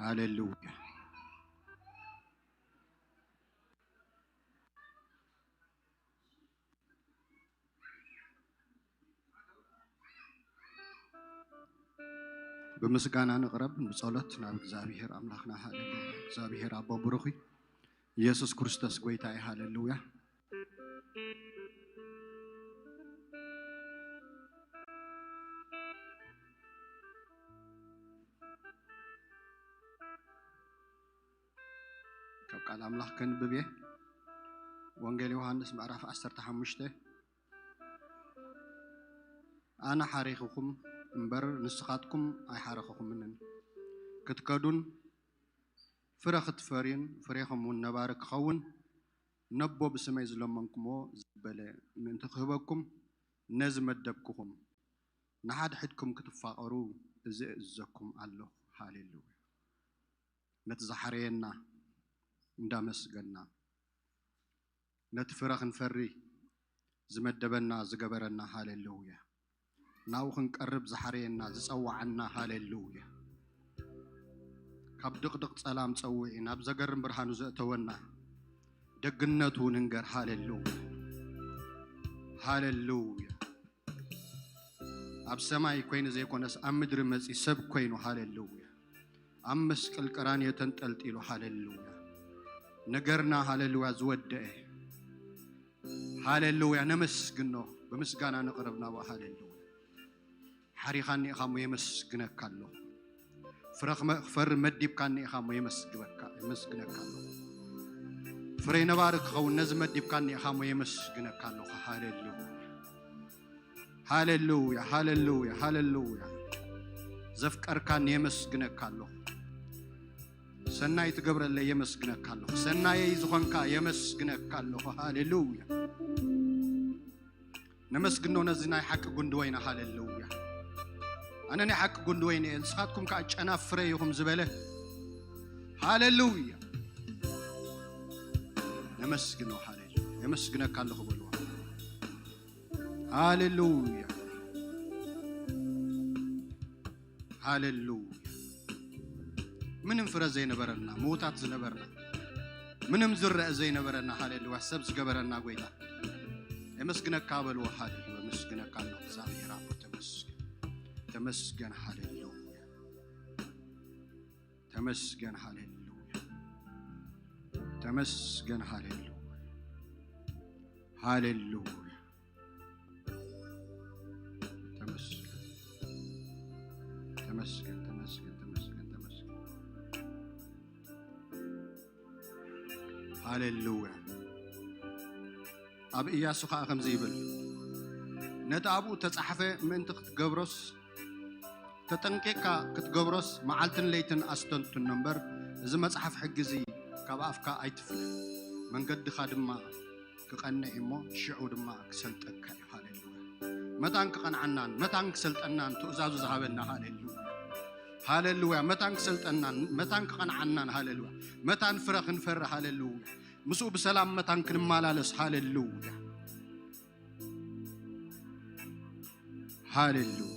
ሃሌሉያ። ብምስጋና ንቕረብ፣ ብጸሎት ናብ እግዚኣብሔር ኣምላኽና። ሃሌሉያ። እግዚኣብሔር ኣቦ ብሩኽ እዩ። ኢየሱስ ክርስቶስ ጐይታ እዩ። ሃሌሉያ። ካብ ቃል ኣምላኽ ከንብብ እየ። ወንጌል ዮሃንስ ምዕራፍ ዓሰርተ ሓሙሽተ፣ ኣነ ሓሪኹኹም እምበር ንስኻትኩም ኣይሓረኹኹምንን፣ ክትከዱን ፍረ ክትፈርዩን ፍሬኹም እውን ነባሪ ክኸውን ነቦ ብስመይ ዝለመንኩምዎ ዘበለ ምእንቲ ክህበኩም ነዚ መደብኩኹም። ንሓድሕድኩም ክትፋቐሩ እዚ እእዝዘኩም ኣለኹ። ሃሌሉያ። ነቲ ዝሓረየና እንዳመስገና፣ ነቲ ፍረ ክንፈሪ ዝመደበና ዝገበረና፣ ሃሌሉያ። ናብኡ ክንቀርብ ዝሓረየና ዝጸዋዓና፣ ሃሌሉያ። ካብ ድቕድቕ ጸላም ጸዊዒ ናብ ዘገርም ብርሃኑ ዘእተወና፣ ደግነቱ ንንገር። ሃሌሉያ፣ ሃሌሉያ። ኣብ ሰማይ ኮይኑ ዘይኮነስ ኣብ ምድሪ መጺ ሰብ ኮይኑ፣ ሃሌሉያ። ኣብ መስቀል ቀራንዮ ተንጠልጢሉ፣ ሃሌሉያ። ነገርና፣ ሃሌሉያ፣ ዝወደአ፣ ሃሌሉያ። ነመስግኖ፣ ብምስጋና ንቕረብ ናብኡ። ሃሌሉያ። ሓሪኻኒ ኢኻ እሞ የመስግነካ ኣለኹ። ፍረ ክመ-፣ ክፈሪ መዲብካኒ ኢኻ እሞ የመስግበካ-፣ የመስግነካ ኣለኹ። ፍረ ነባሪ ክኸውን ነዚ መዲብካኒ ኢኻ እሞ የመስግነካ ኣለኹ። ሃሌሉያ፣ ሃሌሉያ፣ ሃሌሉያ፣ ሃሌሉያ። ዘፍቀርካኒ የመስግነካ ኣለኹ። ሰናይ ትገብረለይ የመስግነካ ኣለኹ። ሰናየይ ዝኾንካ የመስግነካ ኣለኹ። ሃሌሉያ። ነመስግኖ ነዚ ናይ ሓቂ ጉንዲ ወይና። ሃሌሉያ። ኣነ ናይ ሓቂ ጉንዲ ወይኒ እየ፣ ንስኻትኩም ከኣ ጨናፍረ ኢኹም ዝበለ። ሃሌሉያ። ነመስግኖ። ሃሌሉያ። የመስግነካ ኣለኹ በልዋ። ሃሌሉያ። ሃሌሉያ። ምንም ፍረ ዘይነበረና፣ ምዉታት ዝነበርና፣ ምንም ዝረአ ዘይነበረና፣ ሃሌሉያ፣ ሰብ ዝገበረና ጐይታ፣ የመስግነካ በልዎ። ሃሌሉያ። የመስግነካ ኣለኹ እግዚኣብሔር ኣቦ፣ ተመስገን። ተመስገን። ሃሌሉያ። ተመስገን። ሃሌሉያ። ተመስገን። ሃሌሉያ። ሃሌሉያ። ተመስገን። ተመስገን፣ ተመስገን፣ ተመስገን፣ ተመስገን። ሃሌሉያ። ኣብ ኢያሱ ኸኣ ከምዚ ይብል፣ ነቲ ኣብኡ እተጻሕፈ ምእንቲ ክትገብሮስ፣ ተጠንቂቕካ ክትገብሮስ መዓልትን ለይትን ኣስተንትኖ እምበር፣ እዚ መጽሓፍ ሕጊ እዚ ካብ ኣፍካ ኣይትፍለ። መንገድኻ ድማ ክቐንዕ እሞ ሽዑ ድማ ክሰልጠካ እዩ። ሃሌሉያ። መታን ክቐንዓናን መታን ክሰልጠናን ትእዛዙ ዝሃበና። ሃሌሉያ። ሃሌሉያ። መታን ክሰልጠናን መታን ክቐንዓናን። ሃሌሉያ። መታን ፍረ ክንፈሪ። ሃሌሉያ። ምስኡ ብሰላም መታን ክንመላለስ። ሃሌሉያ። ሃሌሉያ።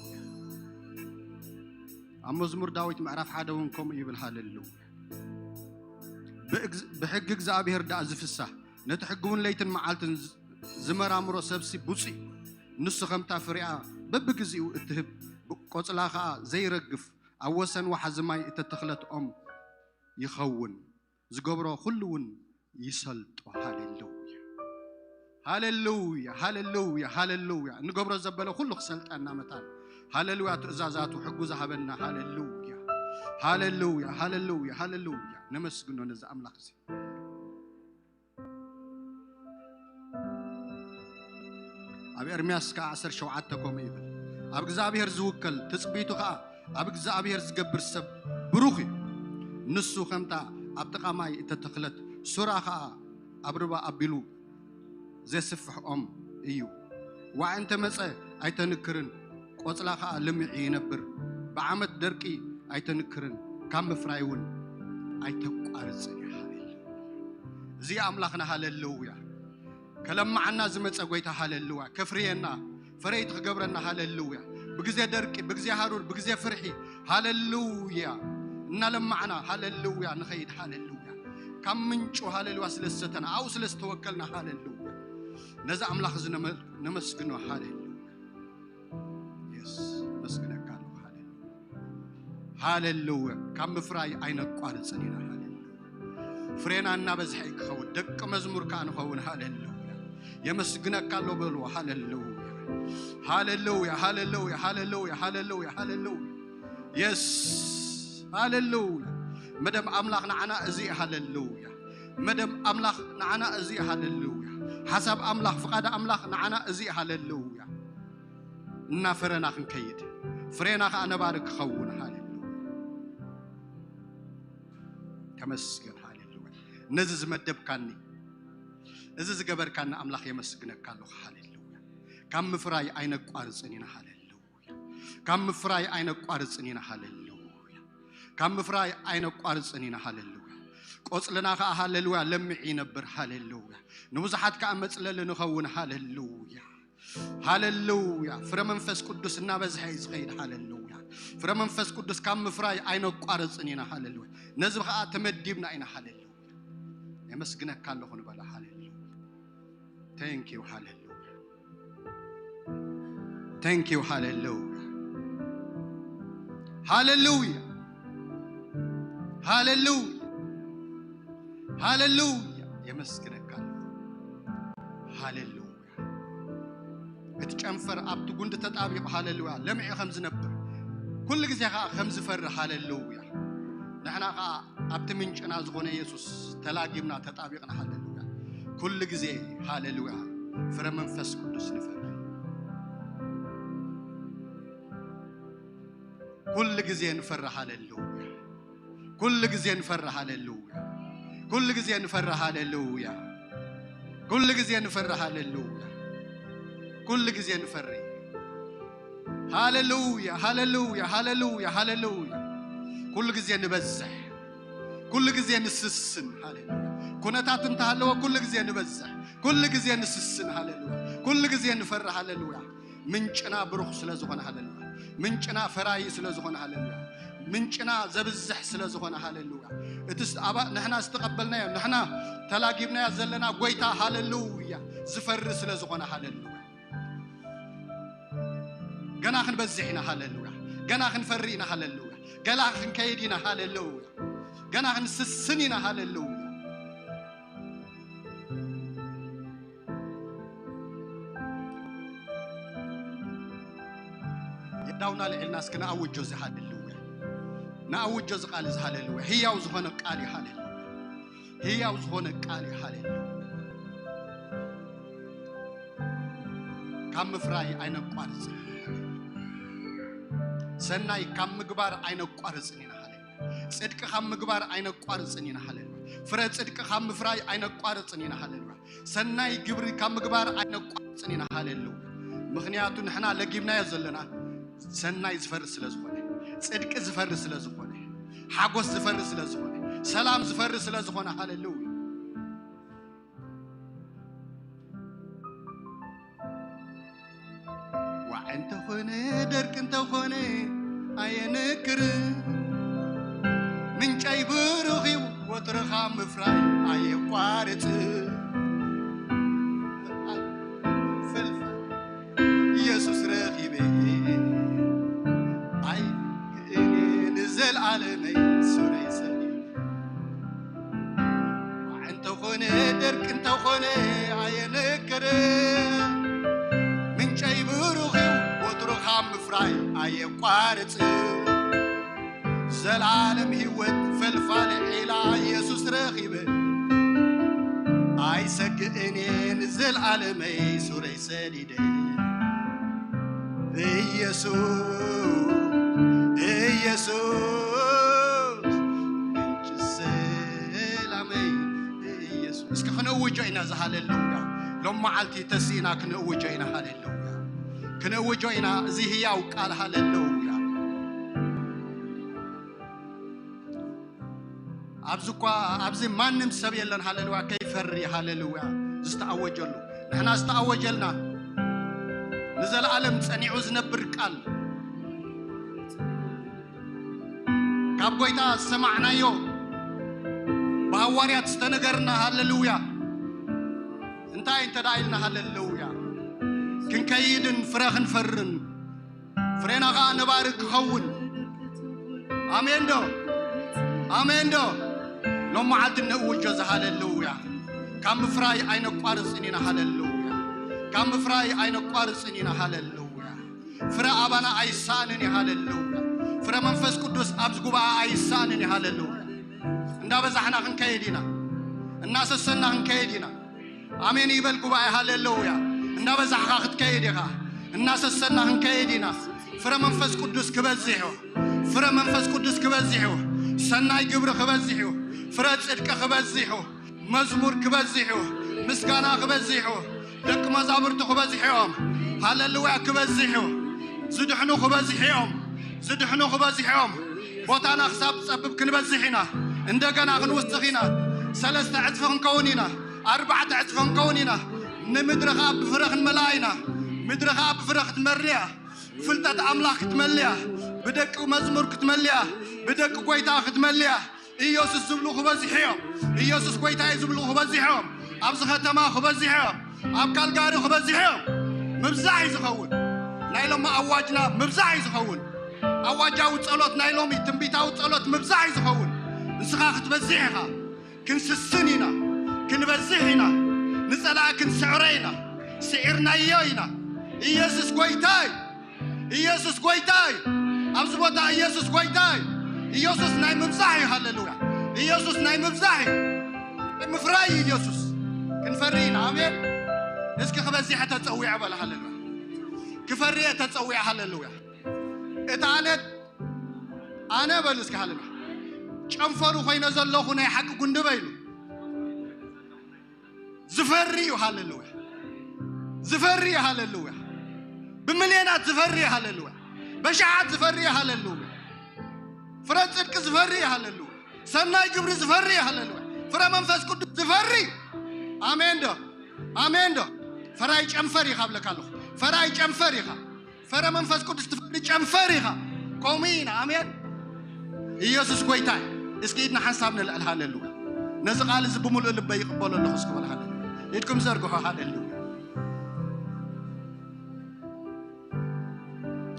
ኣብ መዝሙር ዳዊት ምዕራፍ ሓደ እውን ከምኡ ይብል። ሃሌሉያ። ብእግዝ-፣ ብሕጊ እግዚኣብሔር ደኣ ዝፍሳህ፣ ነቲ ሕጊ እውን ለይትን መዓልትን ዝ-፣ ዝመራምሮ ሰብሲ ብፁዕ እዩ። ንሱ ከምታ ፍሬኣ በብግዜኡ እትህብ፣ ቆጽላ ኸኣ ዘይረግፍ፣ ኣብ ወሰን ወሓዚ ማይ እተተኽለት ኦም ይኸውን። ዝገብሮ ኩሉ እውን ይሰልጦ። ሃሌሉያ። ሃሌሉያ፣ ሃሌሉያ፣ ሃሌሉያ። እንገብሮ ዘበለ ኩሉ ክሰልጠና መታን። ሃሌሉያ። ትእዛዛቱ ሕጉ ዝሃበና። ሃሌሉያ። ሃሌሉያ፣ ሃሌሉያ፣ ሃሌሉያ። ነመስግኖ ነዚ ኣምላኽ እዚ። ኣብ ኤርምያስ ከኣ ዓሰርተ ሸውዓተ ከምኡ ይብል፣ ኣብ እግዚኣብሔር ዝውከል ትጽቢቱ ከኣ ኣብ እግዚኣብሔር ዝገብር ሰብ ብሩኽ እዩ። ንሱ ከምታ ኣብ ጥቓ ማይ እተተኽለት ሱራ ከኣ ኣብ ርባ ኣቢሉ ዘስፍሕ ኦም እዩ። ዋዒ እንተ መጸ ኣይተንክርን፣ ቆጽላ ኸኣ ልሚዑ ይነብር። ብዓመት ደርቂ ኣይተንክርን፣ ካብ ምፍራይ እውን ኣይተቋርጽን እያ። ሃሌሉያ። እዚ ኣምላኽና ሃሌሉያ። ከለምዓና ዝመጸ ጐይታ ሃሌሉያ። ከፍርየና፣ ፈረይቲ ክገብረና ሃሌሉያ። ብግዜ ደርቂ፣ ብግዜ ሃሩር፣ ብግዜ ፍርሒ ሃሌሉያ። እናለማዕና ሃሌሉያ ንኸይድ። ሃሌሉያ ካብ ምንጩ ሃሌሉያ ስለ ዝሰተና፣ ኣብኡ ስለ ዝተወከልና ሃሌሉያ ነዚ ኣምላኽ እዚ ነመ-፣ ነመስግኖ። ሃሌሉያ የስ ነመስግነካ ኣለኹ። ሃሌሉያ ሃሌሉያ ካብ ምፍራይ ኣይነቋርጽን ኢና። ሃሌሉያ ፍሬና እናበዝሐ እዩ ክኸውን። ደቂ መዝሙር ከኣ ንኸውን። ሃሌሉያ የመስግነካ ኣሎ በልዎ። ሃሌሉያ ሃሌሉያ ሃሌሉያ ሃሌሉያ ሃሌሉያ ሃሌሉያ የስ ሃሌሉያ መደብ ኣምላኽ ንዓና እዚ እዩ። ሃሌሉያ መደብ ኣምላኽ ንዓና እዚ እዩ። ሃሌሉያ ሓሳብ ኣምላኽ ፍቓድ ኣምላኽ ንዓና እዚ እዩ። ሃሌሉያ እናፈረና ክንከይድ ፍሬና ከኣ ነባሪ ክኸውን። ሃሌሉያ ተመስገን። ሃሌሉያ ነዚ ዝመደብካኒ እዚ ዝገበርካኒ ኣምላኽ የመስግነካ ኣለኹ። ሃሌሉያ ካብ ምፍራይ ኣይነቋርጽን ኢና። ሃሌሉያ ካብ ምፍራይ ኣይነቋርጽን ኢና። ሃሌሉያ ካብ ምፍራይ ኣይነቋርጽን ኢና። ሃሌሉያ ቆጽልና ከኣ ሃሌሉያ ለሚዕ ይነብር። ሃሌሉያ ንብዙሓት ከኣ መጽለሊ ንኸውን። ሃሌሉያ ሃሌሉያ ፍረ መንፈስ ቅዱስ እናበዝሐ እዩ ዝኸይድ። ሃሌሉያ ፍረ መንፈስ ቅዱስ ካብ ምፍራይ ኣይነቋርጽን ኢና። ሃሌሉያ ነዚ ከኣ ተመዲብና ኢና። ሃሌሉያ የመስግነካ ኣለኹ ንበላ። ሃሌሉያ thank you ሃሌሉያ thank you ሃሌሉያ ሃሌሉያ ሃሌሉያ ሃሌሉያ የመስግነካ ኣለኹ። ሃሌሉያ እቲ ጨንፈር ኣብቲ ጉንዲ ተጣቢቑ ሃሌሉያ ለሚዑ ከም ዝነብር ኩሉ ግዜ ከኣ ከም ዝፈሪ። ሃሌሉያ ንሕና ከኣ ኣብቲ ምንጭና ዝኾነ የሱስ ተላጊብና ተጣቢቕና። ሃሌሉያ ኩሉ ግዜ ሃሌሉያ ፍረ መንፈስ ቅዱስ ንፈሪ። ኩሉ ግዜ ንፈሪ። ሃሌሉያ ኩሉ ግዜ ንፈሪ። ሃሌሉያ ኩሉ ግዜ ንፈሪ። ሃሌሉያ ኩሉ ግዜ ንፈሪ። ሃሌሉያ ኩሉ ግዜ ንፈሪ። ሃሌሉያ ሃሌሉያ ሃሌሉያ ሃሌሉያ ኩሉ ግዜ ንበዝሕ ኩሉ ግዜ ንስስን። ሃሌሉያ ኩነታት እንተሃለወ ኩሉ ግዜ ንበዝሕ ኩሉ ግዜ ንስስን። ሃሌሉያ ኩሉ ግዜ ንፈሪ። ሃሌሉያ ምንጭና ብሩኽ ስለ ዝኾነ። ሃሌሉያ ምንጭና ፈራዪ ስለ ዝኾነ። ሃሌሉያ ምንጭና ዘብዝሕ ስለ ዝኾነ። ሃሌሉያ እቲ ስ-፣ ኣባ-፣ ንሕና ዝተቐበልናዮ ንሕና ተላጊብናዮ ዘለና ጎይታ ሃሌሉያ ዝፈሪ ስለ ዝኾነ። ሃሌሉያ ገና ክንበዝሕ ኢና። ሃሌሉያ ገና ክንፈሪ ኢና። ሃሌሉያ ገና ክንከይድ ኢና። ሃሌሉያ ገና ክንስስን ኢና። ሃሌሉያ የዳውና ልዕልና እስኪ ንኣውጆ እዚ። ሃሌሉያ ንኣውጆ እዚ ቃል እዚ። ሃሌሉያ ህያው ዝኾነ ቃል እዩ። ሃሌሉያ ህያው ዝኾነ ቃል እዩ። ሃሌሉያ ካብ ምፍራይ ኣይነቋርጽን። ሰናይ ካብ ምግባር ኣይነቋርጽን ኢና። ሃሌሉያ ጽድቂ ካብ ምግባር ኣይነቋርጽን ኢና። ሃሌሉያ ፍረ ጽድቂ ካብ ምፍራይ ኣይነቋርጽን ኢና። ሃሌሉያ ሰናይ ግብሪ ካብ ምግባር ኣይነቋርጽን ኢና። ሃሌሉያ ምኽንያቱ ንሕና ለጊብናዮ ዘለና ሰናይ ዝፈሪ ስለ ዝኾነ ጽድቂ ዝፈሪ ስለ ዝኾነ ሓጎስ ዝፈሪ ስለ ዝኾነ ሰላም ዝፈሪ ስለ ዝኾነ። ሃሌሉያ ዋዒ እንተኾነ ደርቂ እንተኾነ ኣየንክር ምንጨይ ብሩኽ እዩ ወትርኻ ምፍራይ ኣየቋርጽ ፈልፋ ኢየሱስ ረኺበ ኣይ ንዘልዓለመይ ሱረይ ሰሊም ዋዒ እንተኾነ ደርቂ እንተኾነ ኣየንክር ምንጨይ ብሩኽ እዩ ወትሩ ካብ ምፍራይ ኣየቋርጽ ዘላለም ህይወት ፈልፋሊ ዒላ ኢየሱስ ረኺበ ኣይሰግእን እየ ንዘልዓለመይ ሱረይ ሰሊደ ኢየሱስ ኢየሱስ ምንጭ ሰላመይ ኢየሱስ እስኪ ክንእውጆ ኢና እዚ ሃሌሉያ ሎም መዓልቲ ተሲእና ክንእውጆ ኢና ሃሌሉያ ክንእውጆ ኢና እዚ ህያው ቃል ሃሌሉያ ኣብዚ እኳ ኣብዚ ማንም ሰብ የለን ሃሌሉያ ከይፈሪ ሃሌሉያ ዝተኣወጀሉ ንሕና ዝተኣወጀልና ንዘለዓለም ጸኒዑ ዝነብር ቃል ካብ ካብ ጎይታ ዝሰማዕናዮ፣ ብሃዋርያት ዝተነገርና፣ ሃሌሉያ። እንታይ እንተ ደኣ ኢልና፣ ሃሌሉያ፣ ክንከይድን ፍረ ክንፈርን፣ ፍሬና ኸኣ ነባሪ ክኸውን። ኣሜን ዶ? ኣሜን ዶ? ሎም መዓልቲ ነእውጆ፣ እዚ ሃሌሉያ። ካብ ምፍራይ ኣይነቋርጽን ኢና፣ ሃሌሉያ። ካብ ምፍራይ ኣይነቋርጽን ኢና፣ ሃሌሉያ። ፍረ ኣባና ኣይሳንን እዩ፣ ሃሌሉያ። ፍረ መንፈስ ቅዱስ ኣብዚ ጉባኤ ኣይሳንን እዩ፣ ሃሌሉያ። እንዳበዛሕና ክንከይድ ኢና፣ እናሰሰና ክንከይድ ኢና። ኣሜን ይበል ጉባኤ፣ ሃሌሉያ። እናበዛሕኻ ክትከይድ ኢኻ፣ እናሰሰና ክንከይድ ኢና። ፍረ መንፈስ ቅዱስ ክበዝሕ እዩ፣ ፍረ መንፈስ ቅዱስ ክበዝሕ እዩ፣ ሰናይ ግብሪ ክበዝሕ እዩ፣ ፍረ ጽድቂ ክበዝሕ እዩ፣ መዝሙር ክበዝሕ እዩ፣ ምስጋና ክበዝሕ እዩ፣ ደቂ መዛሙርቱ ክበዝሕ እዮም። ሃሌሉያ ክበዝሕ እዩ። ዝድሕኑ ክበዝሕ እዮም፣ ዝድሕኑ ክበዝሕ እዮም። ቦታና ክሳብ ዝጸብብ ክንበዝሕ ኢና፣ እንደገና ክንውስኽ ኢና። ሰለስተ ዕጽፊ ክንከውን ኢና፣ ኣርባዕተ ዕጽፊ ክንከውን ኢና። ንምድሪ ኸኣ ብፍረ ክንመልኣ ኢና፣ ምድሪ ኸኣ ብፍረ ክትመርያ፣ ፍልጠት ኣምላኽ ክትመልያ፣ ብደቂ መዝሙር ክትመልያ፣ ብደቂ ጎይታ ክትመልያ። ኢየሱስ ዝብሉ ክበዝሑ እዮም። ኢየሱስ ጎይታ እዩ ዝብሉ ክበዝሑ እዮም። ኣብዚ ከተማ ክበዝሑ እዮም። ኣብ ካልጋሪ ክበዝሑ እዮም። ምብዛሕ እዩ ዝኸውን። ናይ ሎሚ ኣዋጅና ምብዛሕ እዩ ዝኸውን። ኣዋጃዊ ጸሎት ናይ ሎሚ፣ ትንቢታዊ ጸሎት ምብዛሕ እዩ ዝኸውን። ንስኻ ክትበዝሕ ኢኻ። ክንስስን ኢና፣ ክንበዝሕ ኢና፣ ንጸላኢ ክንስዕሮ ኢና። ስዒርናዮ ኢና። ኢየሱስ ጎይታ እዩ። ኢየሱስ ጎይታ እዩ። ኣብዚ ቦታ ኢየሱስ ጎይታ እዩ። ኢየሱስ ናይ ምብዛሕ እዩ። ሃሌሉያ። ኢየሱስ ናይ ምብዛሕ እዩ። ናይ ምፍራይ እዩ ኢየሱስ። ክንፈሪ ኢና። ኣሜን። እስኪ ክበዝሕ ተጸዊዐ በል። ሃሌሉያ። ክፈሪ እየ ተጸዊዐ። ሃሌሉያ። እቲ ኣነ፣ ኣነ በሉ እስኪ፣ ሃሌሉያ። ጨንፈሩ ኮይነ ዘለኹ ናይ ሓቂ ጉንዲ በይሉ። ዝፈሪ እዩ። ሃሌሉያ። ዝፈሪ እዩ። ሃሌሉያ። ብሚልዮናት ዝፈሪ እዩ። ሃሌሉያ። በሽሓት ዝፈሪ እዩ። ሃሌሉያ። ፍረ ጽድቂ ዝፈሪ እዩ። ሃሌሉያ። ሰናይ ግብሪ ዝፈሪ እዩ። ሃሌሉያ። ፍረ መንፈስ ቅዱስ ዝፈሪ። ኣሜን ዶ? ኣሜን ዶ? ፈራይ ጨንፈር ኢኻ እብለካ ኣለኹ። ፈራይ ጨንፈር ኢኻ። ፈረ መንፈስ ቅዱስ ትፈሪ ጨንፈር ኢኻ። ከምኡ ኢና። ኣሜን። ኢየሱስ ጎይታ እዩ። እስኪ ኢድና ሓንሳብ ንልዕል። ሃሌሉያ። ነዚ ቃል እዚ ብምሉእ ልበይ ይቕበሎ ኣለኹ። እስኪ በል ሃሌሉያ። ኢድኩም ዘርግሑ። ሃሌሉያ።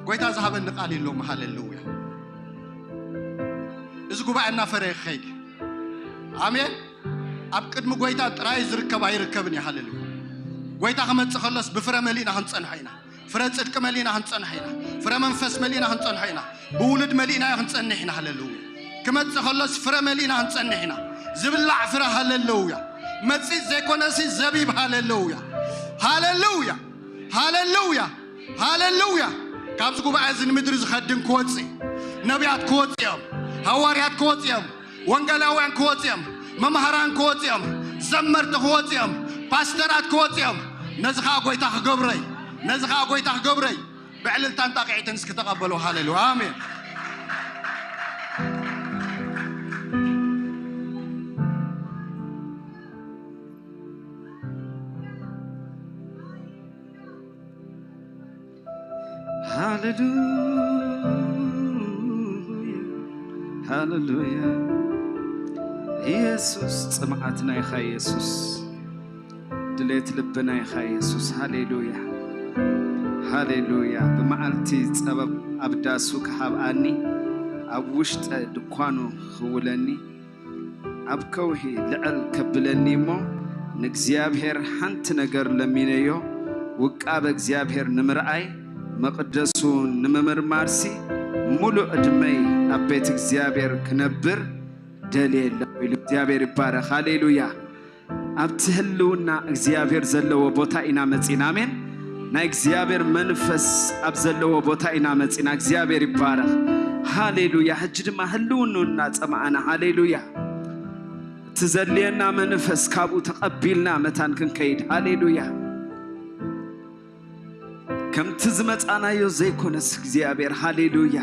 ጎይታ ዝሃበኒ ቃል የለውም። ሃሌሉያ። እዚ ጉባኤ እናፈረየ ክኸይድ። ኣሜን። ኣብ ቅድሚ ጎይታ ጥራይ ዝርከብ ኣይርከብን እዩ። ሃሌሉያ። ጎይታ ክመጽእ ከሎስ ብፍረ መሊእና ክንጸንሖ ኢና። ፍረ ጽድቂ መሊእና ክንጸንሖ ኢና። ፍረ መንፈስ መሊእና ክንጸንሖ ኢና። ብውሉድ መሊእናዮ ክንጸንሕ ኢና። ሃሌሉያ። ክመጽእ ከሎስ ፍረ መሊእና ክንጸንሕ ኢና። ዝብላዕ ፍረ። ሃሌሉያ። መጺጽ ዘይኮነሲ ዘቢብ። ሃሌሉያ። ሃሌሉያ። ሃሌሉያ። ሃሌሉያ። ካብዚ ጉባኤ እዚ ንምድሪ ዝኸድን ክወጽእ፣ ነቢያት ክወጽኡ እዮም፣ ሃዋርያት ክወጽኡ እዮም፣ ወንጌላውያን ክወጽኡ እዮም፣ መምሃራን ክወጽኡ እዮም፣ ዘመርቲ ክወጽኡ እዮም፣ ፓስተራት ክወጽኡ እዮም። ነዚ ኸኣ ጎይታ ክገብረይ፣ ነዚ ኸኣ ጎይታ ክገብረይ። ብዕልልታን ጣቕዒትን እስኪ ተቐበሉ። ሃሌሉያ። ኣሜን። ሃሌሉያ፣ ሃሌሉያ። ኢየሱስ፣ ጽምዓትና ኢኻ ኢየሱስ፣ ድሌት ልብና ኢኻ ኢየሱስ። ሃሌሉያ፣ ሃሌሉያ። ብመዓልቲ ጸበባ ኣብ ዳሱ ክሃብኣኒ፣ ኣብ ውሽጠ ድኳኑ ክውለኒ፣ ኣብ ከውሒ ልዕል ከብለኒ እሞ፣ ንእግዚኣብሔር ሓንቲ ነገር ለሚነዮ፣ ውቃበ እግዚኣብሔር ንምርኣይ፣ መቕደሱ ንምምርማርሲ፣ ሙሉእ ዕድመይ ኣብ ቤት እግዚኣብሔር ክነብር ደልየ ኣለኹ ኢሉ። እግዚኣብሔር ይባረኽ። ሃሌሉያ። ኣብቲ ህልውና እግዚኣብሔር ዘለዎ ቦታ ኢና መጺና። ኣሜን። ናይ እግዚኣብሔር መንፈስ ኣብ ዘለዎ ቦታ ኢና መጺና። እግዚኣብሔር ይባረኽ። ሃሌሉያ። ሕጂ ድማ ህልውንኡ እናጸማኣና፣ ሃሌሉያ፣ እቲ ዘድልየና መንፈስ ካብኡ ተቐቢልና መታን ክንከይድ፣ ሃሌሉያ፣ ከምቲ ዝመጻናዮ ዘይኮነስ እግዚኣብሔር፣ ሃሌሉያ፣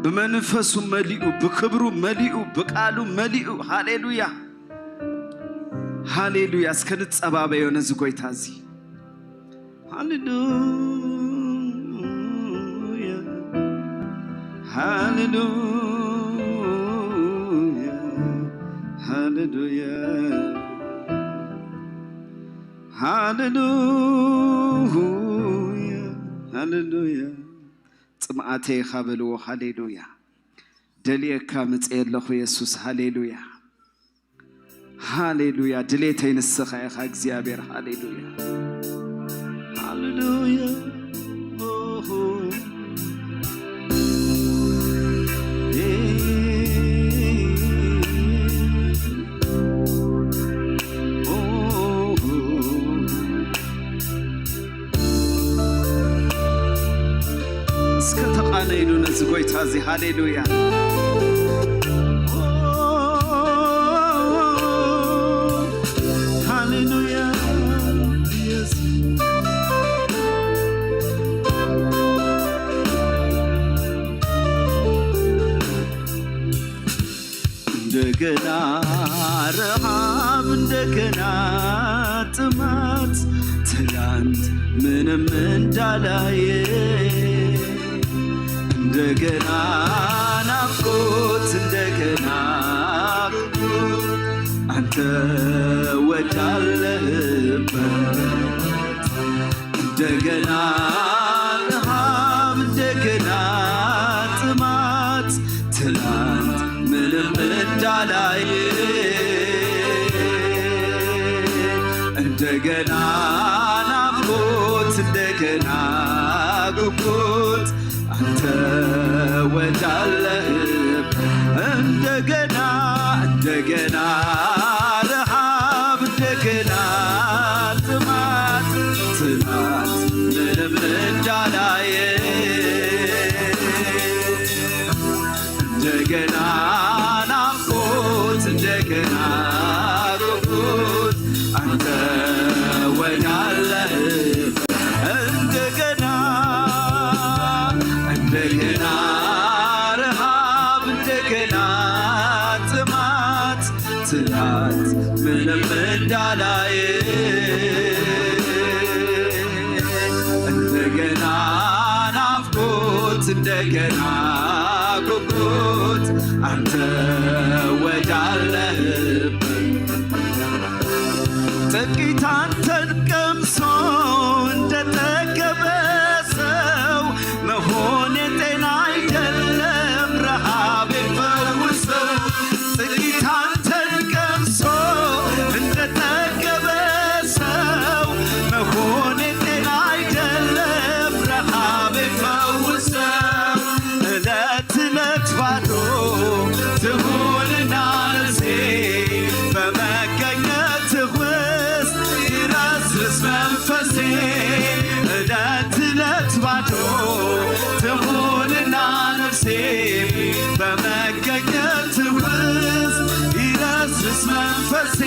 ብመንፈሱ መሊኡ፣ ብክብሩ መሊኡ፣ ብቃሉ መሊኡ፣ ሃሌሉያ፣ ሃሌሉያ። እስከ ንጸባበዮ ነዚ ጎይታ እዚ። ሃሌሉያ፣ ሃሌሉያ። ሃሌሉያ፣ ሃሌሉያ። ጽምኣተይ ኢኻ በልዎ። ሃሌሉያ። ደልየካ መጽየ ኣለኹ የሱስ። ሃሌሉያ፣ ሃሌሉያ። ድሌተይ ንስኻ ኢኻ እግዚኣብሔር። ሃሌሉያ፣ ሃሌሉያ። ኦሆ። እስከ ተቓነይሉ ነዚ ጎይታ እዚ። ሃሌሉያ፣ ሃሌሉያ። ኢየሱስ። እንደገና ረሃብ፣ እንደገና ጥማት፣ ትላንት ምንም እንዳላየ፣ እንደገና ናፍቆት፣ እንደገና ጉጉት፣ አንተ ወዳለህበት እንደገና ረሃብ፣ እንደገና ጥማት፣ ትላንት ምንም እንዳላየ፣ እንደገና ናፍቆት፣ እንደገና ጉጉት፣ አንተ ወዳለህበት እንደገና፣ እንደገና ረሃብ፣ እንደገና ጥማት፣ ትናንት ምንም እንዳላየ፣ እንደገና ናፍቆት፣ እንደገና ጉጉት፣ አንተ ወዳለህበት እንደገና፣ እንደገና ረሃብ፣ እንደገና ጥማት፣ ትናንት ምንም እንዳላየ፣ እንደገና ናፍቆት፣ እንደገና ጉጉት፣ አንተ ወዳለህበት ጥቂት አንተን ቀምሶ እንደጠገበ ሰው መሆን የጤና አይደለም፣ ረሃብ ፈውሰው። ጥቂት አንተን ቀምሶ እንደጠገበ ሰው መሆን የጤና አይደለም፣ ረሃብ ፈውሰው። እለት እለት ባዶ ትሁንና ነፍሴ በመገኘትህ ውስጥ ይረስርስ መንፈሴ። እለት እለት ባዶ ትሁንና ነፍሴ በመገኘትህ ውስጥ ይረስርስ መንፈሴ።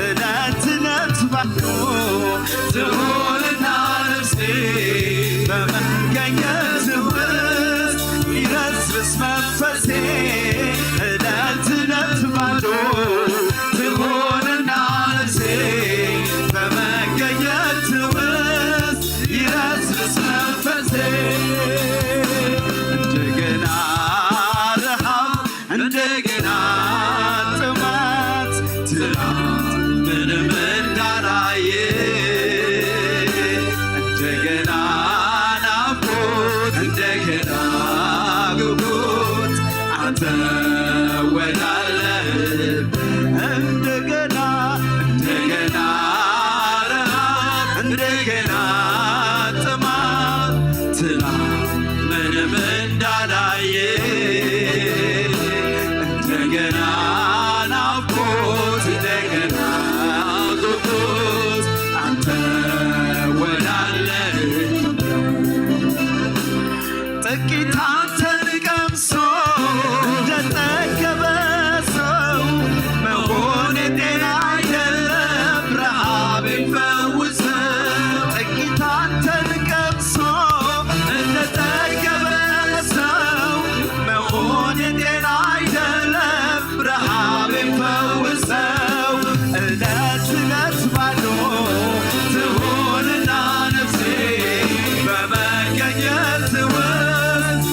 እለት እለት ባዶ ትሁንና ነፍሴ በመገኘትህ ውስጥ ይረስርስ መንፈሴ። እለት እለት ባዶ ትሁንና ነፍሴ በመገኘትህ ውስጥ ይረስርስ መንፈሴ። እንደገና ረሃብ፣ እንደገና ጥማት፣ ትናንት ምንም እንዳላየ፣ እንደገና ናፍቆት፣ እንደገና ጉጉት፣ አንተ ወዳለህበት እንደገና፣ እንደገና ረሃብ፣ እንደገና ጥማት፣ ትናንት ምንም እንዳላየ፣ እንደገና ናፍቆት፣ እንደገና ጉጉት፣ አንተ ወዳለህበት ጥቂት አንተን ቀምሶ እንደጠገበ ሰው መሆን የጤና አይደለም፣ ረሃብ ፈውሰው። ጥቂት አንተን ቀምሶ እንደጠገበ ሰው መሆን የጤና አይደለም፣ ረሃብ ፈውሰው። እለት እለት ባዶ ትሁንና ነፍሴ በመገኘት ውስጥ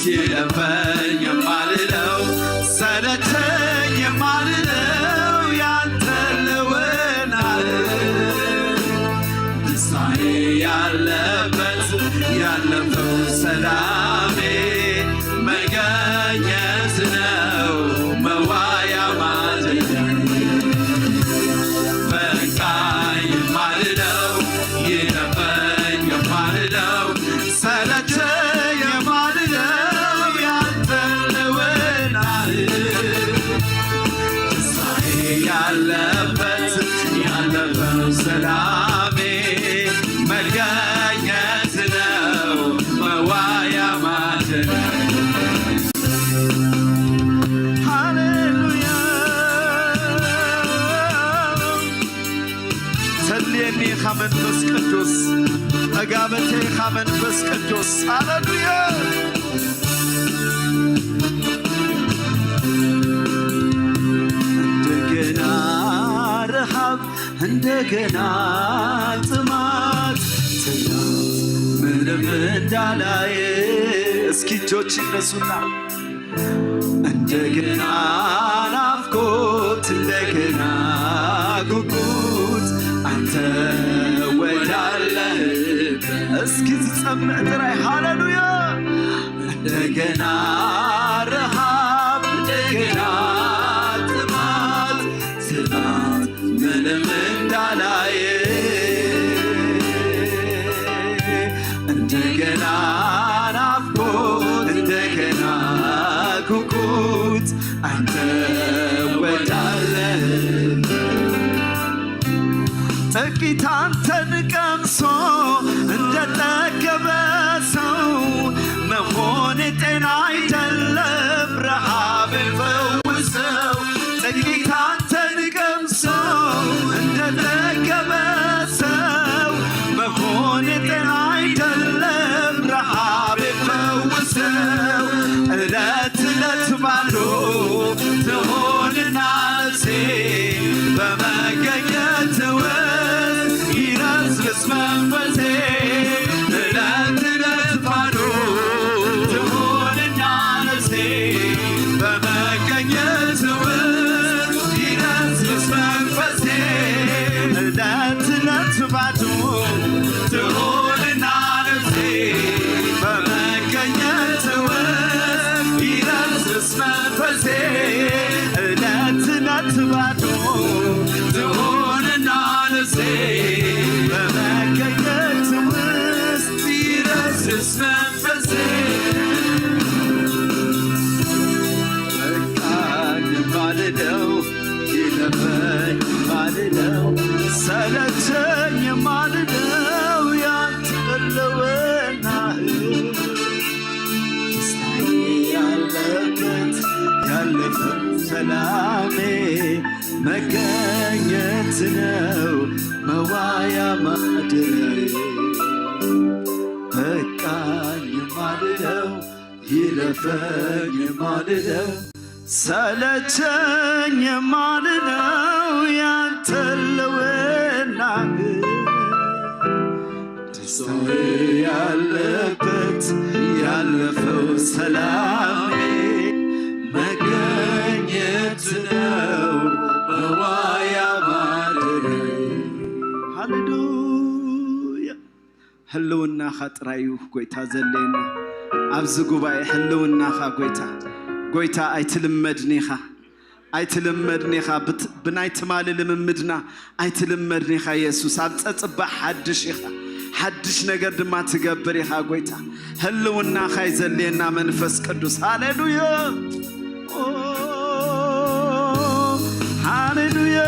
ይለፈኝ የማልለው ሰለቸኝ የማልለው ያንተ ልውናህ ደስታዬ ያለበት ያለፈው ሰላሜ መገኘት ነው መዋያ ማደሪያ በቃኝ የማልለው ይለፈኝ የማልለው ሰለቸኝ የማልለው ያንተ ልውናህ ደስታዬ ያለበት ያለፈው ሰላሜ መገኘት ነው መዋያ ማደሪያ ሃሌሉያ ተልየኒ ኢኻ መንፈስ ቅዱስ፣ መጋበተይ ኢኻ መንፈስ ቅዱስ። ሃሌሉያ። እንደገና ረሃብ፣ እንደገና ጥማት፣ ትናንት ምንም እንዳላይ። እስኪ እጆች ይነሱና እንደገና ናፍቆት እንደገና ጉጉት አንተ ወዳለህበት እስኪ ትጸምዕ ጥራይ ሃሌሉያ እንደገና ረሃብ እንደገና ጥማት ጥማት ምንም እንዳላይ እንደገና ናፍቆት እንደገና ጉጉት አንተ ወዳለህ ጥቂት አንተን ቀምሶ እንደጠገበ ሰው መሆን ጤና አይደለም ረሃብ ፈውሰው ጥቂት አንተን ቀምሶ እንደጠገበ ሰው መሆን ጤና አይደለም ረሃብ ፈውሰው እለት እለት ባዶ ትሆንና ነፍሴ በመገኘት ውስጥ ይረስርስ መንፈሴ እለት እለት ባዶ ትሆንና ነፍሴ በመገኘት ውስጥ ይረስርስ መንፈሴ እለት እለት ባዶ ትሆንና ነፍሴ በመገኘት ውስጥ ይረስርስ መንፈሴ እለት እለት ባዶ ትሆንና ነፍሴ በመገኘት ውስጥ ይረስርስ መንፈሴ በቃኝ ማልደው ይለፈኝ ማልደው ሰለቸኝ ማልደው ያንተ ህልውናህ ደስታዬ ያለበት ያለፈው ሰላሜ መገኘት ነው መዋያ ማደሪያዬ በቃኝ ማልደው ይለፈኝ ማልደው ሰለቸኝ ማልደው ያንተ ህልውናህ ደስታዬ ያለበት ያለፈው ሰላሜ መገኘት ነው መዋያ ማደሪያዬ ሃሌሉያ ህልውናኻ ጥራይ እዩ ጎይታ ዘድልየና ኣብዚ ጉባኤ ህልውናኻ ጎይታ ጎይታ ኣይትልመድን ኢኻ ኣይትልመድን ኢኻ ብናይ ትማሊ ልምምድና ኣይትልመድን ኢኻ የሱስ ኣብ ፀፅባሕ ሓድሽ ኢኻ ሓድሽ ነገር ድማ ትገብር ኢኻ ጎይታ ህልውናኻ እዩ ዘድልየና መንፈስ ቅዱስ ሃሌሉያ ሃሌሉያ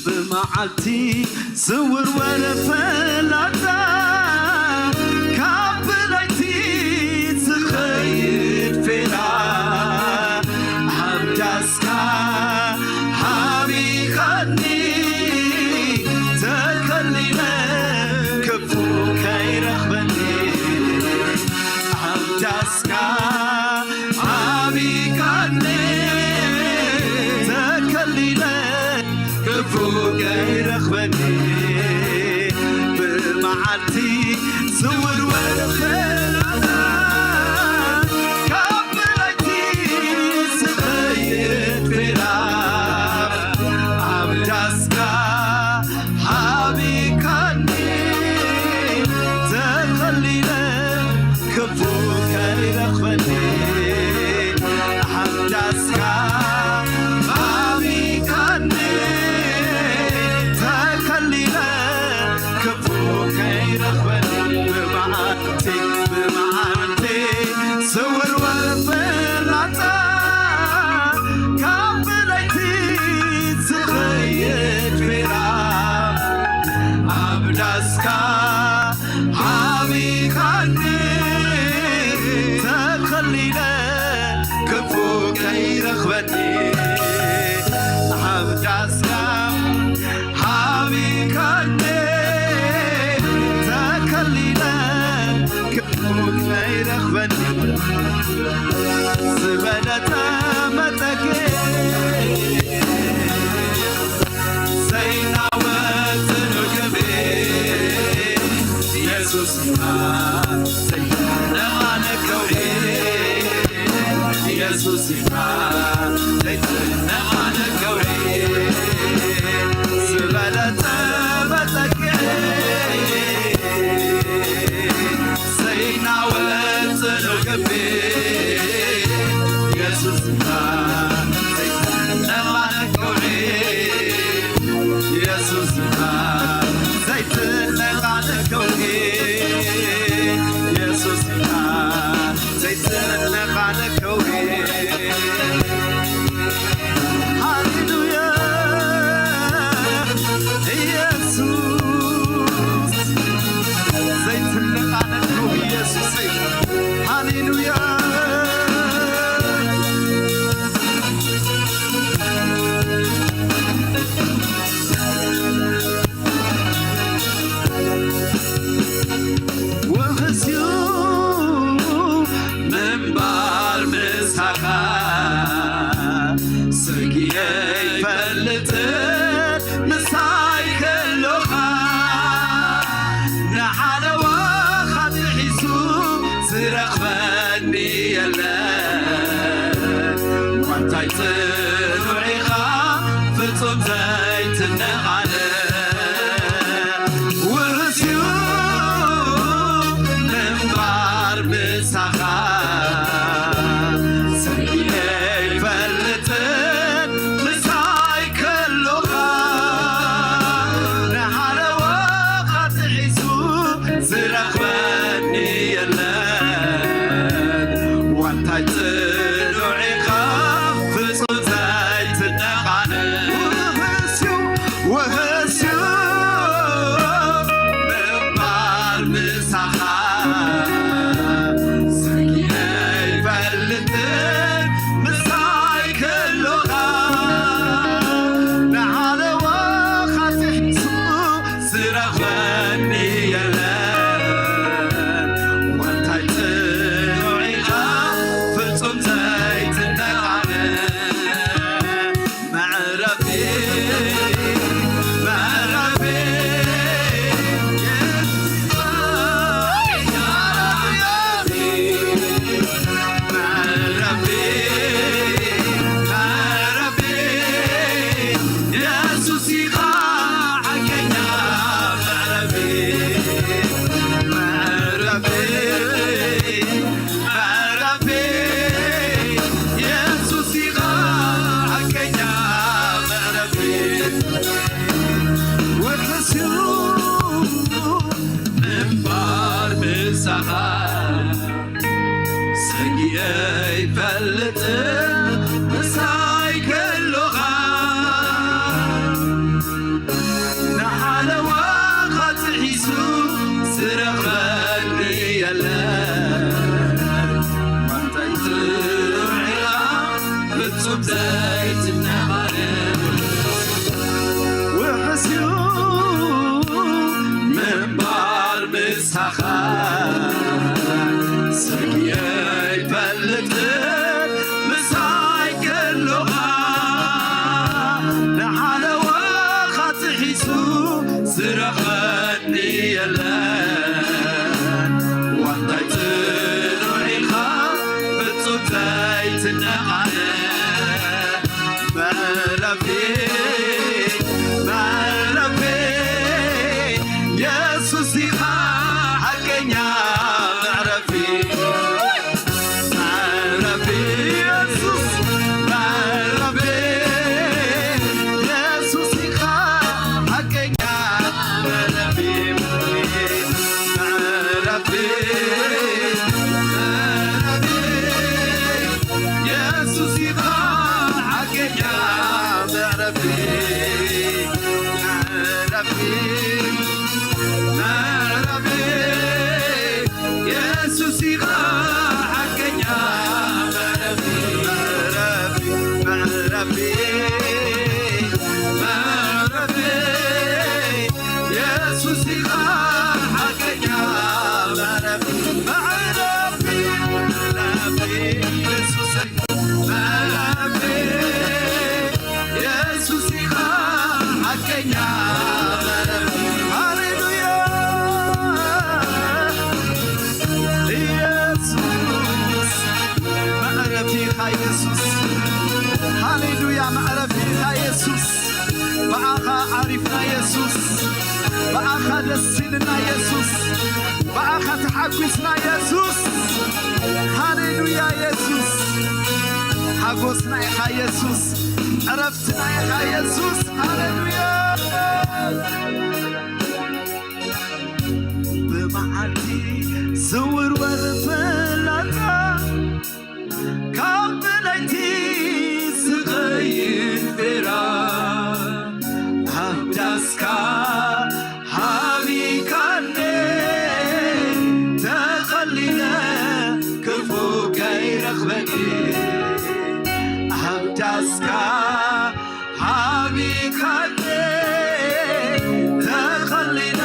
ብመዓልቲ ዝውርወር ፈላጻ ካብ ለይቲ ዝኸይድ ፌራ ኣብ ዳስካ ሃቢኻኒ ተኸሊለ እቲ ዝውርወር ፍላጻ ካብ ብላይቲ ዝኸይድ ፌራ ኣብ ዳስካ ሃቢካኒ ተኸሊለ ክፉ ከይረኽበኒ ኣብ ዳስካ ሃቢካኒ ተኸሊለ ክፉ ከይረኽበኒ ብመዓልቲ ብመዓልቲ ዝውርወር ፍላጻ ካብ ብለይቲ ዝኸይድ ፌራ ኣብ ዳስካ ሃቢካኒ ተኸሊለ ክፉ ከይረኽበኒ ኣብ ዳስካ ሃቢካኒ ተኸሊለ ክፉ ከይረኽበኒ ዝበለጸ መጠጊ ዘይናወጽ ርክቤ ኢየሱስ ኢኻ ዘይትነቓነቕ ከውሒ ኢየሱስ ኢኻ ዘይትነቓነቕ ከውሒ ዝበለጸ መጠጊ ዘይናወጽ ርክቤ ኢየሱስ ኢኻ ዘይትነቓነቕ ከውሒ ኢየሱስ ኢኻ ዘይትነቓነቕ ከውሒ ኢየሱስ ኢኻ ዘይትነቓነቕ ከውሒ ሃሌሉያ ኢየሱስ ዘይትነቓነቕ ከውሒ ኢየሱስ ሃሌሉያ ውሕስዩ ምንባር ምሳኻ ሰጊኤ ይፈልጥን ምሳይ ከሎኻ ንሓለዋ ኻትሒሱ ዝረኽበኒ የለን ዋንታይ ጽኑዕ ኢኻ ፍጹም ዘይትነቓነ ውሕስዩ ምንባር ምሳኻ ሰጊኤ ይፈልጥን ምሳይ ከሎኻ ንሓለዋ ኻትሒሱ ዝረኽበኒ የለን ዋንታይ ጽኑዕ ኢኻ ፍጹም ዘይትነቓነ ውሕስዩ ውሕስዩ ምንባር ምሳኻ ሰጊኤ ይፈልጥን ምሳይ ከሎኻ ንሓለዋ ኻትሒሱ ዝረኽበኒ የለን ዋንታይ ጽኑዕ ኢኻ ፍጹም ዘይትነቓነ መዕረፊ መዕረፊ መዕረፊ መዕረፊ ኢየሱስ ኢኻ ሓቀኛ መዕረፊ መዕረፊ መዕረፊ ኢየሱስ ኢኻ ሓቀኛ መዕረፊ ውሕስዩ ምንባር ምሳኻ ሰጊኤ ይፈልጥን ምሳይ ከሎኻ ንሓለዋ ኻትሒሱ ዝረኽበኒ የለን ዋንታይ ጽኑዕ ኢኻ ፍጹም ዘይትነቓነቕ ውሕስዩ ምንባር ምሳኻ ሰጊኤ ይፈልጥን ምሳ ኣይትነቓነ መዕረፊ፣ መዕረፊ፣ የሱስ ኢኻ ሓቀኛ መዕረፊ። መዕረፊ የሱስ፣ መዕረፊ፣ የሱስ ኢኻ ሓቀኛ መዕረፊ፣ መዕረፊ፣ መዕረፊ፣ የሱስ ኢኻ ሓቀኛ መዕረፊ፣ መዕረፊ፣ መዕረፊ። የሱስ ኢኻ ሓቀኛ መዕረፊ፣ መዕረፊ፣ መዕረፊ፣ መዕረፊ። የሱስ ኢኻ ሓቀኛ መዕረፊ፣ መዕረፊ፣ መዕረፊ፣ የሱሰይ መዕረፊ። የሱስ ኢኻ ሓቀኛ መዕረፊ። ሃሌሉያ። ኢየሱስ መዕረፊ ኢኻ የሱስ። ሃሌሉያ መዕረፊ ኢኻ የሱስ። ብኣኻ ዓሪፍና የሱስ። ብኣኻ ደስ ኢልና የሱስ። ብኣኻ ተሓጒስና የሱስ። ሃሌሉያ የሱስ። ሓጎስና ኢኻ የሱስ። ዕረፍትና ኢኻ የሱስ። ሃሌሉያ። ብመዓልቲ ዝውርወር ፍላጻ ካብ ለይቲ ዝኸይድ ፌራ ኣብ ዳስካ ሃቢካኒ ተኸሊለ ክፉ ከይረኽበኒ ኣብ ዳስካ ሓቢካኒ ተኸሊለ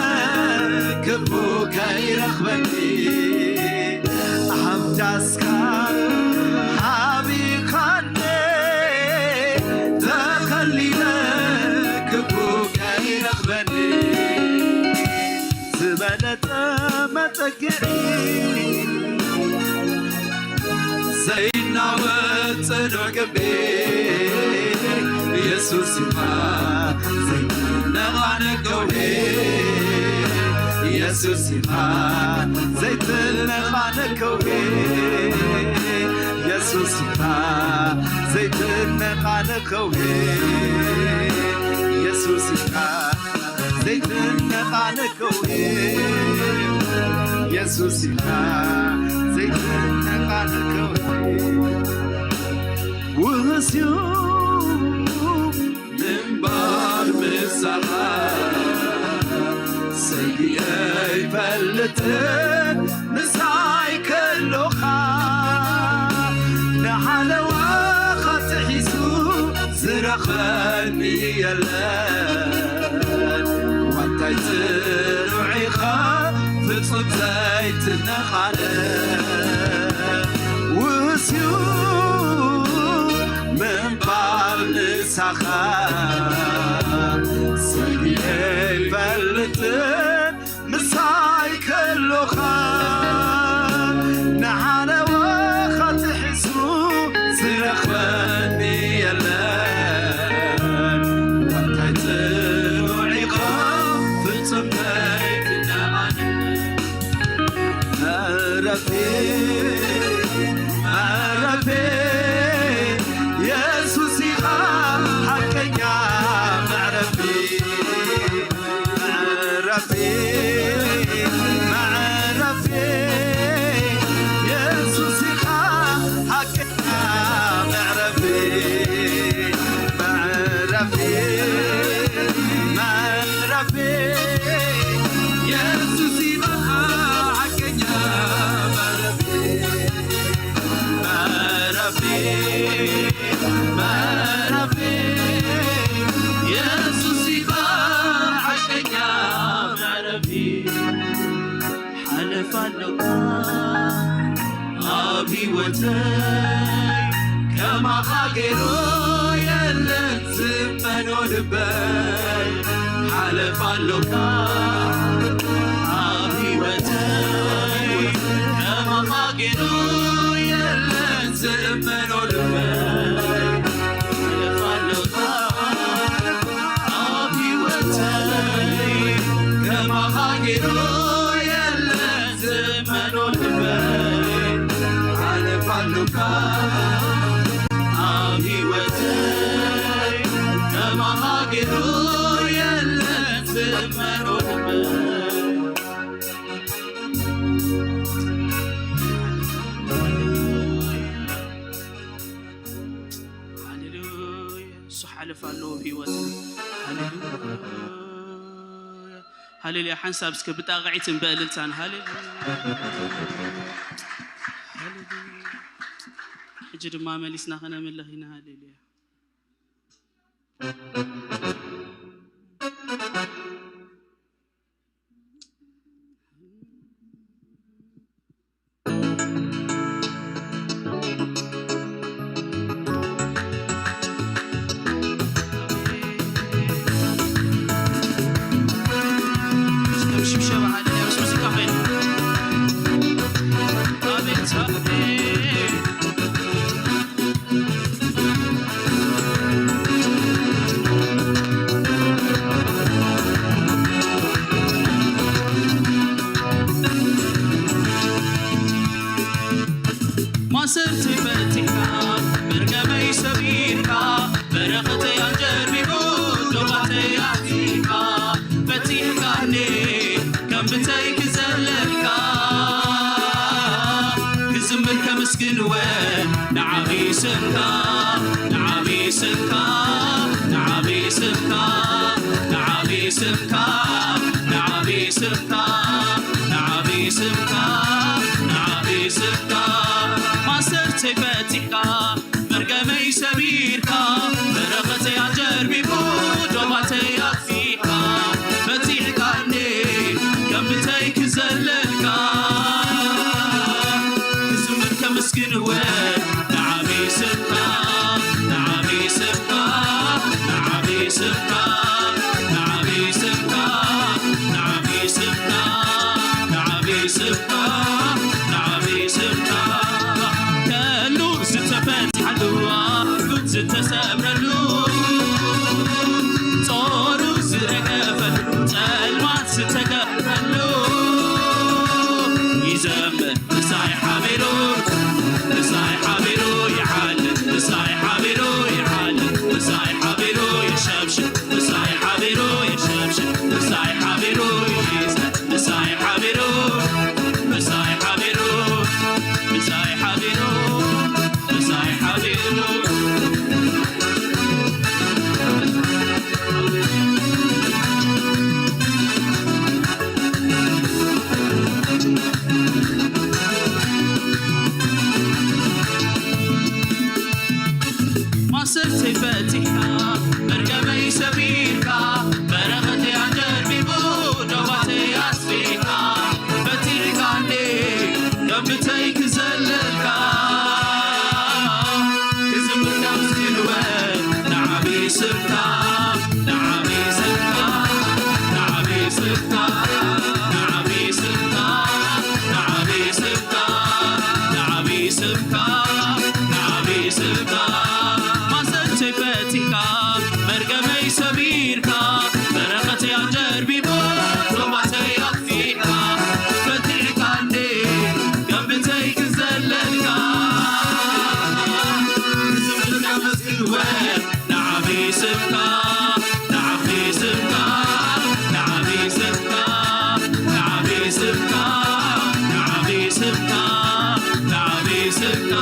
ክፉ ከይረኽበኒ ኣብ ዳስካ ሓቢካኒ ተኸሊለ ክፉ ከይረኽበኒ ዝበለጠ መጠግዒ ዘይናወጽ ጽኑዕ ግምቢ የሱስ ኢኻ ዘይትነቓነቕ ከውሒ የሱስ ኢኻ ዘይትነቓነቕ ከውሒ የሱስ ኢኻ ዘይትነቓነቕ ከውሒ የሱስ ኢኻ ዘይትነቓነቕ ከውሒ የሱስ ኢኻ ዘይትነቓነቕ ከውሒ ውህስዩ ምንባር ምሳኻ ሰጊኤ ይፈልጥን ምሳይ ከሎኻ ንሓለዋኻ ትሒዙ ዝረኽበኒ የለን ዋንታይ ጽኑዕ ኢኻ ፍጹም ዘይትነቓነ ውስዩ ምንባር ንሳኻ ሰጊኤ ይፈልጥን ምሳይ ከሎኻ ንሓለዋኻ ትሕሱ ዝረኽበኒ የለን እንታይ ጽኑዕ ኢኻ ፍጹም ዘይትነቓነቕ መዕረፊ መዕረፊ የሱስ ኢኻ ሓቀኛ መዕረፊ መዕረፊ መዕረፊ የሱስ ኢኻ ሓቀኛ መዕረፊ መዕረፊ መዕረፊ የሱስ ኢኻ ሓቀኛ መዕረፊ መዕረፊ መዕረፊ የሱስ ኢኻ ሓቀኛ መዕረፊ ሓለፋ ኣለካ ኣብ ህይወተይ ከማኻ ገይሩ የለን ዝመኖ ልበይ ሓለፋ ኣለካ ኣብ ህይወተይ ከማኻ ገይሩ የለን ዝእመኖ ልበይ ሓለፋ ኣለኻ ኣብ ህይወተይ። ከማኻ ገይሩ የለን ዝእመኖ ልበይ ሓለፋ ኣለኻ ኣብ ህይወተይ። ከማኻ ገይሩ የለን ዝእመኖ ልበይ። ሃሌሉያ። እሱ ሓለፍ ኣለዎ ኣብ ህይወትና። ሃሌሉያ። ሃሌሉያ። ሓንሳብ እስከ ብጣቕዒትን ብእልልታን። ሃሌሉያ። ሃሌሉያ። ሕጂ ድማ መሊስና ከነምልኽ ኢና። ሃሌሉያ። ማሰርተይ ፈቲሕካ፣ መርገመይ ሰቢርካ፣ በረኸተይ ኣጀርቢቡ፣ ዶባተይ ኣሕዚእካ፣ ፈቲሕካኒ፣ ከም ብተይ ክዘለልካ፣ ክዝምር ከመስግን እውን ንዓቢ ስምካ፣ ንዓቢ ስምካ፣ ንዓቢ ስምካ፣ ንዓቢ ስምካ፣ ንዓቢ ስምካ፣ ንዓቢ ስምካ፣ ንዓቢ ስምካ፣ ማሰርተይ ፈቲሕካ፣ መርገመይ ሰቢርካ፣ በረኸተይ ኣጀርቢቡ፣ ዶባተይ ኣጥፊእካ፣ ፈቲሕካኒ፣ ከም ብተይ ክዘለልካ፣ ክዝምር ከመስግን እውን ንዓቢ ስምካ፣ ንዓቢ ስምካ፣ ንዓቢ ስምካ፣ ንዓቢ ስምካ፣ ንዓቢ ስምካ፣ ንዓቢ ስምካ፣ ንዓቢ ስምካ። ከሉ ዝተፈትሐሉ፣ ኣፉት ዝተሰብረሉ፣ ጾሩ ዝረገፈሉ፣ ጸልማት ዝተገፈሉ ይዘምር። ምሳይ ሓቢሩ፣ ምሳይ ሓቢሩ ይሓልፍ፣ ምሳይ ሓቢሩ ይሓልፍ፣ ምሳይ ሓቢሩ ይሸብሽብ፣ ምሳይ ሓቢሩ ይሸብሽብ፣ ምሳይ ሓቢሩ ይዘ-፣ ምሳይ ሓቢሩ፣ ምሳይ ሓቢሩ፣ ምሳይ ሓቢሩ፣ ምሳይ ሓቢሩ። ማሰርተይ ፈቲሕካ፣ መርገመይ ሰቢርካ፣ በረኸተይ ኣጀርቢቡ፣ ዶባተይ ኣስፊሕካ፣ ፈቲሕካኒ፣ ከም ብተይ ክዘለልካ፣ ክዝምር ከመስግን እውን ንዓቢ ስምካ፣ ንዓቢ ስምካ፣ ንዓቢ ስምካ፣ ንዓቢ ስምካ፣ ንዓቢ ስምካ፣ ንዓቢ ስምካ፣ ንዓቢ ስምካ፣ ማሰርተይ ፈቲሕካ፣ መርገመይ ሰቢርካ፣ በረኸተይ ኣጀርቢቡ፣ ዶባተይ ኣጥፊእካ፣ ፈቲሕካኒ፣ ከም ብተይ ክዘለልካ፣ ክዝምር ከመስግን እውን ንዓቢ ስምካ፣ ንዓቢ ስምካ፣ ንዓቢ ስምካ፣ ንዓቢ ስምካ፣ ንዓቢ ስምካ፣ ንዓቢ ስምካ፣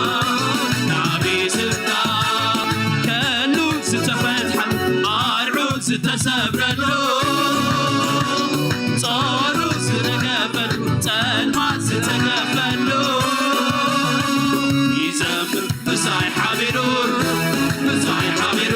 ንዓቢ ስምካ። ከሉ ዝተፈትሐሉ፣ ኣርዑት ዝተሰብረሉ፣ ጾሩ ዝረገፈሉ፣ ጸልማት ዝተገፈሉ ይዘምር። ምሳይ ሓቢሩ፣ ምሳይ ሓቢሩ፣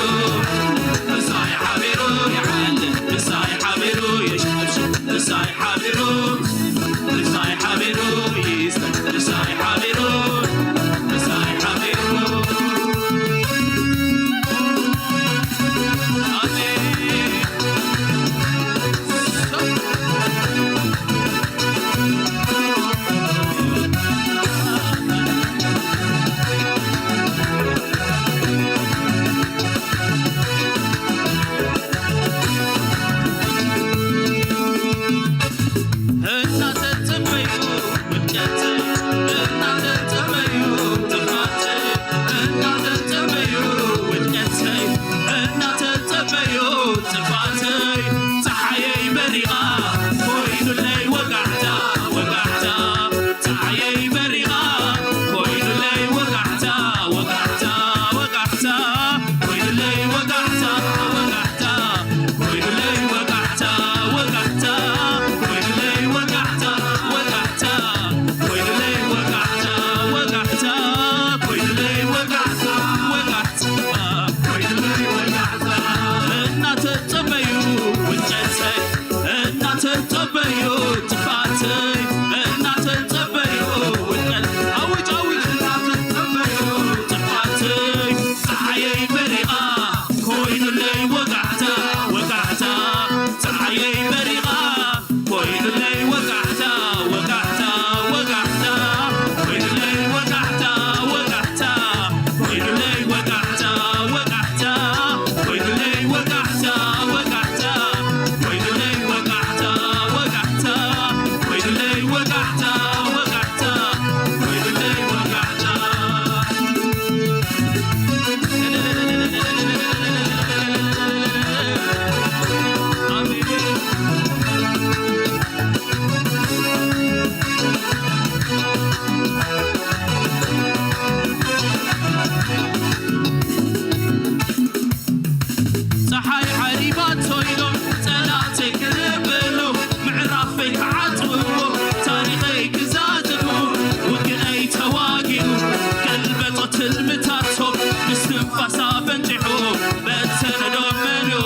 ኣቶም ምስትንፋሳ በንጪሑ በተነ ደመንኡ፣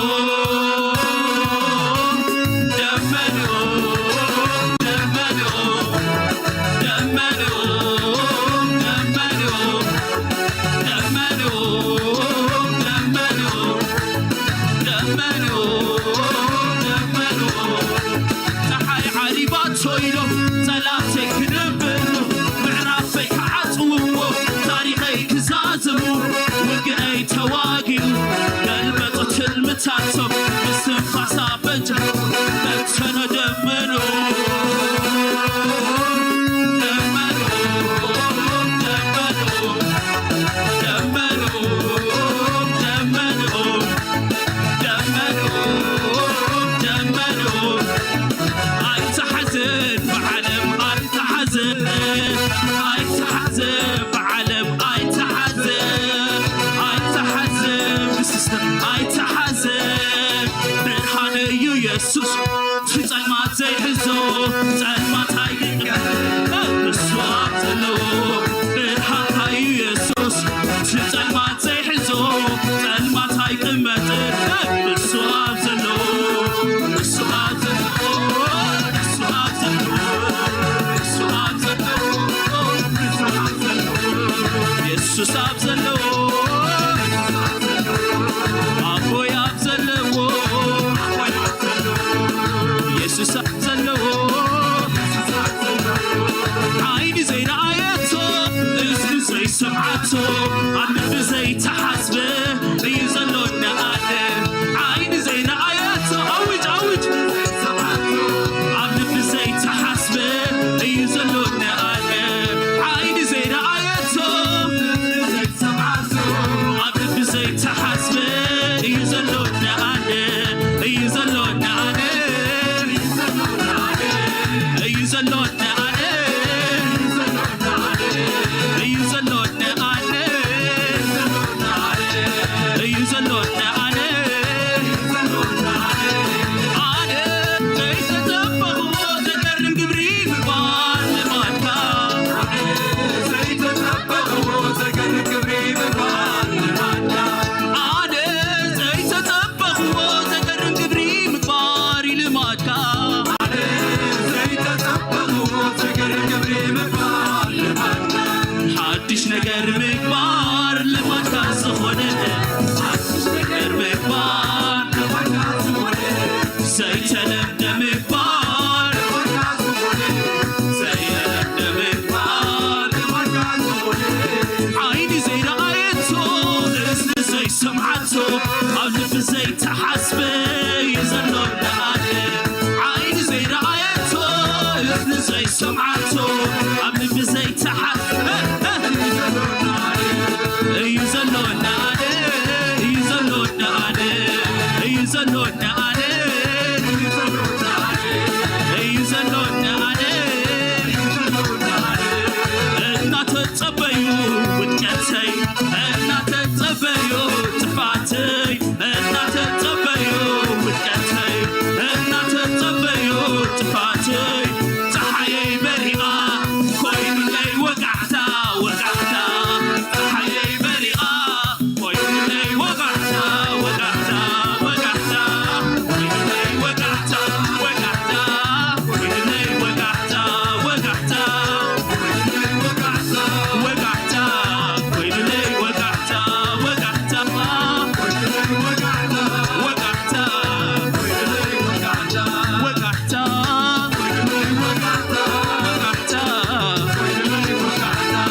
ደመንኡ፣ ደመንኡ፣ ደመንኡ፣ ደመንኡ፣ ደመንኡ፣ ደመንኡ፣ ደመንኡ፣ ደመንኡ። ጸሓይ ዓሪባቶ ኢሎም ጸላተይ ክድብሉ፣ ምዕራፈይ ክዓጽውዎ፣ ታሪኸይ ክዛዝሙ፣ ውግኣይ ተዋጊኡ፣ ገልበጡ ትልምታቶም፣ ምስትንፋሳ በጃ፣ በተነ ደመንኡ፣ ደመንኡ፣ ደመንኡ፣ ደመንኡ፣ ደመንኡ። ደመንኡ፣ ደመንኡ፣ ኣይትሓዝን ብዓለም ኣይትሓዝን፣ ኣይትሓዝን ብዓለም ኣይትሓዝን፣ ኣይትሓዝን ብሲስተም ኣይትሓዝን። ብርሃን እዩ የሱስ፣ እቲ ጸልማት ዘይሕዞ፣ ጸልማት ኣይግበር፣ እሱ ኣብ ዘለዎ። ብርሃንካ እዩ የሱስ፣ እቲ ጸልማት ዘይሕዞ፣ ጸልማት ኣይቅመጥን፣ እሱ ኣብ ዘለዎ። እሱ ኣብ ዘለዎ። እሱ ኣብ ዘለዎ። እሱ ኣብ ዘለዎ። እሱ ኣብ ዘለዎ። እሱ ኣብ ዘለዎ። የሱስ ኣብ ዘለዎ። ኣቦይ ኣብ ዘለዎ። የሱስ ኣብ ዘለዎ። ዓይኒ ዘይረኣየቶ፣ እዝኒ ዘይሰምዓቶ፣ ኣብ ልቢ ዘይተሓስበ እዩ ዘሎ ንኣለ። ዓይኒ ዘይረኣየቶ፣ ኣውጅ፣ ኣውጅ። ኣብ ልቢ ዘይተሓስበ እዩ ዘሎ ንኣለ። ዓይኒ ዘይረኣየቶ፣ ኣብ ልቢ ዘይተሓስበ እዩ ዘሎ ንኣለ፣ እዩ ዘሎ ንኣለ፣ እዩ ዘሎ ንኣለ፣ እዩ ዘሎ ንኣለ፣ እዩ ዘሎ ንኣለ። ኣነ ዘይተጸበኽዎ ዘገርም ግብሪ ምግባር ልማድካ። ዘይተጸበኽዎ ዘገርም ግብሪ ምግባር ልማድካ። ኣነ ዘይተጸበኽዎ ዘገርም ግብሪ ምግባር እዩ ልማድካ። ኣነ ዘይተጸበኽዎ ዘገርም ግብሪ ምግባር ልማድካ። ሓድሽ ነገር ምግባር ልማድካ ዝኾነ፣ ሓድሽ ነገር ምግባር ልማድካ ዝኾነ፣ ዘይተለምደ ምግባር፣ ዘይተለምደ ምግባር፣ ዓይኒ ዘይረኣየቶ፣ እዝኒ ዘይሰምዓቶ፣ ኣብ ልቢ ዘይተሓስበ እዩ ዘሎ ንኣለ። ዓይኒ ዘይረኣየቶ፣ እዝኒ ዘይሰምዓቶ፣ ኣብ ልቢ ዘይተሓስበ እዩ ዘሎ ንኣለ፣ እዩ ዘሎ ንኣለ፣ እዩ ዘሎ ንኣለ፣ እዩ ዘሎ ንኣለ። እናተጸበዩ ውድቀተይ፣ እናተጸበዩ ጥፋተይ፣ እናተጸበዩ ውድቀተይ፣ እናተጸበዩ ጥፋተይ፣ ጸሓየይ በሪቓ ኮይኑለይ ወጋሕታ፣ ወጋሕታ፣ ጸሓየይ በሪቓ ኮይኑለይ ወጋሕታ፣ ወጋሕታ፣ ወጋሕታ፣ ኮይኑለይ ወጋሕታ፣ ወጋሕታ፣ ኮይኑለይ ወጋሕታ፣ ወጋሕታ፣ ኮይኑለይ ወጋሕታ፣ ወጋሕታ፣ ኮይኑለይ ወጋሕታ፣ ወጋሕታ፣ ኮይኑለይ ወጋሕታ፣ ወጋሕታ፣ ኮይኑለይ ወጋሕታ፣ ወጋሕታ፣ ኮይኑለይ ወጋሕታ፣ ወጋሕታ፣ ኮይኑለይ ወጋሕታ።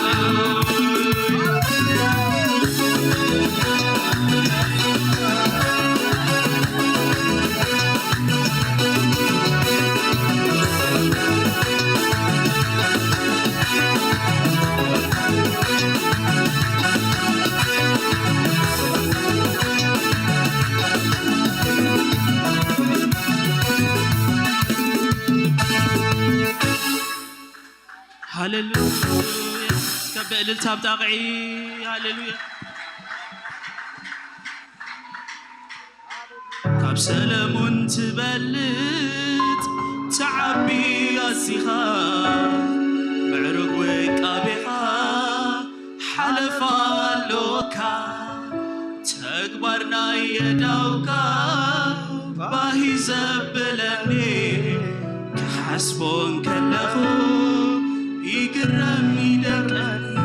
ሃሌሉያ። እስከ ብእልልታ ብጣቕዒ። ሃሌሉያ። ካብ ሰለሙን ትበልጽ ትዓቢ ኣዚኻ፣ ምዕሩግ ውቃቤኻ ሓለፋ ኣለዎ። ተግባር ናይ የዳውካ ባሂ ዘብለኒ፣ ክሓስቦ እንከለኹ ይግረም ይደንቀኒ።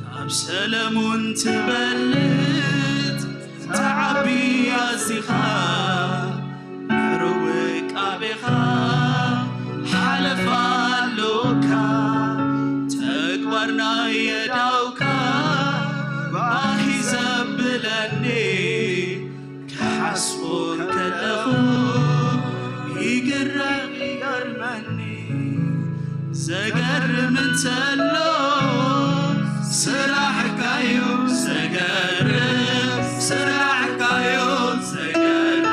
ካብ ሰለሙን ትበልጽ ትዓቢ ኣዚኻ፣ ምዕሩግ ውቃቤኻ ሓለፋ ኣሎካ። ተግባር ናይ የዳውካ ባሂ ዘብለኒ፣ ክሓስቦ እንከለኹ ይግረም ይገርመኒ። ዘገርም እንተሎ ስራሕካዩ፣ ዘገርም ስራሕካዩ፣ ዘገርም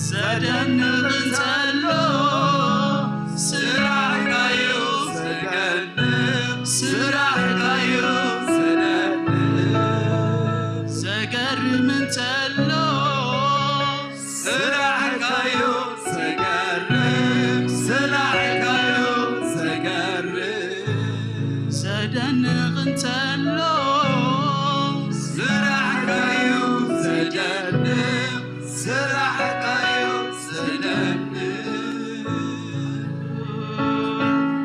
ዘደንቕ እንተሎ ስራሕካዩ፣ ዘገርም ስራሕካዩ፣ ዘደንቕ ዘገርም እንተሎ ስራሕካዩ፣ ዘገርም ስራሕካዩ፣ ዘገርም ዘደንቕ እንተሎ ስራሕካዩ፣ ዘደንቕ ስራሕካዩ፣ ዘደንቕ።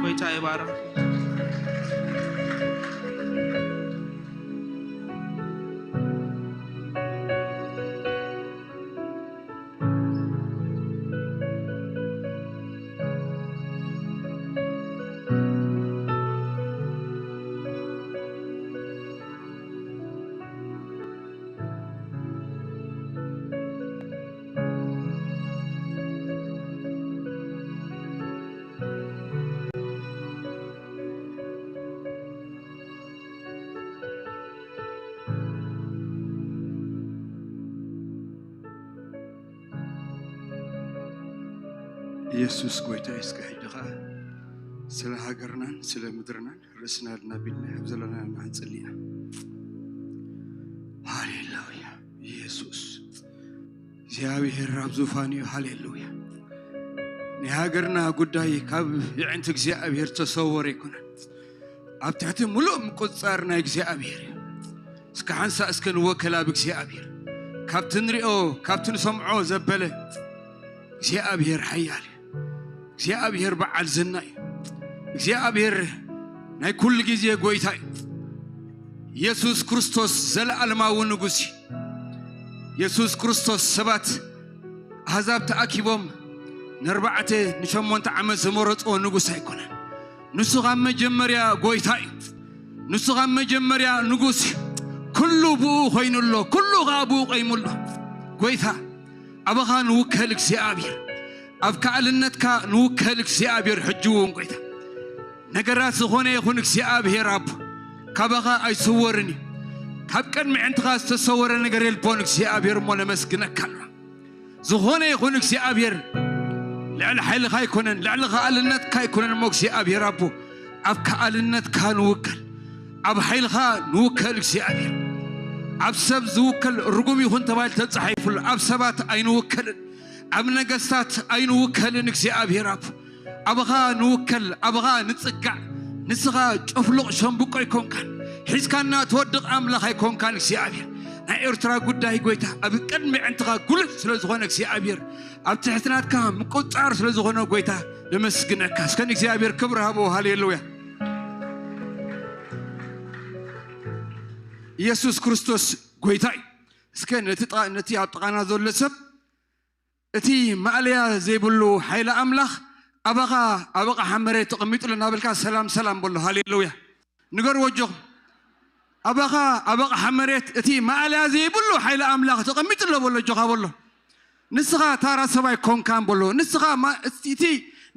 ጎይታ ይባረክ። ኢየሱስ ጎይታ እዩ። እስከ ሕጂ ኸዓ ስለ ሃገርናን ስለ ምድርናን ርእስና ኣልናቢልና ኣብ ዘለና ንዓንጽልያ። ሃሌሉያ። ኢየሱስ እግዚኣብሔር ኣብ ዙፋን እዩ። ሃሌሉያ። ናይ ሃገርና ጉዳይ ካብ የዕንቲ እግዚኣብሔር ተሰወረ ኣይኮነን። ኣብ ትሕቲ ምሉእ ምቁጽጻር ናይ እግዚኣብሔር እዩ። እስከ ሓንሳእ እስከ ንወከል ኣብ እግዚኣብሔር። ካብቲ ንሪኦ ካብቲ ንሰምዖ ዘበለ እግዚኣብሔር ሓያል እዩ። እግዚኣብሔር በዓል ዝና እዩ። እግዚኣብሔር ናይ ኩሉ ግዜ ጎይታ እዩ። ኢየሱስ ክርስቶስ ዘለኣለማዊ ንጉስ እዩ። ኢየሱስ ክርስቶስ ሰባት ኣህዛብ ተኣኪቦም ንኣርባዕተ ንሸሞንተ ዓመት ዝመረፅዎ ንጉስ ኣይኮነን። ንሱ ካብ መጀመርያ ጎይታ እዩ። ንሱ ካብ መጀመርያ ንጉስ እዩ። ኩሉ ብኡ ኮይኑ ኣሎ፣ ኩሉ ኸዓ ብኡ ቆይሙ ኣሎ። ጎይታ ኣባኻ ንውከል እግዚኣብሔር፣ ኣብ ከኣልነትካ ንውከል እግዚኣብሔር። ሕጂ እውን ጎይታ ነገራት ዝኾነ ይኹን እግዚኣብሔር ኣቦ ካባኻ ኣይስወርን እዩ። ካብ ቅድሚ ዕንትኻ ዝተሰወረ ነገር የልቦን እግዚኣብሔር እሞ ነመስግነካ ኣሎ። ዝኾነ ይኹን እግዚኣብሔር ልዕሊ ሓይልኻ ኣይኮነን፣ ልዕሊ ከኣልነትካ ኣይኮነን እሞ እግዚኣብሔር ኣቦ ኣብ ከኣልነትካ ንውከል፣ ኣብ ሓይልኻ ንውከል እግዚኣብሔር። ኣብ ሰብ ዝውከል ርጉም ይኹን ተባሂሉ ተጻሒፉሉ፣ ኣብ ሰባት ኣይንውከልን፣ ኣብ ነገስታት ኣይንውከልን እግዚኣብሔር ኣቦ ኣባኻ ንውከል፣ ኣባኻ ንጽጋዕ። ንስኻ ጨፍሉቕ ሸምብቆ ኣይኮንካን፣ ሒዝካና ትወድቕ ኣምላኽ ኣይኮንካን እግዚኣብሔር። ናይ ኤርትራ ጉዳይ ጎይታ ኣብ ቅድሚ ዕንትኻ ጉሉጽ ስለ ዝኾነ እግዚኣብሔር ኣብ ትሕትናትካ ምቁጻር ስለ ዝኾነ ጎይታ ነመስግነካ። እስከ ንእግዚኣብሔር ክብሪ ሃቦ። ሃሌሉያ። ኢየሱስ ክርስቶስ ጎይታ እዩ። እስከ ነቲ ጥቓ-፣ ነቲ ኣብ ጥቓና ዘሎ ሰብ እቲ ማእለያ ዘይብሉ ሓይሊ ኣምላኽ ኣባኻ ኣብ ኣቕሓ መሬት ተቐሚጡ ኣሎ እናበልካ ሰላም ሰላም በሎ። ሃሌሉያ። ንገርዎ ኣጆኹም። ኣባኻ ኣብ ኣቕሓ መሬት እቲ ማእለያ ዘይብሉ ሓይሊ ኣምላኽ ተቐሚጡ ኣሎ በሎ ኣጆኻ በሎ። ንስኻ ታራ ሰብ ኣይኮንካን በሎ። ንስኻ ማ-፣ እቲ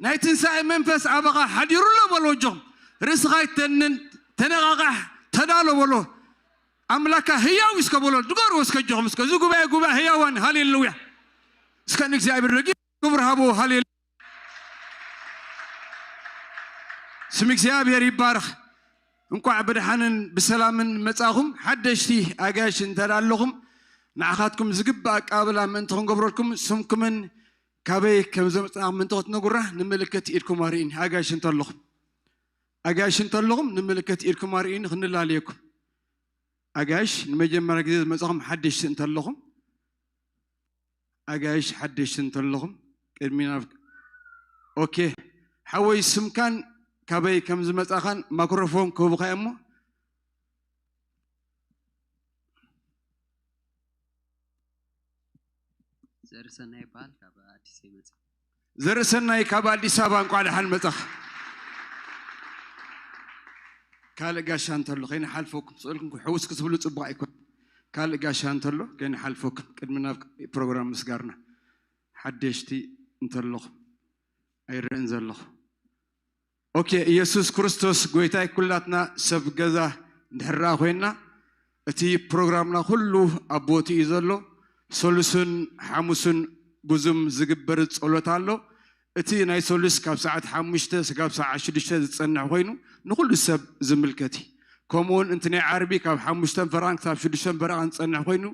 ናይ ትንሳኤ መንፈስ ኣባኻ ሓዲሩ ኣሎ በሎ ኣጆኹም። ርእስኻ ኣይትደንን፣ ተነቓቓሕ፣ ተዳሎ በሎ። ኣምላካ ህያው እዩ እስከ በሎ። ንገርዎ እስከ ኣጆኹም እስከ። እዚ ጉባኤ ጉባኤ ህያዋን። ሃሌሉያ። እስከ ንእግዚኣብሔር ደጊም ክብሪ ሃቦ። ሃሌሉያ። ስም እግዚኣብሔር ይባረኽ። እንቋዕ ብደሓንን ብሰላምን መጻኹም። ሓደሽቲ ኣጋይሽ እንተ ደኣ ኣለኹም ንዓኻትኩም ዝግባእ ኣቀባብላ ምእንቲ ክንገብረልኩም ስምኩምን ካበይ ከም ዘመጻኹም ምእንቲ ክትነግሩና ንምልክት ኢድኩም ኣርእዩኒ። ኣጋይሽ እንተ ኣለኹም፣ ኣጋይሽ እንተ ኣለኹም ንምልክት ኢድኩም ኣርእዩኒ ክንላለየኩም። ኣጋይሽ ንመጀመርያ ግዜ ዝመጻኹም ሓደሽቲ እንተለኹም ኣጋይሽ ሓደሽቲ እንተለኹም ቅድሚ ናብ ኦኬ ሓወይ ስምካን ካበይ ከም ዝመጻኻን ማክሮፎን ክህቡኻ እሞ ዘርሰናይ ይበሃል ካብ ኣዲስ ይመጽእ ዘርእሰናይ ካብ ኣዲስ ኣበባ እንኳዕ ደሓን መጻኻ ካልእ ጋሻ እንተሎ ከይንሓልፈኩም ስእልኩም ሕውስ ክትብሉ ጽቡቕ ኣይኮን ካልእ ጋሻ እንተሎ ከይንሓልፈኩም ቅድሚ ናብ ፕሮግራም ምስጋርና ሓደሽቲ እንተለኹም ኣይርእን ዘለኹ ኦኬ ኢየሱስ ክርስቶስ ጎይታይ ኩላትና ሰብ ገዛ እንድሕራ ኮይና እቲ ፕሮግራምና ኩሉ ኣብ ቦትኡ እዩ ዘሎ ሰሉስን ሓሙስን ጉዙም ዝግበር ጸሎት ኣሎ እቲ ናይ ሰሉስ ካብ ሰዓት ሓሙሽተ ስጋብ ሰዓት ሽዱሽተ ዝጸንሕ ኮይኑ ንኩሉ ሰብ ዝምልከት እዩ ከምኡውን እቲ ናይ ዓርቢ ካብ ሓሙሽተን ፈረቓን ክሳብ ሽዱሽተን ፈረቓን ዝጸንሕ ኮይኑ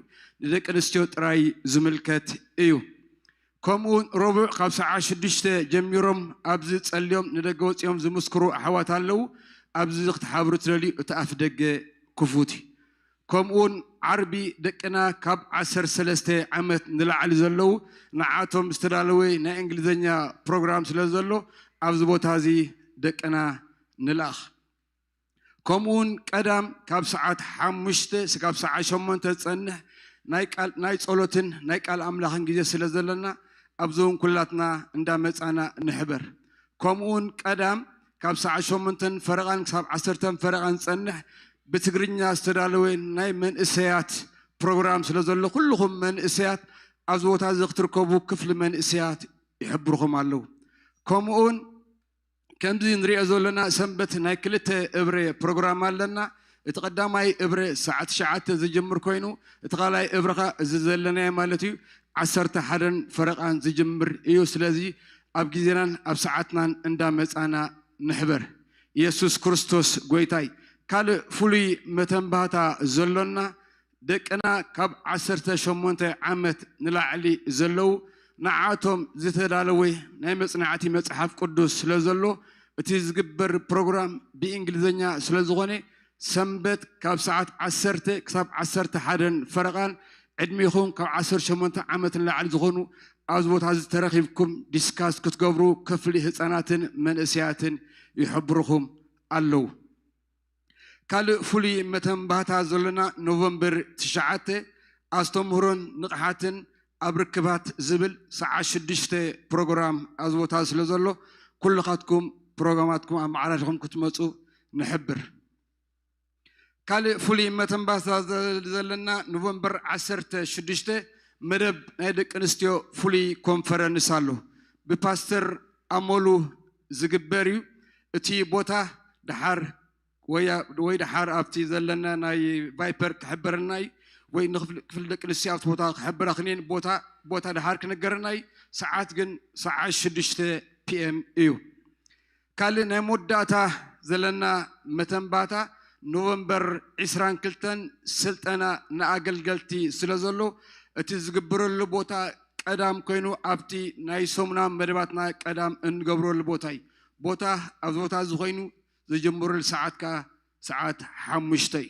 ንደቂ ኣንስትዮ ጥራይ ዝምልከት እዩ ከምኡ እውን ረቡዕ ካብ ሰዓት ሽዱሽተ ጀሚሮም ኣብዚ ጸልዮም ንደገ ወጺኦም ዝምስክሩ ኣሕዋት ኣለዉ። ኣብዚ ክትሓብሩ ትደልዩ እቲ ኣፍ ደገ ክፉት እዩ። ከምኡ እውን ዓርቢ ደቅና ካብ ዓሰርተ ሰለስተ ዓመት ንላዕሊ ዘለዉ ንዓቶም ዝተዳለወ ናይ እንግሊዝኛ ፕሮግራም ስለ ዘሎ ኣብዚ ቦታ እዚ ደቅና ንልኣኽ። ከምኡውን ቀዳም ካብ ሰዓት ሓሙሽተ ስጋብ ሰዓት ሸሞንተ ዝጸንሕ ናይ ቃል ናይ ጸሎትን ናይ ቃል ኣምላኽን ግዜ ስለ ዘለና ኣብዚ እውን ኩላትና እንዳመጻና ንሕበር። ከምኡውን ቀዳም ካብ ሰዓት ሸሞንተን ፈረቓን ክሳብ ዓሰርተን ፈረቓን ዝጸንሕ ብትግርኛ ዝተዳለወ ናይ መንእሰያት ፕሮግራም ስለ ዘሎ ኩልኹም መንእሰያት ኣብዚ ቦታ እዚ ክትርከቡ ክፍሊ መንእሰያት ይሕብርኹም ኣለዉ። ከምኡውን ከምዚ ንሪኦ ዘለና ሰንበት ናይ ክልተ እብረ ፕሮግራም ኣለና። እቲ ቀዳማይ እብረ ሰዓት ትሽዓተ ዝጅምር ኮይኑ እቲ ካልኣይ እብረ ኸ እዚ ዘለናዮ ማለት እዩ ዓሰርተ ሓደን ፈረቓን ዝጅምር እዩ። ስለዚ ኣብ ግዜናን ኣብ ሰዓትናን እንዳመጻና ንሕበር። ኢየሱስ ክርስቶስ ጎይታይ። ካልእ ፍሉይ መተንባህታ ዘሎና ደቅና ካብ ዓሰርተ ሸሞንተ ዓመት ንላዕሊ ዘለዉ ንዓቶም ዝተዳለወ ናይ መጽናዕቲ መጽሓፍ ቅዱስ ስለ ዘሎ እቲ ዝግበር ፕሮግራም ብእንግሊዝኛ ስለ ዝኾነ ሰንበት ካብ ሰዓት ዓሰርተ ክሳብ ዓሰርተ ሓደን ፈረቓን ዕድሜኹም ካብ ዓሰርተ ሸሞንተ ዓመት ንላዕሊ ዝኾኑ ኣብዚ ቦታ እዚ ተረኺብኩም ዲስካስ ክትገብሩ ክፍሊ ህፃናትን መንእሰያትን ይሕብርኹም ኣለዉ። ካልእ ፍሉይ መተንባህታ ዘሎና ኖቨምበር ትሽዓተ ኣስተምህሮን ንቕሓትን ኣብ ርክባት ዝብል ሰዓት ሽዱሽተ ፕሮግራም ኣብዚ ቦታ ስለ ዘሎ ኩልኻትኩም ፕሮግራማትኩም ኣመዓራሪኹም ክትመፁ ንሕብር። ካልእ ፍሉይ መተንባህታ ዘለና ኖቨምበር ዓሰርተ ሽዱሽተ መደብ ናይ ደቂ ኣንስትዮ ፍሉይ ኮንፈረንስ ኣሎ። ብፓስተር ኣመሉ ዝግበር እዩ። እቲ ቦታ ድሓር ወይ ድሓር ኣብቲ ዘለና ናይ ቫይፐር ክሕበረና እዩ ወይ ንክፍሊ ደቂ ኣንስትዮ ኣብቲ ቦታ ክሕበራ ክኔን ቦታ ቦታ ድሓር ክንገረና እዩ። ሰዓት ግን ሰዓት ሽዱሽተ ፒኤም እዩ። ካልእ ናይ መወዳእታ ዘለና መተንባታ ኖቨምበር ዕስራን ክልተን ስልጠና ንኣገልገልቲ ስለ ዘሎ እቲ ዝግበረሉ ቦታ ቀዳም ኮይኑ ኣብቲ ናይ ሰሙና መደባትና ቀዳም እንገብረሉ ቦታ እዩ። ቦታ ኣብዚ ቦታ እዚ ኮይኑ ዝጅምረሉ ሰዓት ከዓ ሰዓት ሓሙሽተ እዩ።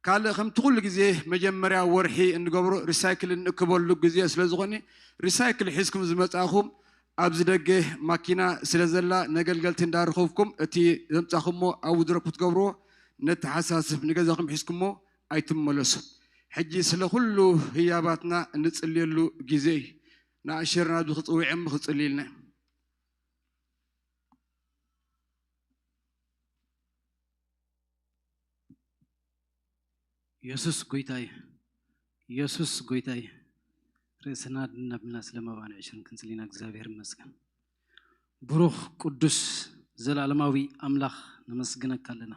ካልእ ከምቲ ኩሉ ግዜ መጀመርያ ወርሒ እንገብሮ ሪሳይክል እንእክበሉ ግዜ ስለ ዝኾነ ሪሳይክል ሒዝኩም ዝመጻእኹም ኣብዚ ደገ ማኪና ስለ ዘላ ነገልገልቲ እንዳረኸብኩም እቲ ዘምጻኹሞ ኣብኡ ዝረኩ ትገብርዎ ነተሓሳስብ ንገዛኹም ሒዝኩሞ ኣይትመለሱ። ሕጂ ስለ ኩሉ ህያባትና እንጽልየሉ ግዜ እዩ። ንኣሸር ናብዚ ክጽውዕ እሞ ክጽልይልና ኢየሱስ ጎይታይ ኢየሱስ ጎይታይ ርእስና ድናብልና ስለ መባን ዕሽርን ክንጽሊና እግዚኣብሔር ይመስገን። ብሩኽ ቅዱስ ዘላለማዊ ኣምላኽ ነመስግነካ ኣለና።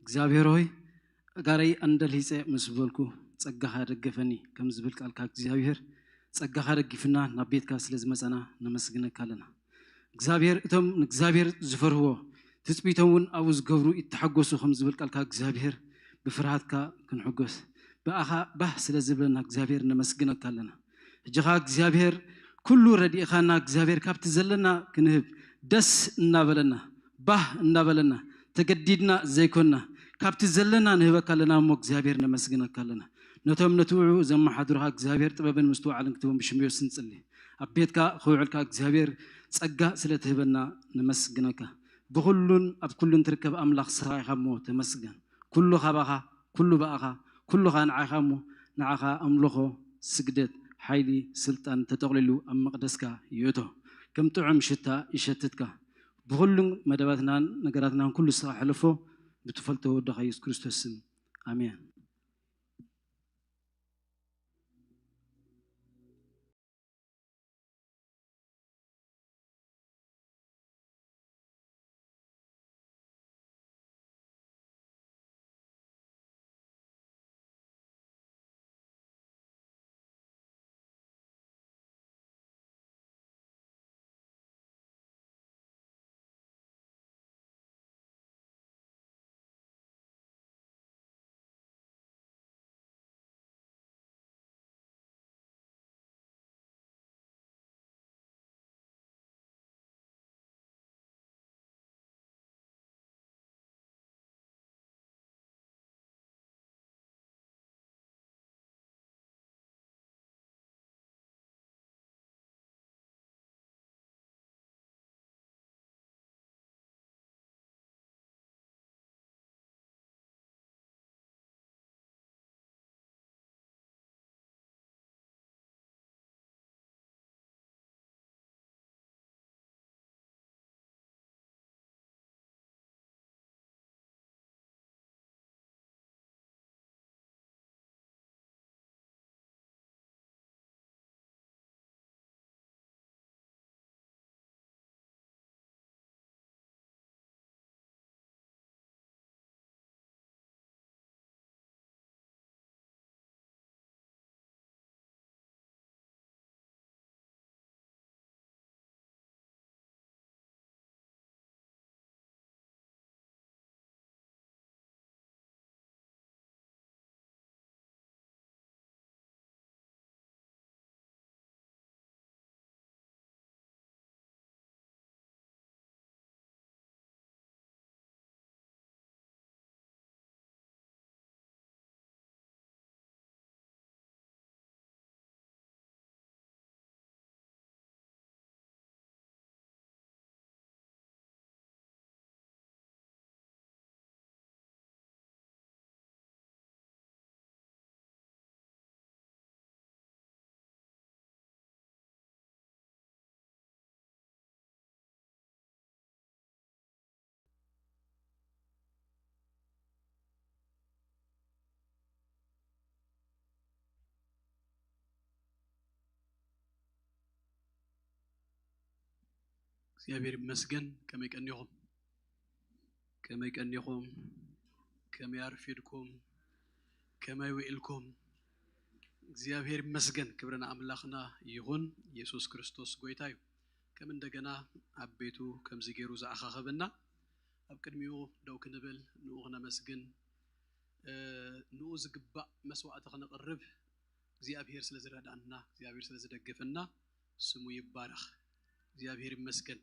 እግዚኣብሔር ሆይ ኣጋረይ ኣንደልሂፀ ምስ በልኩ ጸጋኻ ደገፈኒ ከም ዝብል ቃልካ እግዚኣብሔር ጸጋኻ ደጊፍና ናብ ቤትካ ስለ ዝመጸና ነመስግነካ ኣለና። እግዚኣብሔር እቶም ንእግዚኣብሔር ዝፈርህዎ ትጽቢቶም እውን ኣብኡ ዝገብሩ ይተሓጎሱ ከም ዝብል ቃልካ እግዚኣብሔር ብፍርሃትካ ክንሕጎስ ብኣኻ ባህ ስለ ዝብለና እግዚኣብሔር ነመስግነካ ኣለና። ሕጂ ኸኣ እግዚኣብሔር ኩሉ ረዲእኻና እግዚኣብሔር ካብቲ ዘለና ክንህብ ደስ እናበለና ባህ እናበለና ተገዲድና ዘይኮንና ካብቲ ዘለና ንህበካ ኣለና እሞ እግዚኣብሔር ነመስግነካ ኣለና። ነቶም ነቲ ውዑ ዘመሓድሩኻ እግዚኣብሔር ጥበብን ምስትውዓልን ክትቦም ብሽም የሱስ ንጽሊ። ኣብ ቤትካ ክውዕልካ እግዚኣብሔር ጸጋ ስለ ትህበና ነመስግነካ። ብኹሉን ኣብ ኩሉን ትርከብ ኣምላኽ ሰራይኻ እሞ ተመስገን። ኩሉ ካባኻ፣ ኩሉ ብኣኻ፣ ኩሉኻ ንዓኻ እሞ ንዓኻ ኣምልኾ፣ ስግደት፣ ሓይሊ፣ ስልጣን ተጠቕሊሉ ኣብ መቕደስካ ይእቶ። ከም ጥዑም ሽታ ይሸትትካ። ብኹሉን መደባትናን ነገራትናን ኩሉ ስኻ ሕለፎ፣ ብትፈልጦ ወድኻ የሱስ ክርስቶስ ስም። ኣሜን። እግዚኣብሔር ይመስገን። ከመይ ቀኒኹም? ከመይ ቀኒኹም? ከመይ ኣርፊድኩም? ከመይ ውዒልኩም? እግዚኣብሔር ይመስገን። ክብሪ ንኣምላኽና ይኹን። ኢየሱስ ክርስቶስ ጎይታ እዩ። ከም እንደገና ኣብ ቤቱ ከምዚ ገይሩ ዝኣኻኸበና፣ ኣብ ቅድሚኡ ደው ክንብል፣ ንኡ ክነመስግን፣ እ፣ ንኡ ዝግባእ መስዋዕቲ ክነቕርብ እግዚኣብሔር ስለ ዝረድኣና፣ እግዚኣብሔር ስለ ዝደገፈና ስሙ ይባረኽ። እግዚኣብሔር ይመስገን።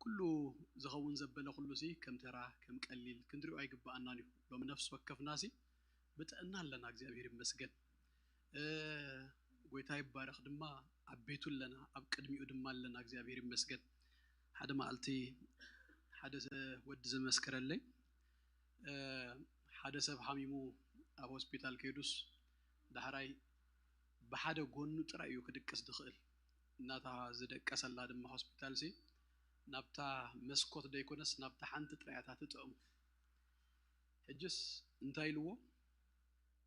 ኩሉ ዝኸውን ዘበለ ኩሉ ሲ ከም ተራ፣ ከም ቀሊል ክንድሪኦ ኣይግባኣናን እዩ። ሎም ነፍሲ ወከፍና ሲ ብጥዕና ኣለና፣ እግዚኣብሔር ይመስገን። እ፣ ጎይታ ይባረኽ ድማ ኣብ ቤቱ ኣለና፣ ኣብ ቅድሚኡ ድማ ኣለና፣ እግዚኣብሔር ይመስገን። ሓደ መዓልቲ ሓደ ሰ-፣ ወዲ ዝመስከረለይ፣ እ፣ ሓደ ሰብ ሓሚሙ ኣብ ሆስፒታል ከይዱስ ዳሕራይ ብሓደ ጎኑ ጥራይ እዩ ክድቅስ ዝኽእል። እናታ ዝደቀሰላ ድማ ሆስፒታል ሲ ናብታ መስኮት ደይኮነስ ናብታ ሓንቲ ጥራይ እያ ትጥዕሞ። ሕጅስ እንታይ ኢልዎ?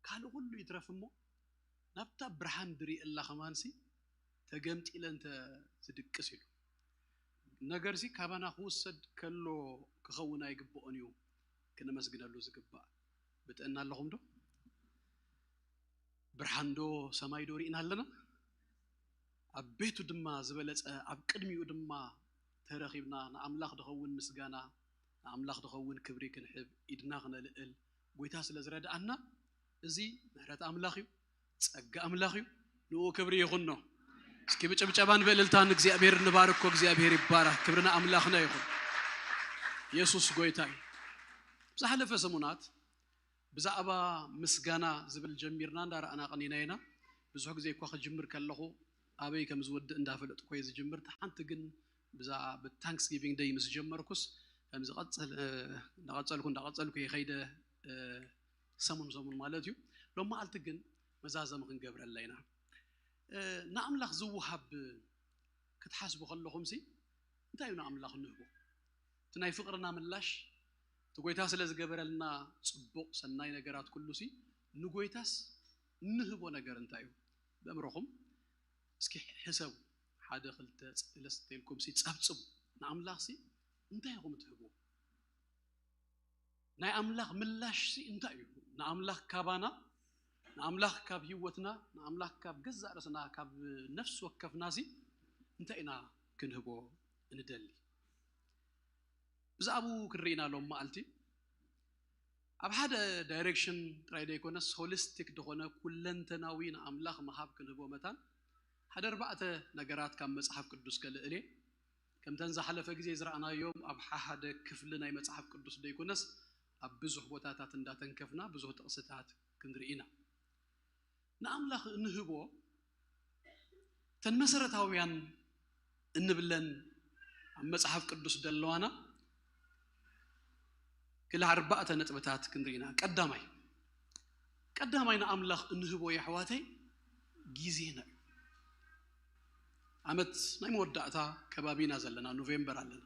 ካልእ ኩሉ ይትረፍ እሞ ናብታ ብርሃን ድሪእላ ከማንሲ ተገምጢለ እንተ ዝድቅስ ኢሉ። ነገርሲ ካባና ክውሰድ ከሎ ክኸውን ኣይግብኦን እዩ ክነመስግነሉ ዝግባእ። ብጥዕና ኣለኹም ዶ? ብርሃን ዶ ሰማይ ዶ ርኢና ኣለና? ኣብ ቤቱ ድማ ዝበለጸ፣ ኣብ ቅድሚኡ ድማ ተረኺብና ንኣምላኽ ዝኸውን ምስጋና፣ ንኣምላኽ ዝኸውን ክብሪ ክንሕብ ኢድና ክነልዕል ጎይታ ስለ ዝረድኣና፣ እዚ ምሕረት ኣምላኽ እዩ፣ ጸጋ ኣምላኽ እዩ። ንኡ ክብሪ ይኹኖ። እስኪ ብጭብጨባን ብእልልታን እግዚኣብሔር ንባርኮ። እግዚኣብሔር ይባረኽ። ክብሪ ንኣምላኽና ይኹን። የሱስ ጎይታ እዩ። ዝሓለፈ ሰሙናት ብዛዕባ ምስጋና ዝብል ጀሚርና እንዳረኣና ቀኒና ኢና። ብዙሕ ግዜ እኳ ክጅምር ከለኹ ኣበይ ከም ዝወድእ እንዳፈለጥኩ እየ ዝጅምር። ሓንቲ ግን ብዛዕባ ብታንክስጊቪንግ ደይ ምስ ጀመርኩስ ከም ዝቐጽል እንዳቐጸልኩ እንዳቐጸልኩ የኸይደ ሰሙን ሰሙን ማለት እዩ። ሎም መዓልቲ ግን መዛዘሚ ክንገብረላ ኢና። ንኣምላኽ ዝወሃብ ክትሓስቡ ከለኹም ሲ እንታይ እዩ ንኣምላኽ ንህቦ? እቲ ናይ ፍቕርና ምላሽ፣ እቲ ጎይታ ስለ ዝገበረልና ጽቡቕ ሰናይ ነገራት ኩሉ ሲ ንጎይታስ እንህቦ ነገር እንታይ እዩ? በእምሮኹም እስኪ ሕሰቡ። ሓደ ክልተ ሰለስተ ኢልኩም ሲ ጸብጽቡ። ንኣምላኽ ሲ እንታይ ኢኹም ትህብዎ? ናይ ኣምላኽ ምላሽ ሲ እንታይ እዩ? ንኣምላኽ ካባና፣ ንኣምላኽ ካብ ህይወትና፣ ንኣምላኽ ካብ ገዛእ ርእስና፣ ካብ ነፍሲ ወከፍና ሲ እንታይ ኢና ክንህቦ እንደሊ? ብዛዕባኡ ክንርኢ ኢና ሎም መዓልቲ። ኣብ ሓደ ዳይሬክሽን ጥራይ ዘይኮነስ ሆሊስቲክ ዝኾነ ኩለንተናዊ ንኣምላኽ ምሃብ ክንህቦ መታን ሓደ ኣርባዕተ ነገራት ካብ መጽሓፍ ቅዱስ ከልዕል እየ። ከምተን ዝሓለፈ ግዜ ዝረኣናዮም ኣብ ሓደ ክፍሊ ናይ መጽሓፍ ቅዱስ ዘይኮነስ ኣብ ብዙሕ ቦታታት እንዳተንከፍና ብዙሕ ጥቕስታት ክንርኢ ኢና። ንኣምላኽ እንህቦ ተን መሰረታውያን እንብለን ኣብ መጽሓፍ ቅዱስ ደለዋና ክልተ ኣርባዕተ ነጥብታት ክንርኢ ኢና። ቀዳማይ ቀዳማይ ንኣምላኽ እንህቦ የሕዋተይ ግዜና እዩ። ዓመት ናይ መወዳእታ ከባቢና ዘለና ኖቬምበር ኣለና።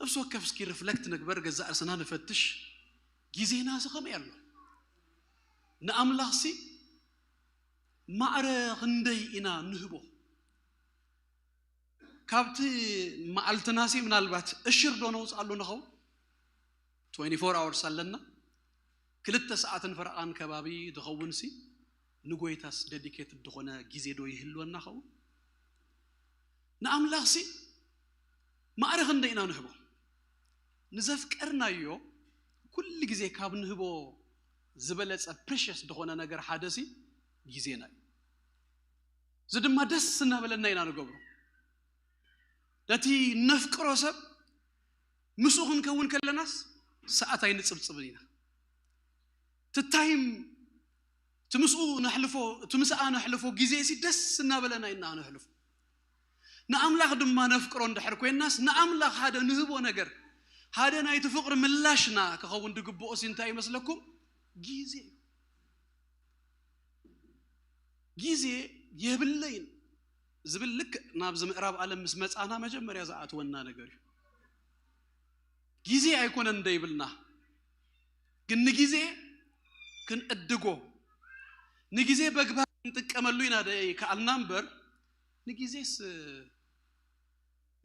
ነፍሲ ወከፍ እስኪ ሪፍለክት ንግበር፣ ገዛእ ርእስና ንፈትሽ። ግዜና ሲ ከመይ ኣሎ? ንኣምላኽ ሲ ማዕረ ክንደይ ኢና ንህቦ? ካብቲ መዓልትና ሲ ምናልባት እሽር ዶ ነውፅኣሉ ንኸውን? ትዌንቲ ፎር ኣወርስ ኣለና። ክልተ ሰዓትን ፈረቓን ከባቢ ዝኸውን ሲ ንጎይታስ ደዲኬትድ ዝኾነ ግዜ ዶ ይህልወና ኸውን? ንኣምላኽ ሲ ማዕረ ክንደይ ኢና ንህቦ? ንዘፍቀርናዮ ኩሉ ግዜ ካብ ንህቦ ዝበለጸ ፕሪሸስ ዝኾነ ነገር ሓደ ሲ ግዜና እዩ። እዚ ድማ ደስ እናበለና ኢና ንገብሮ። ነቲ ነፍቅሮ ሰብ ምስኡ ክንከውን ከለናስ ሰዓት ኣይንጽብጽብን ኢና። እቲ ታይም እቲ ምስኡ ነሕልፎ እቲ ምስኣ ነሕልፎ ግዜ ሲ ደስ እናበለና ኢና ነሕልፎ። ንኣምላኽ ድማ ነፍቅሮ እንድሕር ኮይናስ ንኣምላኽ ሓደ ንህቦ ነገር ሓደ ናይቲ ፍቕሪ ምላሽና ክኸውን ዝግብኦ ሲ እንታይ ይመስለኩም? ግዜ እዩ። ግዜ የብለይን ዝብል ልክዕ ናብዚ ምዕራብ ዓለም ምስ መጻና መጀመርያ ዝኣትወና ነገር እዩ። ግዜ ኣይኮነን ደይብልና ግን ንግዜ ክንዕድጎ ንግዜ በግባር ክንጥቀመሉ ኢና ደይ ከኣልና እምበር ንግዜስ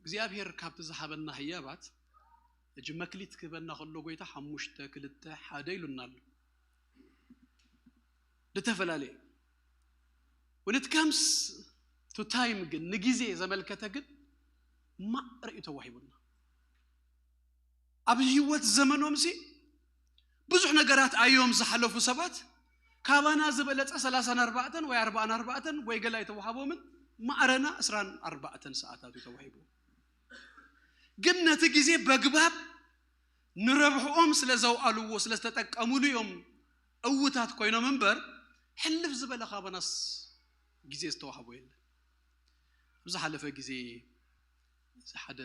እግዚኣብሔር ካብቲ ዝሃበና ህያባት ሕጂ መክሊት ክህበና ከሎ ጎይታ ሓሙሽተ ክልተ ሓደ ኢሉና ኣሎ። ዝተፈላለየ when it comes to time ግን ንግዜ ዘመልከተ ግን ማዕረ እዩ ተዋሂቡና። ኣብ ህይወት ዘመኖም ሲ ብዙሕ ነገራት ኣዮም ዝሓለፉ ሰባት ካባና ዝበለጸ ሰላሳን ኣርባዕተን ወይ ኣርባዓን ኣርባዕተን ወይ ገላ ኣይተዋሃቦምን ማዕረና ዕስራን ኣርባዕተን ሰዓታት እዩ ተዋሂቡ። ግን ነቲ ግዜ በግባብ ንረብሕኦም ስለ ዘውኣልዎ ስለ ዝተጠቀሙሉ እዮም ዕውታት ኮይኖም እምበር ሕልፍ ዝበለ ካባናስ ግዜ ዝተዋህቦ የለን። ኣብ ዝሓለፈ ግዜ እዚ ሓደ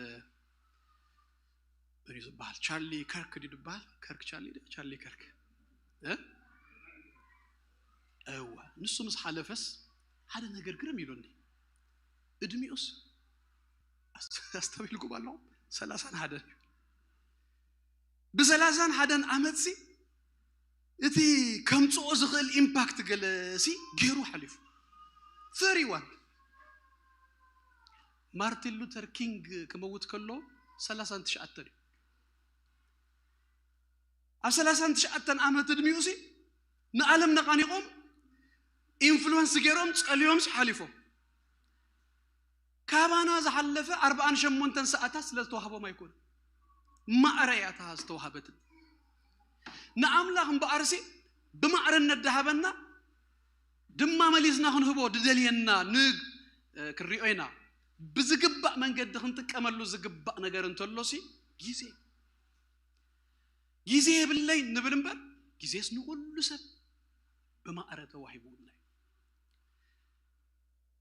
መን እዩ ዝበሃል ቻርሊ ከርክ ድዩ ዝበሃል ከርክ ቻርሊ ድዩ ቻርሊ ከርክ እ እወ ንሱ ምስ ሓለፈስ ሓደ ነገር ግርም ኢሉኒ። እድሚኡስ ኣስተውኢልኩም ኣለኹም ሰላሳን ሓደን እዩ። ብሰላሳን ሓደን ዓመት ሲ እቲ ከምፅኦ ዝኽእል ኢምፓክት ገለ ሲ ገይሩ ሓሊፉ። ቨሪ ዋን ማርቲን ሉተር ኪንግ ክመውት ከሎ ሰላሳን ትሽዓተን እዩ። ኣብ ሰላሳን ትሽዓተን ዓመት እድሚኡ ሲ ንዓለም ነቓኒቖም ኢንፍሉወንስ ገይሮም ፀልዮም ሲ ሓሊፎም። ካባና ዝሓለፈ ኣርባዓን ሸሞንተን ሰዓታት ስለ ዝተዋህቦም ኣይኮነ ማዕረ እያ እታ ዝተዋህበትን ንኣምላኽ እምበኣርሲ ብማዕረ እነዳሃበና ድማ መሊስና ክንህቦ ድደልየና ን ክንሪኦ ኢና ብዝግባእ መንገዲ ክንጥቀመሉ ዝግባእ ነገር እንተሎሲ ግዜ ግዜ የብለይ ንብል እምበር፣ ግዜስ ንኹሉ ሰብ ብማእረ ተዋሂቡና እዩ።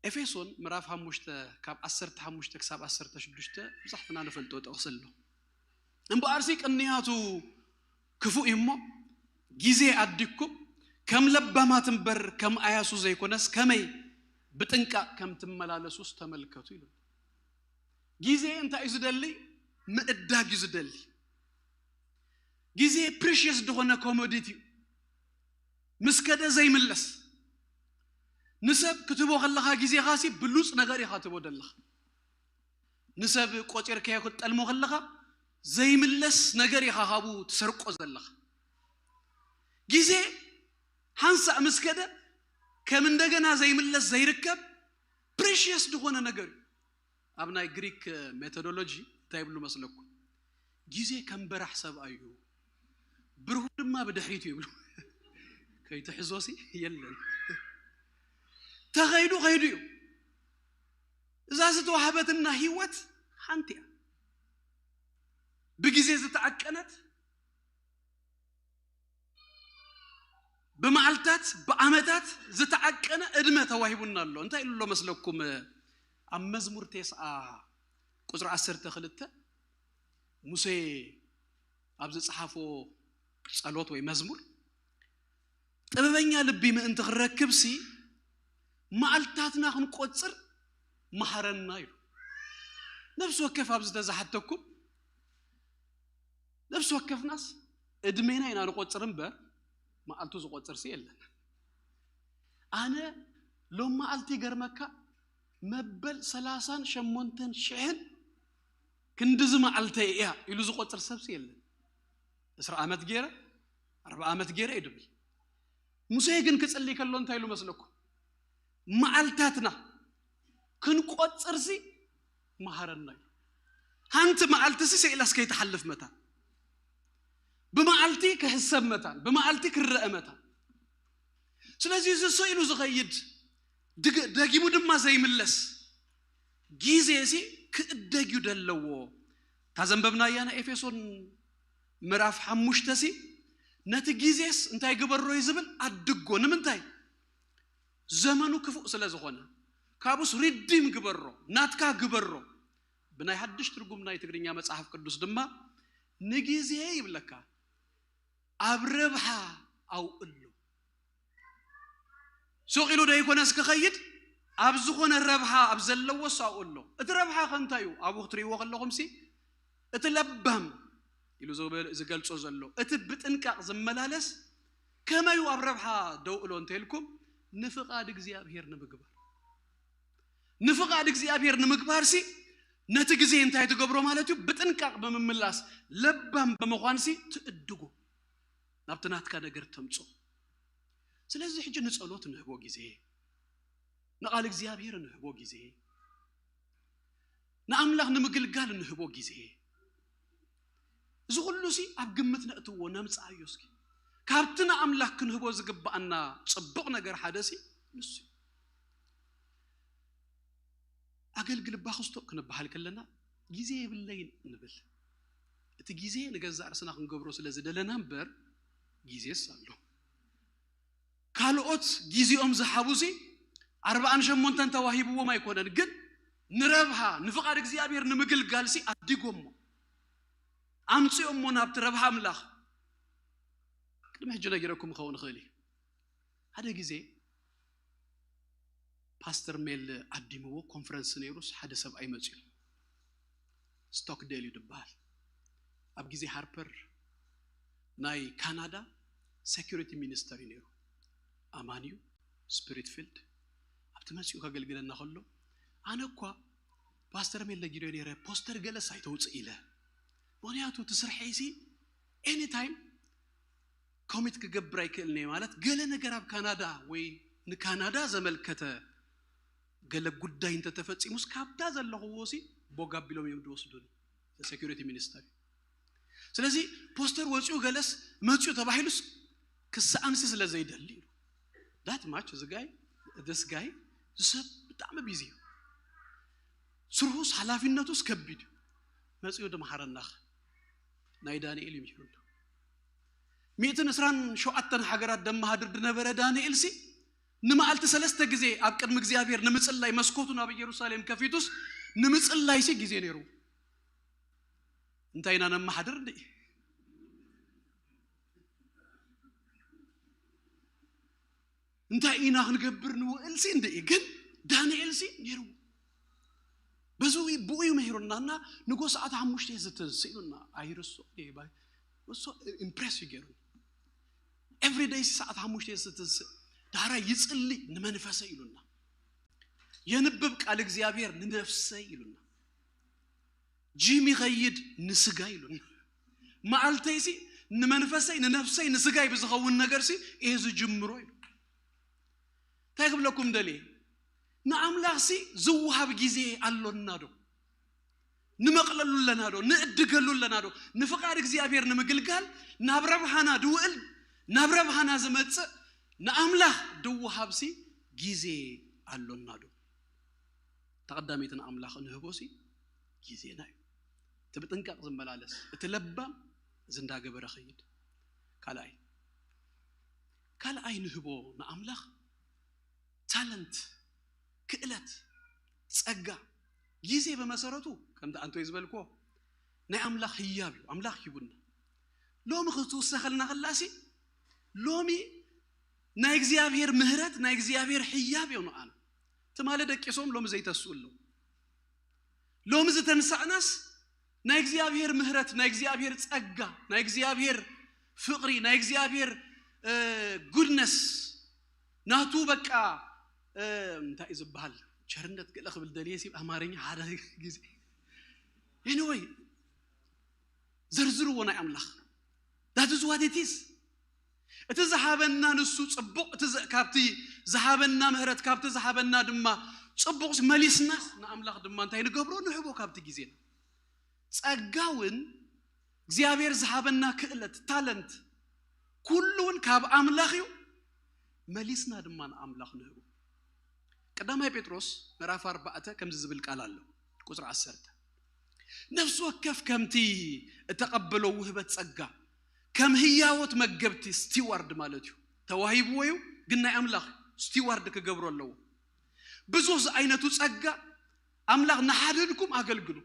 ኤፌሶን ምዕራፍ ሓሙሽተ ካብ ዓሰርተ ሓሙሽተ ክሳብ ዓሰርተ ሽዱሽተ ብዙሕትና ንፈልጦ ጥቕሲ ኣሎ። እምበኣርሲ ቅንያቱ ክፉእ እዩ እሞ፣ ግዜ ኣዲኩም ከም ለባማት እምበር ከም ኣያሱ ዘይኮነስ፣ ከመይ ብጥንቃቕ ከም ትመላለሱስ ተመልከቱ ኢሉ። ግዜ እንታይ እዩ ዝደሊ? ምእዳግ እዩ ዝደሊ። ግዜ ፕሪሽየስ ዝኾነ ኮሞዲቲ እዩ። ምስ ከደ ዘይምለስ። ንሰብ ክትቦ ከለኻ ግዜኻሲ ብሉፅ ነገር ኢኻ ትቦ ደለኻ። ንሰብ ቆፂርካዮ ክትጠልሞ ከለኻ ዘይምለስ ነገር ኢኻ ካብኡ ትሰርቆ ዘለኻ። ግዜ ሓንሳእ ምስ ከደ ከም እንደገና ዘይምለስ ዘይርከብ ፕሪሽየስ ዝኾነ ነገር እዩ። ኣብ ናይ ግሪክ ሜቶዶሎጂ እንታይ ይብሉ መስለኩም? ግዜ ከም በራሕ ሰብኣይ እዩ፣ ብርሁ ድማ ብድሕሪቱ ይብሉ። ከይትሕዞሲ የለን። ተኸይዱ ከይዱ እዩ። እዛ ዝተዋህበትና ህይወት ሓንቲ እያ። ብግዜ ዝተዓቀነት፣ ብመዓልታት ብዓመታት ዝተዓቀነ ዕድመ ተዋሂቡና ኣሎ። እንታይ ኢሉ ኣሎ መስለኩም? ኣብ መዝሙር ቴስዓ ቁፅሪ ዓሰርተ ክልተ ሙሴ ኣብ ዝፀሓፎ ጸሎት ወይ መዝሙር፣ ጥበበኛ ልቢ ምእንቲ ክንረክብሲ መዓልታትና ክንቆጽር መሃረና ኢሉ። ነፍሲ ወከፍ ኣብዚ ተዝሓተኩም፣ ነፍሲ ወከፍናስ ዕድሜና ኢና ንቆጽር እምበር መዓልቱ ዝቆጽርሲ የለን። ኣነ ሎም መዓልቲ ይገርመካ መበል ሰላሳን ሸሞንተን ሽሕን ክንድዚ መዓልተይ እያ ኢሉ ዝቆጽር ሰብሲ የለን። ዕስራ ዓመት ገይረ፣ ኣርብዓ ዓመት ገይረ እዩ ድብል። ሙሴ ግን ክጽሊ ከሎ እንታይ ኢሉ መስለኩም? መዓልታትና ክንቆጽርሲ መሃረና እዩ። ሓንቲ መዓልትሲ ስኢላስ ከይትሓልፍ መታን፣ ብመዓልቲ ክሕሰብ መታን፣ ብመዓልቲ ክረአ መታን። ስለዚ እዚ ስኢሉ ዝኸይድ ድግ- ደጊሙ ድማ ዘይምለስ ግዜሲ ክእደግ እዩ ደለዎ። እታ ዘንበብናያ ናይ ኤፌሶን ምዕራፍ ሓሙሽተሲ ነቲ ግዜስ እንታይ ግበሮ እዩ ዝብል? ኣድጎ። ንምንታይ? ዘመኑ ክፉእ ስለ ዝኾነ። ካብኡስ ሪዲም ግበሮ፣ ናትካ ግበሮ። ብናይ ሓድሽ ትርጉም ናይ ትግርኛ መጽሓፍ ቅዱስ ድማ ንግዜ ይብለካ ኣብ ረብሓ ኣውዕሎ። ሱቕ ኢሉ ዶ ይኮነስ ክኸይድ? ኣብ ዝኾነ ረብሓ ኣብ ዘለዎ ኣውዕሎ። እቲ ረብሓ ከ እንታይ እዩ? ኣብኡ ክትርእይዎ ከለኹምሲ እቲ ለባም ኢሉ ዝበል- ዝገልጾ ዘሎ፣ እቲ ብጥንቃቕ ዝመላለስ ከመይ እዩ ኣብ ረብሓ ደውዕሎ እንተኢልኩም፣ ንፍቓድ እግዚኣብሔር ንምግባር። ንፍቓድ እግዚኣብሔር ንምግባርሲ ነቲ ግዜ እንታይ ትገብሮ ማለት እዩ? ብጥንቃቕ ብምምላስ ለባም ብምዃንሲ ትእድጎ፣ ናብቲ ናትካ ነገር ተምጾ። ስለዚ ሕጂ ንጸሎት ንህቦ ግዜ፣ ንቓል እግዚኣብሔር ንህቦ ግዜ፣ ንኣምላኽ ንምግልጋል ንህቦ ግዜ፣ እዚ ኩሉሲ ኣብ ግምት ነእትዎ፣ ነምጽኣዮ እስኪ። ካብቲ ንኣምላኽ ክንህቦ ዝግብኣና ጽቡቕ ነገር ሓደሲ ንሱ እዩ። ኣገልግል እባ ክስቶ ክንበሃል ከለና ግዜ የብለይን ንብል። እቲ ግዜ ንገዛእ ርእስና ክንገብሮ ስለ ዝደለና እምበር ግዜስ ኣሎ። ካልኦት ግዜኦም ዝሓቡሲ ኣርብዓን ሸሞንተን ተዋሂብዎም ኣይኮነን፣ ግን ንረብሃ ንፍቓድ እግዚኣብሔር ንምግልጋልሲ ኣዲጎሞ ኣምፅኦሞ ናብቲ ረብሃ ኣምላኽ። ቅድሚ ሕጂ ነጊረኩም ክኸውን ይኽእል እዩ። ሓደ ግዜ ፓስተር ሜል ኣዲምዎ ኮንፈረንስ ነይሩስ ሓደ ሰብኣይ መፅዩ። ስቶክዴል እዩ ዝበሃል። ኣብ ግዜ ሃርፐር ናይ ካናዳ ሴኩሪቲ ሚኒስተር እዩ ነይሩ። ኣማን እዩ፣ ስፒሪት ፊልድ። ኣብቲ መፅኡ ከገልግለና ከሎ ኣነ እኳ ፓስተር ሜል ነጊሮ ነይረ ፖስተር ገለስ ኣይተውፅእ ኢለ። ምክንያቱ እቲ ስርሐይሲ ኤኒታይም ኮሚት ክገብር ኣይክእልን እየ። ማለት ገለ ነገር ኣብ ካናዳ ወይ ንካናዳ ዘመልከተ ገለ ጉዳይ እንተተፈፂሙስ ካብታ ዘለኽዎ ሲ ቦግ ኣቢሎም እዮም ዝወስዱኒ። ሴኩሪቲ ሚኒስተር እዩ። ስለዚ ፖስተር ወፂኡ ገለስ መፂኡ ተባሂሉስ ክሰኣንሲ ስለ ዘይደሊ ኢሉ። ዳት ማች እዚ ጋይ፣ this ጋይ፣ እዚ ሰብ ብጣዕሚ ቢዚ እዩ። ስርሁስ ሓላፊነቱስ ከቢድ እዩ። መፂኡ ድመሓረናኸ ናይ ዳንኤል እዩ ምሂሩና። ሚእትን ዕስራን ሸውዓተን ሃገራት ደመሃድር ዝነበረ ዳንኤል ሲ ንመዓልቲ ሰለስተ ግዜ ኣብ ቅድሚ እግዚኣብሔር ንምጽላይ መስኮቱ ናብ ኢየሩሳሌም ከፊቱስ ንምጽላይ ሲ ግዜ ነይሩ። እንታይ ኢና ነመሓድር እንዴ? እንታይ ኢና ክንገብር ንውዕል ሲ እንዴ? ግን ዳንኤል ሲ ነይሩ። በዚ ብኡ እዩ መሂሩና እና ንጎ ሰዓት ሓሙሽተ ዝትንስ ኢሉና ኣይርሶ እሱ ኢምፕሬስ እዩ ገይሩና። ኤቭሪደይ ሰዓት ሓሙሽተ ዝትንስ ዳራ ይጽሊ ንመንፈሰ ኢሉና። የንብብ ቃል እግዚኣብሔር ንነፍሰ ኢሉና። ጂም ይኸይድ ንስጋ ኢሉና። መዓልተይሲ ንመንፈሰይ ንነፍሰይ ንስጋይ ብዝኸውን ነገርሲ እየ ዝጅምሮ ኢሉ። እንታይ ክብለኩም ደልየ? ንኣምላኽሲ ዝወሃብ ግዜ ኣሎና ዶ? ንመቕለሉ ኣለና ዶ? ንእድገሉ ኣለና ዶ? ንፍቓድ እግዚኣብሔር ንምግልጋል ናብ ረብሃና ድውዕል ናብ ረብሃና ዝመጽእ ንኣምላኽ ድወሃብሲ ግዜ ኣሎና ዶ? ተቐዳሚት ንኣምላኽ ንህቦሲ ግዜና እዩ። እቲ ብጥንቃቕ ዝመላለስ እቲ ለባም እዚ እንዳገበረ ኸይድ። ካልኣይ ካልኣይ ንህቦ ንኣምላኽ ታለንት፣ ክእለት፣ ጸጋ፣ ግዜ ብመሰረቱ ከምቲ ኣንቶይ ዝበልክዎ ናይ ኣምላኽ ህያብ እዩ። ኣምላኽ ሂቡና። ሎሚ ክትውሰኸልና ከላሲ ሎሚ ናይ እግዚኣብሔር ምህረት ናይ እግዚኣብሔር ህያብ እዮም ኣነ ትማሊ ደቂሶም ሎሚ ዘይተስኡ ኣለዉ። ሎሚ ዝተንሳእናስ ናይ እግዚኣብሔር ምህረት ናይ እግዚኣብሔር ጸጋ ናይ እግዚኣብሔር ፍቕሪ ናይ እግዚኣብሔር ጉድነስ ናቱ በቃ እንታይ እዩ ዝበሃል ቸርነት ገለ ክብል ደልየ ሲ ኣማርኛ ሓደ ግዜ anyway ዘርዝርዎ ናይ ኣምላኽ that is what it is። እቲ ዝሃበና ንሱ ጽቡቕ እቲ ካብቲ ዝሃበና ምህረት ካብቲ ዝሃበና ድማ ጽቡቕ መሊስናስ ንኣምላኽ ድማ እንታይ ንገብሮ ንህቦ ካብቲ ግዜና ጸጋ እውን እግዚኣብሔር ዝሃበና ክእለት ታለንት ኩሉ እውን ካብ ኣምላኽ እዩ። መሊስና ድማ ንኣምላኽ ንህቦ። ቀዳማይ ጴጥሮስ ምዕራፍ ኣርባዕተ ከምዚ ዝብል ቃል ኣሎ። ቁጽሪ ዓሰርተ ነፍሲ ወከፍ ከምቲ እተቐበሎ ውህበት ጸጋ ከም ህያዎት መገብቲ ስቲዋርድ ማለት እዩ ተዋሂብዎ እዩ። ግን ናይ ኣምላኽ ስቲዋርድ ክገብሮ ኣለዎ። ብዙሕ ዝዓይነቱ ጸጋ ኣምላኽ ንሓድንኩም ኣገልግሉ።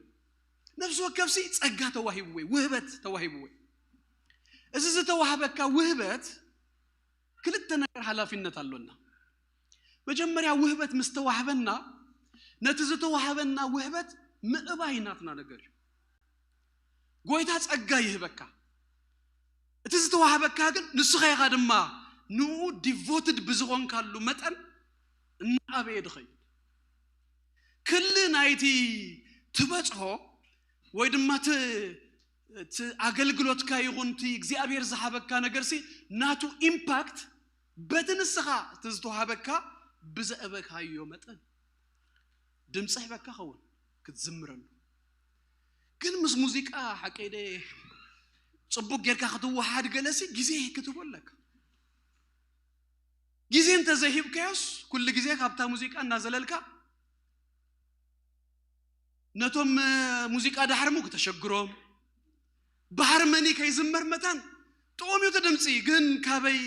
ነፍሲ ወከፍሲ ጸጋ ተዋሂብዎ እዩ፣ ውህበት ተዋሂብዎ እዩ። እዚ ዝተዋህበካ ውህበት ክልተ ነገር ሓላፊነት ኣሎና። መጀመርያ ውህበት ምስ ተዋህበና ነቲ ዝተዋህበና ውህበት ምእባይ ናትና ነገር እዩ። ጎይታ ጸጋ ይህበካ። እቲ ዝተዋህበካ ግን ንስኻ ኢኻ ድማ ንኡ ዲቮትድ ብዝኾንካሉ መጠን እናኣበየ ድኸይድ ክሊ ናይቲ ትበጽሖ ወይ ድማ እቲ ኣገልግሎትካ ይኹን እቲ እግዚኣብሔር ዝሃበካ ነገርሲ ናቱ ኢምፓክት በቲ ንስኻ እቲ ዝተዋሃበካ ብዘእበካዮ መጠን ድምፂ ህበካ ኸውን ክትዝምረሉ ግን ምስ ሙዚቃ ሓቀይደ ፅቡቅ ጌርካ ክትወሃድ ገለሲ ግዜ ክትቦ ኣለካ ግዜ እንተዘይሂብካዮስ ኩሉ ግዜ ካብታ ሙዚቃ እናዘለልካ ነቶም ሙዚቃ ዳሕርሙ ክተሸግሮም ብሃርመኒ ከይዝመር መታን ጥዑም እዩ ድምፂ ግን ካበይ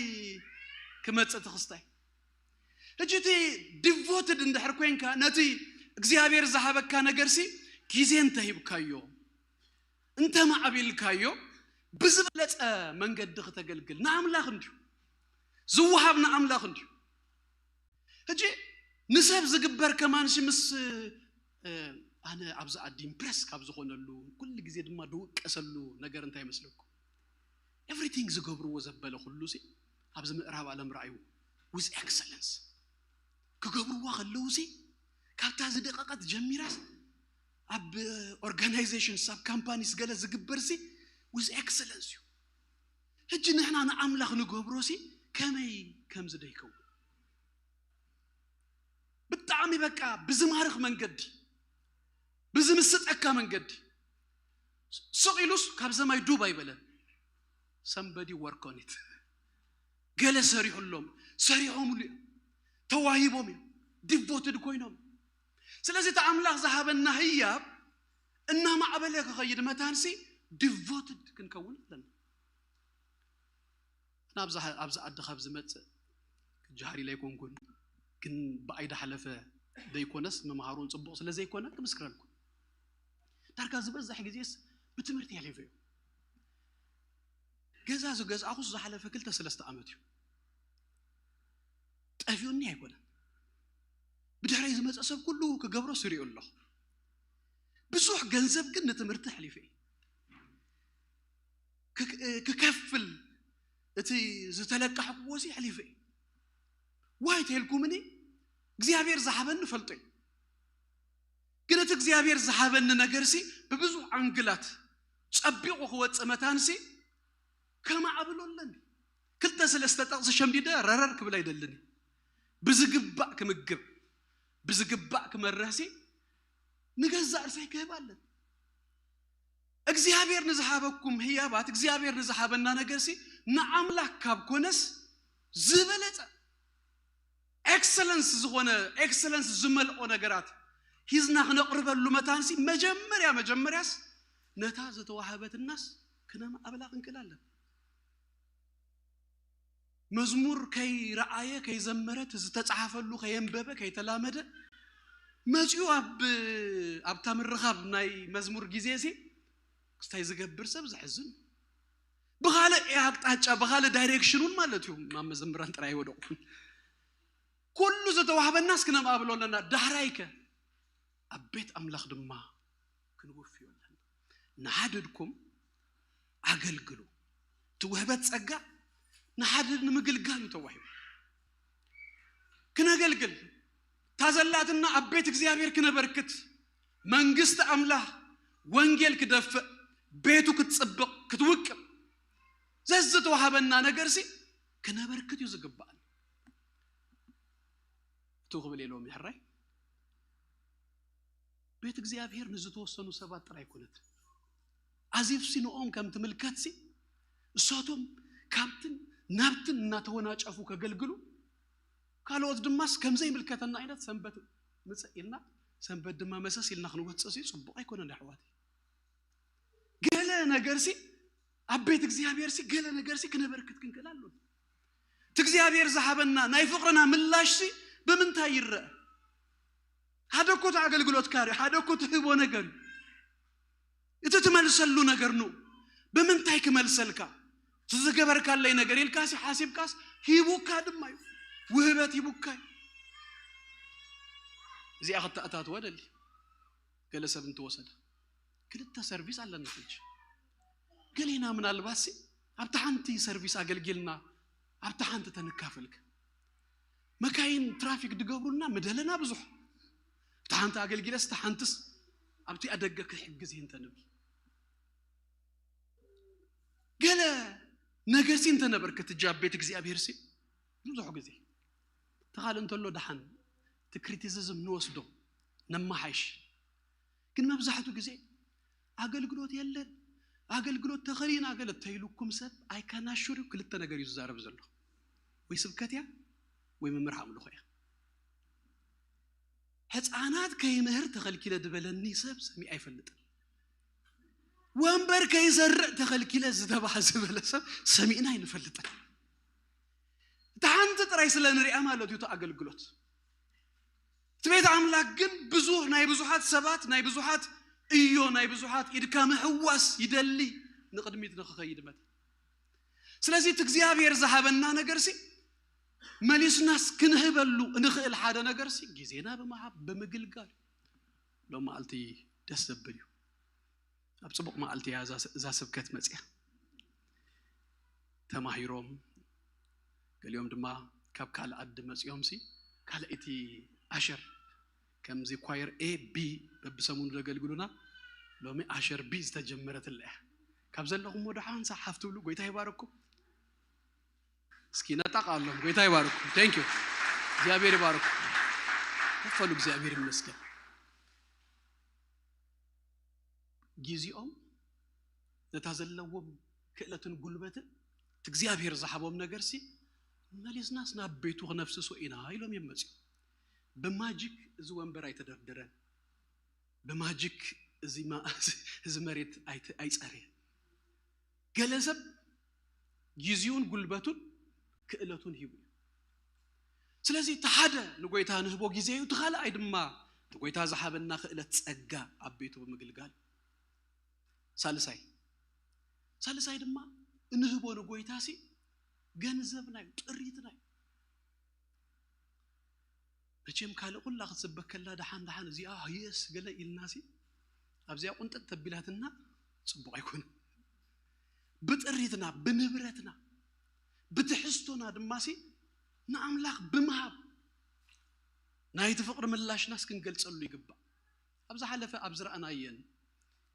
ክመፅእ ትኽስታይ ሕጂ እቲ ዲቮትድ እንድሕር ኮንካ ነቲ እግዚኣብሔር ዝሃበካ ነገርሲ ግዜ እንተሂብካዮ እንተማዕቢልካዮ ብዝበለፀ መንገዲ ክተገልግል ንኣምላኽ እንድዩ ዝወሃብ ንኣምላኽ እንድዩ ሕጂ ንሰብ ዝግበር ከማንሲ ምስ ኣነ ኣብዚ ዓዲ ኢምፕረስ ካብ ዝኾነሉ ኩሉ ግዜ ድማ ድውቀሰሉ ነገር እንታይ ይመስለኩም everything ዝገብርዎ ዘበለ ኩሉ ሲ ኣብዚ ምዕራብ ዓለም ረኣዩ with excellence ክገብርዋ ከለዉ ሲ ካብታ ዝደቀቀት ጀሚራስ ኣብ organizations ኣብ companies ገለ ዝግበር ሲ with excellence እዩ ሕጂ ንሕና ንኣምላኽ ንገብሮ ሲ ከመይ ከምዚ ደይከውን ብጣዕሚ በቃ ብዝማርኽ መንገዲ ብዝምስጠካ መንገዲ ስቕ ኢሉስ ካብ ሰማይ ዱብ ኣይበለን somebody work on it ገለ ሰሪሑሎም ሰሪሖምሉ እዮም ተዋሂቦም እዮም ዲቮትድ ኮይኖም ስለዚ እቲ ኣምላኽ ዝሃበና ህያብ እናማዕበለ ክኸይድ መታንሲ ዲቮትድ ክንከውን ኣለና ናብዛ ኣብዚ ዓዲ ካብ ዝመጽእ ክጀሃር ኢለ ኣይኮንኩን፣ ግን ብኣይ ዳሓለፈ ዘይኮነስ ምምሃሩን ጽቡቕ ስለ ዘይኮነ ክምስክረልኩም። ዳርጋ ዝበዝሕ ግዜስ ብትምህርቲ የሕሊፈ እዩ። ገዛ ዝገዝኣኹስ ዝሓለፈ ክልተ ሰለስተ ዓመት እዩ። ጠፊኡኒ ኣይኮነን። ብድሕረይ ዝመጸ ሰብ ኩሉ ክገብሮ ስሪኡ ኣለኹ። ብዙሕ ገንዘብ ግን ንትምህርቲ ኣሕሊፈ እየ። ክክ- ክከፍል እቲ ዝተለቃሕኩዎ ሲ ኣሕሊፈ እየ። ዋይ ተልኩምኒ እግዚኣብሔር ዝሃበኒ ፈልጦ እዩ። ግን እቲ እግዚኣብሔር ዝሃበኒ ነገር ሲ ብብዙሕ ኣንግላት ጸቢቑ ክወጽእ መታን ሲ ከማዕብሎ ኣለኒ። ክልተ ሰለስተ ጠቕሲ ሸምዲደ ረረር ክብል ኣይደልን። ብዝግባእ ክምግብ፣ ብዝግባእ ክመርህ ሲ ንገዛእ ርእሰይ ክህብ ኣለኒ። እግዚኣብሔር ንዝሃበኩም ህያባት፣ እግዚኣብሔር ንዝሃበና ነገር ሲ ንኣምላክ ካብ ኮነስ ዝበለጸ ኤክሰለንስ ዝኾነ፣ ኤክሰለንስ ዝመልኦ ነገራት ሂዝና ክነቕርበሉ መታን ሲ መጀመርያ መጀመርያስ ነታ ዝተዋህበትናስ ክነማዕብላ ክንክእል ኣለና። መዝሙር ከይረኣየ ከይዘመረ፣ እቲ ዝተጻሕፈሉ ከየንበበ ከይተላመደ መጺኡ ኣብ ኣብታ ምርኻብ ናይ መዝሙር ግዜ ሲ ክስታይ ዝገብር ሰብ ዘሕዝን እዩ። ብኻልእ ኣቅጣጫ ብኻልእ ዳይሬክሽን እውን ማለት እዩ። ኣብ መዘምራን ጥራይ ኣይወደቕኩን። ኩሉ ዝተዋህበናስ ክነማዕብሎ ኣለና። ዳሕራይከ ኣብ ቤት ኣምላኽ ድማ ክንውፍዮ ኣለና። ንሓድድኩም ኣገልግሉ። እቲ ውህበት ጸጋ ንሓድድ ንምግልጋል እዩ ተዋሂቡ። ክነገልግል እታ ዘላትና ኣብ ቤት እግዚኣብሔር ክነበርክት፣ መንግስቲ ኣምላኽ ወንጌል ክደፍእ፣ ቤቱ ክትጽብቕ ክትውቅብ ዘዝተዋሃበና ነገር ሲ ክነበርክት እዩ ዝግባኣን። እቱ ክብል የለዎም ይሕራይ ቤት እግዚኣብሔር ንዝተወሰኑ ሰባት ጥራይ ኣይኮነት። ኣዚፍ ሲንኦም ከም ትምልከት ሲ እሳቶም ካብትን ናብትን እናተወናጨፉ ከገልግሉ፣ ካልኦት ድማስ ከምዘይምልከተና ዓይነት ሰንበት ምጽእ ኢልና ሰንበት ድማ መሰስ ኢልና ክንወጽእ ሲ ጽቡቕ ኣይኮነን ኣሕዋት። ገለ ነገር ሲ ኣብ ቤት እግዚኣብሔር ሲ ገለ ነገር ሲ ክነበርክት ክንክእል ኣሎ። እቲ እግዚኣብሔር ዝሃበና ናይ ፍቕርና ምላሽ ሲ ብምንታይ ይረአ? ሓደ እኮ እቲ ኣገልግሎትካ እዩ፣ ሓደ እኮ ትህቦ ነገር እዩ። እቲ ትመልሰሉ ነገር ኑ ብምንታይ ክመልሰልካ? እቲ ዝገበርካለይ ነገር ኢልካ ሲ ሓሲብካስ ሂቡካ ድማ እዩ፣ ውህበት ሂቡካ እዩ። እዚኣ ከተኣታትወ ደሊ ገለ ሰብ እንትወሰደ ክልተ ሰርቪስ ኣለና ሕጂ። ገሌና ምናልባት ሲ ኣብቲ ሓንቲ ሰርቪስ ኣገልጊልና ኣብቲ ሓንቲ ተንካፈልክ። መካይን ትራፊክ ድገብሩልና ምደለና ብዙሕ። ኣብቲ ሓንቲ ኣገልጊለስ እታ ሓንትስ ኣብቲ ኣደገ ክሕግዝ እየ እንተንብል። ገለ ነገር ሲ እንተነበርክ ትጃብ ቤት እግዚኣብሔር ሲ ብዙሕ ግዜ ተኻል እንተሎ ደሓን እቲ ክሪቲሲዝም ንወስዶ ነመሓይሽ። ግን መብዛሕቱ ግዜ ኣገልግሎት የለን፣ ኣገልግሎት ተኸሊና ገለ ተይሉኩም ሰብ ኣይካናሹር ክልተ ነገር እዩ ዝዛረብ ዘሎ። ወይ ስብከት እያ ወይ ምምራሕ ኣምልኾ እያ። ሕፃናት ከይምህር ተኸልኪለ ዝበለኒ ሰብ ሰሚዐ ኣይፈልጥን። ወንበር ከይዘርእ ተኸልኪለ ዝተባህ ዝበለ ሰብ ሰሚዕና ኣይንፈልጥን። እታ ሓንቲ ጥራይ ስለ ንሪኣ ማለት እዩ እቲ ኣገልግሎት። እቲ ቤት ኣምላክ ግን ብዙሕ ናይ ብዙሓት ሰባት ናይ ብዙሓት እዮ ናይ ብዙሓት ኢድካ ምሕዋስ ይደሊ ንቕድሚት ንክኸይድ መት ስለዚ እቲ እግዚኣብሔር ዝሃበና ነገር ሲ መሊስናስ ክንህበሉ እንኽእል ሓደ ነገር ሲ ግዜና ብምሃብ ብምግልጋል ሎም መዓልቲ ደስ ዘብል እዩ። ኣብ ጽቡቕ መዓልቲ እያ እዛ ስብከት መጽያ። ተማሂሮም ገሊኦም ድማ ካብ ካልእ ዓዲ መጽዮም ሲ ካልእ እቲ ኣሸር ከምዚ ኳየር ኤ ቢ በብሰሙኑ ዘገልግሉና ሎሚ ኣሸር ቢ ዝተጀመረትላ እያ። ካብ ዘለኹም ወደ ሓንሳ ሓፍ ትብሉ ጎይታ ይባረኩም። እስኪ ነጣቕ ኣሎም ጎይታ ይባረኩም። Thank you። እግዚኣብሔር ይባረኩም። ከፈሉ እግዚኣብሔር ይመስገን። ጊዜኦም ነታ ዘለዎም ክእለትን ጉልበትን እቲ እግዚኣብሔር ዝሃቦም ነገር ሲ መሊስናስ ናብ ቤቱ ክነፍስሶ ኢና ኢሎም እዮም መፅኡ። ብማጂክ እዚ ወንበር ኣይተደርደረን። ብማጂክ እዚ መሬት ኣይፀረየን። ገለ ሰብ ግዜኡን ጉልበቱን ክእለቱን ሂቡ እዩ። ስለዚ እቲ ሓደ ንጎይታ ንህቦ ግዜ እዩ፣ እቲ ካልኣይ ድማ ንጎይታ ዝሃበና ክእለት ጸጋ ኣብ ቤቱ ብምግልጋል። ሳልሳይ ሳልሳይ ድማ እንህቦ ንጎይታ ሲ ገንዘብና እዩ፣ ጥሪትና እዩ። መቸም ካልእ ኩላ ክትስበከላ ደሓን ደሓን እዚኣ የስ ገለ ኢልና ሲ ኣብዚኣ ቁንጥጥ ተቢላትና ጽቡቕ ኣይኮነን። ብጥሪትና ብንብረትና ብትሕዝቶና ድማ ሲ ንኣምላኽ ብምሃብ ናይቲ ፍቕሪ ምላሽናስ ክንገልጸሉ ይግባእ። ኣብ ዝሓለፈ ኣብ ዝረኣናየን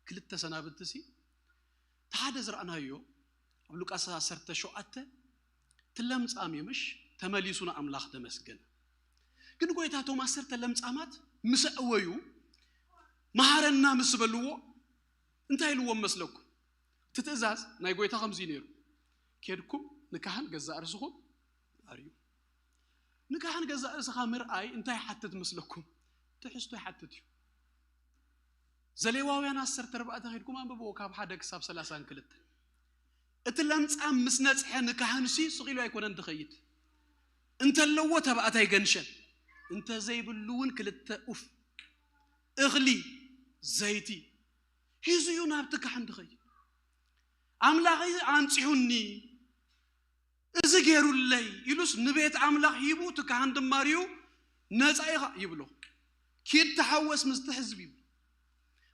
ክልተ ሰናብቲ ሲ እቲ ሓደ ዝረኣናዮ ኣብ ሉቃስ ዓሰርተ ሸውዓተ እቲ ለምጻም እዩ ምሽ ተመሊሱ ንኣምላኽ ተመስገነ። ግን ጎይታ እቶም ዓሰርተ ለምጻማት ምስ ኣዕወዩ መሃረና ምስ በልዎ እንታይ ኢልዎም መስለኩም? እቲ ትእዛዝ ናይ ጎይታ ከምዚ እዩ ነይሩ፣ ኬድኩም ንካህን ገዛእ ርእስኹም ኣርዩ። ንካህን ገዛእ ርእስኻ ምርኣይ እንታይ ይሓትት መስለኩም? ትሕዝቶ ይሓትት እዩ። ዘሌዋውያን ዓሰርተ ኣርባዕተ ኸይድኩም ኣንብብዎ ካብ ሓደ ክሳብ ሰላሳን ክልተ። እቲ ለምጻም ምስ ነጽሐ ንካህንሲ ስቕ ኢሉ ኣይኮነን ዝኸይድ፣ እንተለዎ ተባእት ኣይገንሸን፣ እንተዘይብሉ እውን ክልተ ኡፍ እኽሊ ዘይቲ ሒዙ እዩ ናብቲ ካህን ዝኸይድ። ኣምላኸይ ኣንጺሑኒ እዚ ገይሩለይ ኢሉስ ንቤት ኣምላኽ ሂቡ እቲ ካህን ድማ ርዩ ነጻ ኢኻ ይብሎ። ኪድ ተሓወስ ምስቲ ህዝቢ ይብሎ።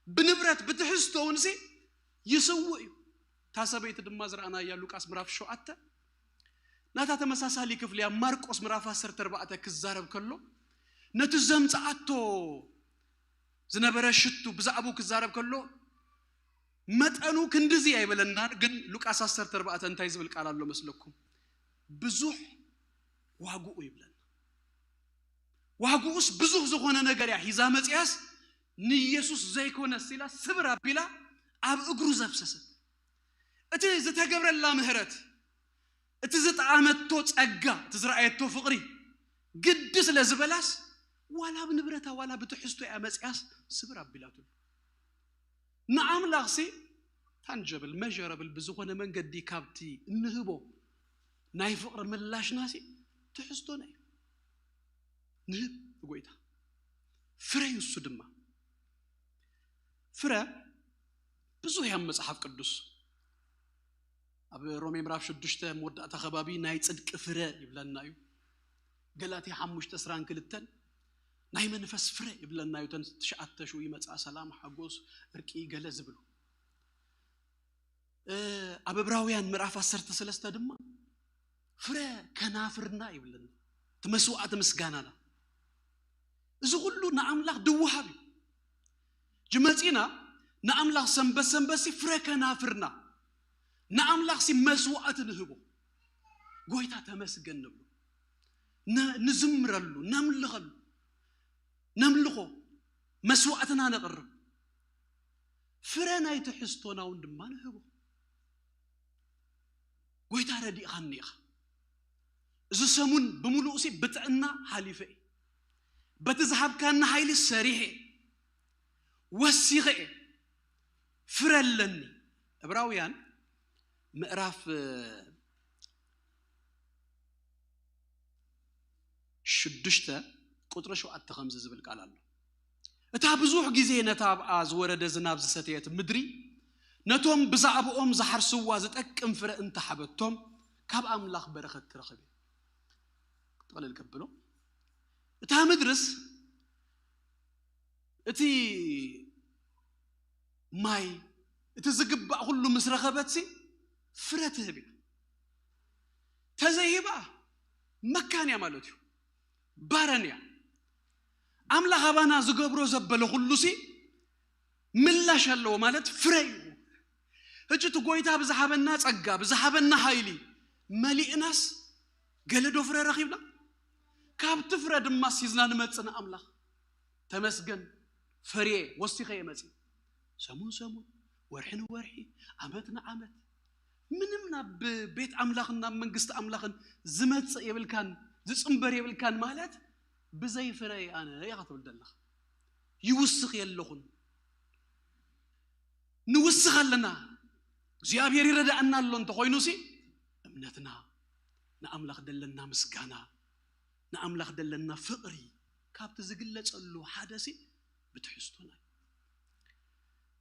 ብንብረት ብትሕዝቶ እውን ሲ ይስውእ እዩ። እታ ሰበይቲ ድማ ዝረኣናያ ሉቃስ ምዕራፍ ሸውዓተ ናታ ተመሳሳሊ ክፍሊ ኣብ ማርቆስ ምዕራፍ ዓሰርተ ኣርባዕተ ክዛረብ ከሎ ነቲ ዘምጽኣቶ ዝነበረ ሽቱ ብዛዕባኡ ክዛረብ ከሎ መጠኑ ክንድዚ ኣይበለና። ግን ሉቃስ ዓሰርተ ኣርባዕተ እንታይ ዝብል ቃል ኣሎ መስለኩም? ብዙሕ ዋግኡ ይብለና። ዋግኡስ ብዙሕ ዝኾነ ነገር እያ ሒዛ መጽያስ ንኢየሱስ ዘይኮነ ሲላ ስብር ኣቢላ ኣብ እግሩ ዘፍሰሰት። እቲ ዝተገብረላ ምህረት፣ እቲ ዝጠዓመቶ ጸጋ፣ እቲ ዝረኣየቶ ፍቕሪ ግዲ ስለ ዝበላስ ዋላ ብንብረታ ዋላ ብትሕዝቶ እያ መጽያስ ስብር ኣቢላትሉ። ንኣምላኽሲ ታንጀብል መጀረብል ብዝኾነ መንገዲ ካብቲ እንህቦ ናይ ፍቕሪ ምላሽናሲ ትሕዝቶና እዩ። ንህብ ንጎይታ ፍረ እዩ። እሱ ድማ ፍረ ብዙሕ እዮም መጽሓፍ ቅዱስ ኣብ ሮሜ ምዕራፍ ሽዱሽተ መወዳእታ ከባቢ ናይ ጽድቂ ፍረ ይብለና እዩ። ገላትያ ሓሙሽተ ዕስራን ክልተን ናይ መንፈስ ፍረ ይብለና እዩ። እተን ትሽዓተ ሽኡ ይመጽኣ፣ ሰላም፣ ሓጎስ፣ ዕርቂ፣ ገለ ዝብሉ። ኣብ ዕብራውያን ምዕራፍ ዓሰርተ ሰለስተ ድማ ፍረ ከናፍርና ይብለና፣ እቲ መስዋዕቲ ምስጋናና። እዚ ኩሉ ንኣምላኽ ድወሃብ እዩ። ጅመጺና ንኣምላኽ ሰንበት ሰንበትሲ ፍረ ከናፍርና ንኣምላኽሲ መስዋዕቲ ንህቦ። ጎይታ ተመስገን ንብሎ፣ ንዝምረሉ፣ ነምልኸሉ፣ ነምልኾ፣ መስዋዕትና ነቕርብ። ፍረ ናይ ትሕዝቶና እውን ድማ ንህቦ። ጎይታ ረዲእኻኒ ኢኻ። እዚ ሰሙን ብምሉእሲ ብጥዕና ሓሊፈ እየ። በቲ ዝሃብካኒ ሓይሊ ሰሪሐ እየ። ወሲኸ እየ። ፍረ ኣለኒ። ዕብራውያን ምዕራፍ ሽዱሽተ ቁጽሪ ሸውዓተ ከምዚ ዝብል ቃል ኣሎ። እታ ብዙሕ ግዜ ነታ ኣብኣ ዝወረደ ዝናብ ዝሰተየት ምድሪ ነቶም ብዛዕባኦም ዝሓርስዋ ዝጠቅም ፍረ እንተሓበቶም ካብ ኣምላኽ በረኸት ትረኽብ እያ። ጥቕልል ከብሎ እታ ምድርስ እቲ ማይ እቲ ዝግባእ ኩሉ ምስ ረኸበትሲ ፍረ ትህብ እያ። ተዘይሂባ መካን እያ ማለት እዩ፣ ባረን እያ። ኣምላኽ ኣባና ዝገብሮ ዘበለ ኩሉሲ ምላሽ ኣለዎ ማለት ፍረ እዩ። ሕጂ እቲ ጎይታ ብዝሃበና ጸጋ ብዝሃበና ሓይሊ መሊእናስ ገለ ዶ ፍረ ረኺብና? ካብቲ ፍረ ድማ ሲዝና ንመጽእ ንኣምላኽ ተመስገን ፈርየ ወሲኸ እየ መጽእ። ሰሙን ሰሙን፣ ወርሒ ንወርሒ፣ ዓመት ንዓመት ምንም ናብ ቤት ኣምላኽን ናብ መንግስቲ ኣምላኽን ዝመጽእ የብልካን፣ ዝጽንበር የብልካን ማለት ብዘይ ፍረ ኣነ ኢኻ ትብል ዘለኻ። ይውስኽ የለኹን። ንውስኽ ኣለና። እግዚኣብሔር ይረዳእና ኣሎ እንተኾይኑ ሲ እምነትና፣ ንኣምላኽ ደለና ምስጋና፣ ንኣምላኽ ደለና ፍቕሪ ካብቲ ዝግለጸሉ ሓደ ሲ ብትሕዝቶና እዩ።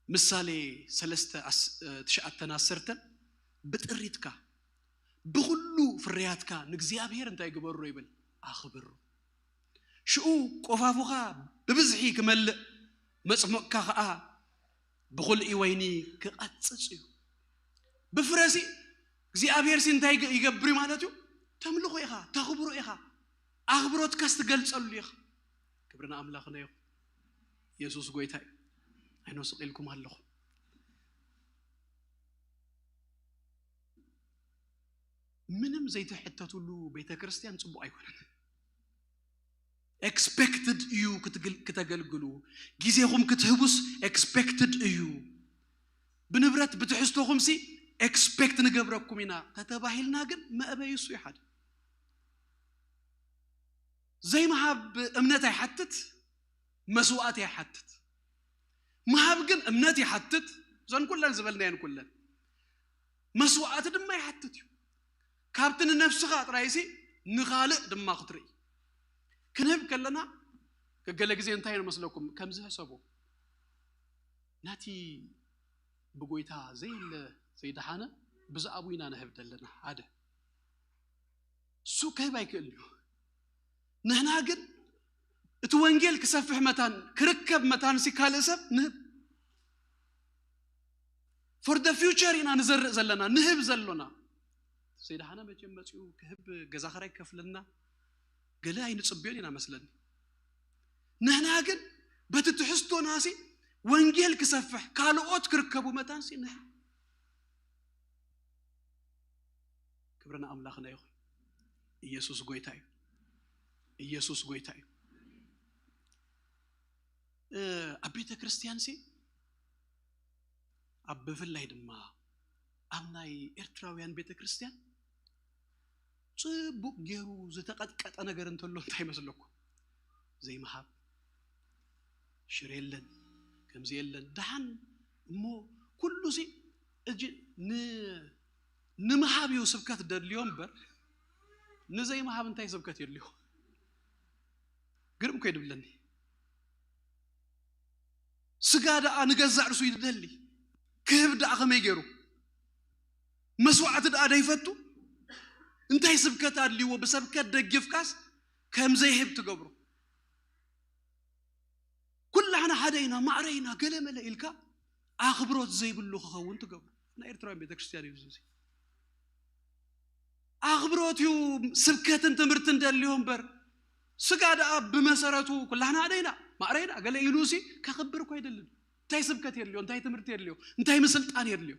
ምሳሌ ሰለስተ ኣስ- እ፣ ትሽዓተን ዓሰርተን ብጥሪትካ ብኹሉ ፍርያትካ ንእግዚኣብሔር እንታይ ግበሮ ይብል? ኣኽብሮ። ሽኡ ቆፋፉኻ ብብዝሒ ክመልእ፣ መጽሞቕካ ኸኣ ብኹልኢ ወይኒ ክቐጽጽ እዩ። ብፍረሲ እግዚኣብሔር ሲ እንታይ ይገ- ይገብር እዩ ማለት እዩ? ተምልኾ ኢኻ፣ ተኽብሮ ኢኻ፣ ኣኽብሮትካስ ትገልጸሉ ኢኻ። ክብሪ ንኣምላኽና ይኹን። ኢየሱስ ጎይታ እዩ። ኣይኖ ስቕ ኢልኩም ኣለኹ። ምንም ዘይትሕተቱሉ ቤተ ክርስቲያን ጽቡቕ ኣይኮነን። ኤክስፔክትድ እዩ ክትግል- ክተገልግሉ፣ ግዜኹም ክትህቡስ ኤክስፔክትድ እዩ። ብንብረት ብትሕዝቶኹምሲ ኤክስፔክት ንገብረኩም ኢና ተተባሂልና ግን መእበይ እሱ እዩ ሓደ። ዘይምሃብ እምነት ኣይሓትት፣ መስዋዕት ኣይሓትት። ምሃብ ግን እምነት ይሓትት። እዘን ኩለን ዝበልናየን ኩለን መስዋዕት ድማ ይሓትት እዩ። ካብቲ ንነፍስኻ ጥራይሲ ንኻልእ ድማ ክትርኢ። ክንህብ ከለና ገገለ ግዜ እንታይ ንመስለኩም? ከምዚ ሕሰቡ። ነቲ ብጎይታ ዘየለ ዘይደሓነ ብዛዕቡ ኢና ንህብ ዘለና። ሓደ እሱ ክህብ ኣይክእል እዩ። ንሕና ግን እቲ ወንጌል ክሰፍሕ መታን ክርከብ መታን ሲ ካልእ ሰብ ንህብ። For the future ኢና ንዘርእ ዘለና፣ ንህብ ዘሎና። ዘይደሓነ መቸም መጺኡ ክህብ፣ ገዛ ኸራይ ከፍለና፣ ገለ ኣይንጽብዮን ኢና መስለኒ። ንሕና ግን በቲ ትሕዝቶና ሲ ወንጌል ክሰፍሕ ካልኦት ክርከቡ መታን ሲ ንህብ። ክብሪ ንኣምላኽና ይኹን። ኢየሱስ ጎይታ እዩ። ኢየሱስ ጎይታ እዩ። እ፣ ኣብ ቤተ ክርስቲያን ሲ ኣብ ብፍላይ ድማ ኣብ ናይ ኤርትራውያን ቤተ ክርስቲያን ጽቡቕ ገይሩ ዝተቐጥቀጠ ነገር እንተሎ እንታይ ይመስለኩም? ዘይምሃብ፣ ሽር የለን፣ ከምዚ የለን። ደሓን እሞ ኩሉ ሲ እጂ ን- ንምሃብ እዩ ስብከት ደድልዮ እምበር ንዘይምሃብ እንታይ ስብከት የድልዮ? ግርም እኮ ይድብለኒ። ስጋ ደኣ ንገዛእ ርእሱ ይደሊ፣ ክህብ ደኣ ከመይ ገይሩ? መስዋዕቲ ደኣ ደይፈቱ? እንታይ ስብከት ኣድልይዎ? ብሰብከት ደጊፍካስ ከም ዘይህብ ትገብሮ። ኩላህና ሓደ ኢና፣ ማዕረ ኢና፣ ገለ መለ ኢልካ ኣኽብሮት ዘይብሉ ክኸውን ትገብሮ። ናይ ኤርትራውያን ቤተክርስትያን እዩ እዚ። ኣኽብሮት እዩ ስብከትን ትምህርትን ደልዮ እምበር ስጋ ደኣ ብመሰረቱ ኩላህና ሓደ ኢና፣ ማዕረ ኢና፣ ገለ ኢሉ ሲ ከኽብር እኮ ኣይደልን። እንታይ ስብከት የድልዮ? እንታይ ትምህርቲ የድልዮ? እንታይ ምስልጣን የድልዮ?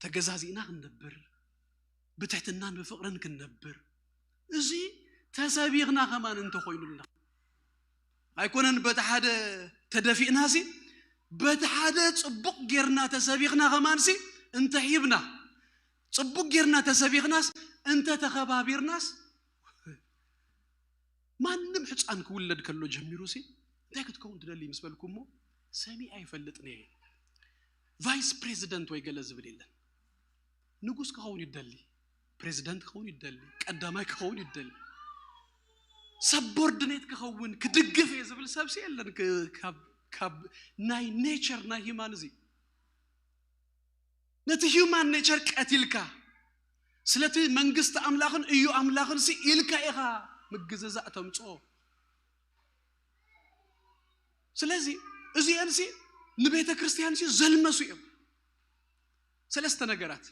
ተገዛዚእና ክንነብር፣ ብትሕትናን ብፍቕርን ክንነብር፣ እዚ ተሰቢኽና ከማን እንተኾይኑልና ኣይኮነን በቲ ሓደ ተደፊእናሲ በቲ ሓደ ጽቡቕ ጌርና ተሰቢኽና ከማንሲ እንተሂብና ጽቡቕ ጌርና ተሰቢኽናስ እንተተኸባቢርናስ ማንም ሕፃን ክውለድ ከሎ ጀሚሩ ሲ እንታይ ክትከውን ትደሊ ምስ በልኩሞ ሰሚዐ ኣይፈልጥን እየ። ቫይስ ፕሬዚደንት ወይ ገለ ዝብል የለን። ንጉስ ክኸውን ይደሊ፣ ፕሬዚደንት ክኸውን ይደሊ፣ ቀዳማይ ክኸውን ይደሊ፣ ሰቦርዲኔት ክኸውን ክድግፍ እየ ዝብል ሰብሲ የለን። ክ- ካብ- ካብ ናይ ኔቸር ናይ ሂማን እዚ ነቲ ሂማን ኔቸር ቀቲልካ ስለቲ መንግስቲ ኣምላኽን እዩ ኣምላኽን ሲ ኢልካ ኢኻ ምግዝዛእ ተምፅኦ። ስለዚ እዚአን ሲ ንቤተ ክርስቲያን ሲ ዘልመሱ እዮም። ሰለስተ ነገራት።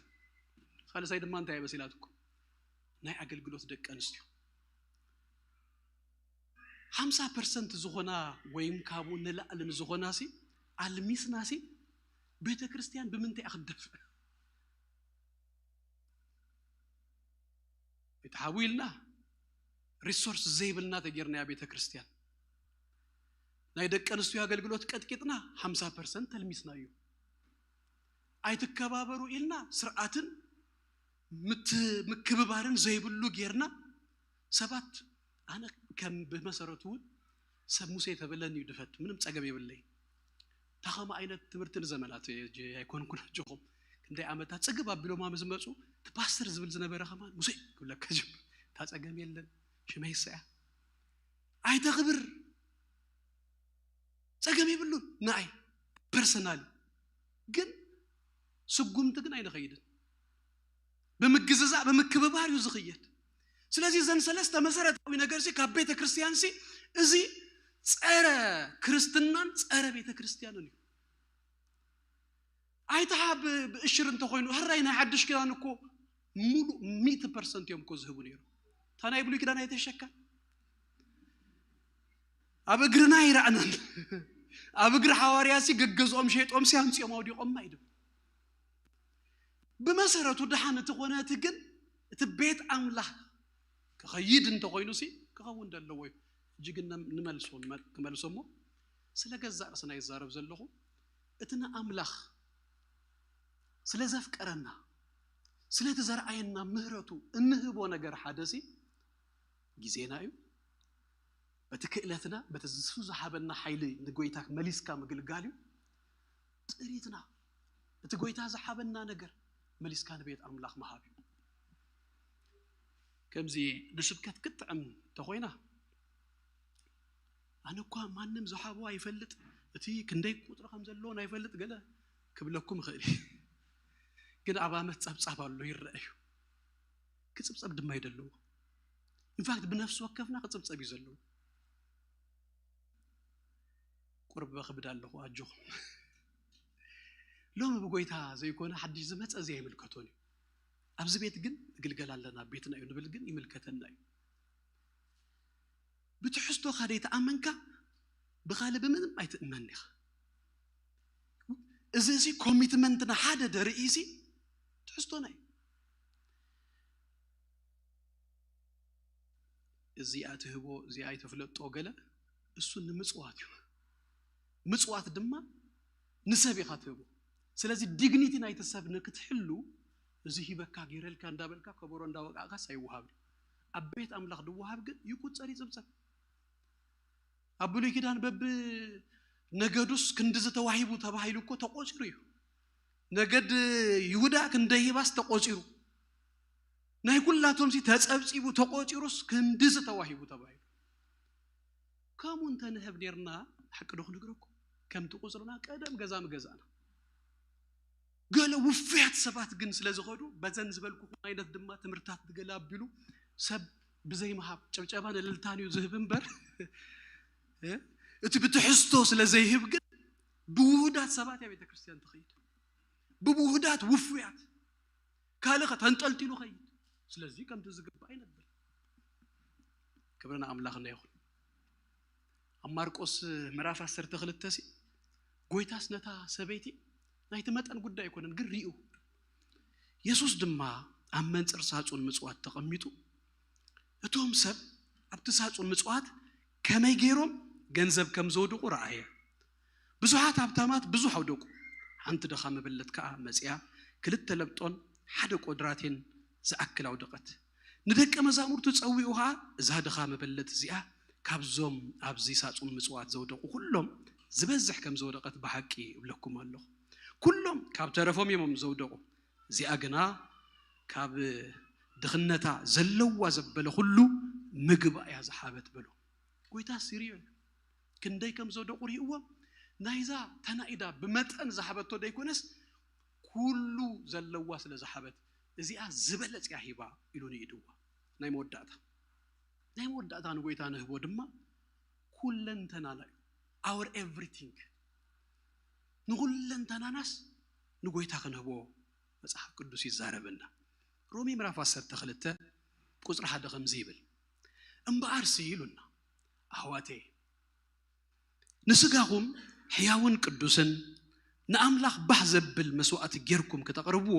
ሳልሳይ ድማ እንታይ መሲላትኩም? ናይ ኣገልግሎት ደቂ ኣንስትዮ ሓምሳ ፐርሰንት ዝኾና ወይም ካብኡ ንላዕሊ ንዝኾና ሲ ኣልሚስና ሲ ቤተ ክርስቲያን ብምንታይ እያ ክትደፍእ? ይትሓቡ ኢልና ሪሶርስ ዘይብልና ተጌርናያ ቤተ ክርስቲያን ናይ ደቂ ኣንስትዮ ኣገልግሎት ቀጥቂጥና ሓምሳ ፐርሰንት ተልሚስና እዩ። ኣይትከባበሩ ኢልና ስርዓትን ምት- ምክብባርን ዘይብሉ ጌርና ሰባት ኣነ ከም ብመሰረቱ እውን ሰብ ሙሴ ተብለኒ እዩ ድፈት ምንም ጸገም የብለይ። ታኸማ ዓይነት ትምህርቲ ንዘመናት ኣይኮንኩን ኣጆኹም። ክንደይ ዓመታት ጽግብ ኣቢሎም ምስ መጹ፣ እቲ ፓስተር ዝብል ዝነበረ ከማን ሙሴ ክብለካ ጀምር። እታ ጸገም የለን፣ ሽመይ ይሰያ። ኣይተኽብር፣ ጸገም የብሉን። ንኣይ ፐርሰናል ግን ስጉምቲ ግን ኣይንኸይድን። ብምግዝዛእ ብምክብባር እዩ ዝኽየድ። ስለዚ እዘን ሰለስተ መሰረታዊ ነገር ሲ ካብ ቤተ ክርስቲያን ሲ እዚ ጸረ ክርስትናን ጸረ ቤተ ክርስቲያንን እዩ። ኣይተሓብ ብእሽር እንተኾይኑ፣ ህራይ ናይ ሓድሽ ኪዳን እኮ ሙሉእ ሚእቲ ፐርሰንት እዮም እኮ ዝህቡ ነይሩ። እታ ናይ ብሉይ ኪዳን ኣይተሸካ ኣብ እግርና ይረኣናን ኣብ እግሪ ሓዋርያ ሲ ገገዝኦም ሸይጦም ሲ ኣምፅኦም ኣውዲቖም ኣይድም። ብመሰረቱ ደሓን እቲ ኮነ እቲ ግን እቲ ቤት ኣምላኽ ክኸይድ እንተኾይኑ ሲ ክኸውን ደለዎ እዩ። እጂ ግን ንም- ንመልሶ ንመ- ክመልሶ እሞ ስለ ገዛእ ርእስና ይዛረብ ዘለኹ። እቲ ንኣምላኽ ስለ ዘፍቀረና ስለቲ ዘርኣየና ምህረቱ እንህቦ ነገር ሓደ ሲ ግዜና እዩ። በቲ ክእለትና በቲ ዝሱ ዝሃበና ሓይሊ ንጎይታ መሊስካ ምግልጋል እዩ። ጥሪትና እቲ ጎይታ ዝሃበና ነገር መሊስካ ንቤት ኣምላኽ ምሃብ እዩ። ከምዚ ንስብከት ክትጥዕም እንተኾይና ኣነ እኳ ማንም ዝሃቦ ኣይፈልጥ፣ እቲ ክንደይ ቁጥሪ ከም ዘለዎን ኣይፈልጥ ገለ ክብለኩም ይኽእል እዩ። ግን ኣብ ኣመት ጸብጻብ ኣሎ ይረአ እዩ። ክጽብጸብ ድማ ይደለዎ። ኢንፋክት ብነፍሲ ወከፍና ክጽብጸብ እዩ ዘለዎ። ቁርብ በኽብድ ኣለኹ ኣጆኹም። ሎሚ ብጎይታ ዘይኮነ ሓድሽ ዝመጸ እዚ ኣይምልከቶን እዩ። ኣብዚ ቤት ግን ንግልገል ኣለና ቤትና እዩ ንብል ግን ይምልከተና እዩ። ብትሕዝቶኻ ደይተኣመንካ ብኻልእ ብምንም ኣይትእመን ኢኻ። እዚ እዚ ኮሚትመንትና ሓደ ደርኢ ሲ ትሕዝቶና እዩ። እዚኣ ትህቦ እዚኣ ኣይተፍለጦ ገለ እሱ ንምጽዋት እዩ። ምጽዋት ድማ ንሰብ ኢኻ ትህቦ። ስለዚ ዲግኒቲ ናይቲ ሰብ ንክትሕሉ እዚ ሂበካ ገይረልካ እንዳበልካ ከበሮ እንዳወቃዕካስ ኣይወሃብን። ኣብ ቤት ኣምላኽ ድወሃብ ግን ይቁጸር ይጽብጸብ። ኣብ ብሉይ ኪዳን በብ ነገዱስ ክንድዚ ተዋሂቡ ተባሂሉ እኮ ተቆጺሩ እዩ። ነገድ ይሁዳ ክንደይ ሂባስ ተቆጺሩ ናይ ኩላቶም ሲ ተጸብጺቡ ተቆጺሩስ ክንድዚ ተዋሂቡ ተባሂሉ። ከምኡ እንተንህብ ኔርና ሓቂ ዶ ክንግረኩም ከምቲ ቁጽርና ቀደም ገዛ ምገዛእና። ገለ ውፍያት ሰባት ግን ስለ ዝኸዱ በዘን ዝበልኩኹም ዓይነት ድማ ትምህርታት ዝገለ ኣቢሉ ሰብ ብዘይምሃብ ጭብጨባን እልልታን እዩ ዝህብ እምበር እቲ ብትሕዝቶ ስለ ዘይህብ ግን ብውሁዳት ሰባት እያ ቤተክርስትያን ትኸይድ። ብውሁዳት ውፉያት ካልእ ተንጠልጢሉ ኸይድ። ስለዚ ከምቲ ዝግባእ ይነብል። ክብርን ኣምላኽና ይኹን። ኣብ ማርቆስ ምዕራፍ ዓሰርተ ክልተ ሲ ጎይታስ ነታ ሰበይቲ ናይቲ መጠን ጉዳይ ኣይኮነን ግን ሪኡ። የሱስ ድማ ኣብ መንጽር ሳጹን ምጽዋት ተቐሚጡ እቶም ሰብ ኣብቲ ሳጹን ምጽዋት ከመይ ገይሮም ገንዘብ ከም ዘውድቑ ረኣየ። ብዙሓት ሃብታማት ብዙሕ ኣውደቁ። ሓንቲ ድኻ መበለት ከኣ መጺኣ ክልተ ለብጦን ሓደ ቆድራቴን ዝኣክል ኣውደቐት። ንደቀ መዛሙርቱ ጸዊዑ ኸኣ እዛ ድኻ መበለት እዚኣ ካብዞም ኣብዚ ሳጹን ምጽዋት ዘውደቑ ኩሎም ዝበዝሕ ከም ዘውደቐት ብሓቂ እብለኩም ኣለኹ። ኩሎም ካብ ተረፎም እዮም ዘውደቑ። እዚኣ ግና ካብ ድኽነታ ዘለዋ ዘበለ ኩሉ ምግባ እያ ዝሓበት በሎ። ጎይታ ሲሪዮ እዩ። ክንደይ ከም ዘውደቑ ሪእዎም። ናይዛ ተናኢዳ ብመጠን ዝሓበቶ ደይኮነስ ኩሉ ዘለዋ ስለ ዝሓበት እዚኣ ዝበለጽያ ሂባ ኢሉ ንኢድዋ። ናይ መወዳእታ ናይ መወዳእታ ንጎይታ ንህቦ ድማ ኩለንተናና እዩ። Our everything ንኹለንተናናስ ንጎይታ ክንህቦ መጽሓፍ ቅዱስ ይዛረበና። ሮሜ ምዕራፍ ዓሰርተ ክልተ ቁጽሪ ሓደ ከምዚ ይብል፣ እምበኣርሲ ኢሉና ኣሕዋተይ ንስጋኹም ሕያውን ቅዱስን ንኣምላኽ ባህ ዘብል መስዋእቲ ጌርኩም ክተቕርብዎ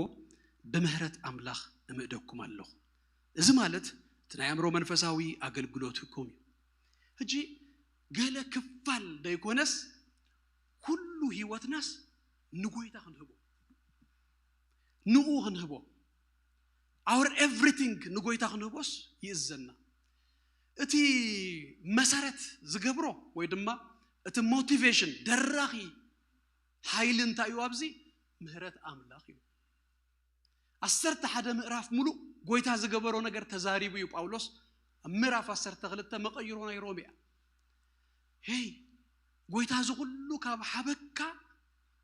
ብምህረት ኣምላኽ እምእደኩም ኣለኹ። እዚ ማለት እቲ ናይ ኣእምሮ መንፈሳዊ ኣገልግሎትኩም እዩ። ሕጂ ገለ ክፋል ደይኮነስ ኩሉ ህይወትናስ ንጎይታ ክንህቦ ንኡ ክንህቦ our everything ንጎይታ ክንህቦስ ይእዘና። እቲ መሰረት ዝገብሮ ወይ ድማ እቲ ሞቲቬሽን ደራኺ ሓይሊ እንታይ እዩ ኣብዚ? ምህረት ኣምላኽ እዩ። ዓሰርተ ሓደ ምዕራፍ ሙሉእ ጎይታ ዝገበሮ ነገር ተዛሪቡ እዩ ጳውሎስ። ኣብ ምዕራፍ ዓሰርተ ክልተ መቐይሮ ናይ ሮሜ እያ። ሄይ፣ ጎይታ እዚ ኩሉ ካብ ሓበካ፣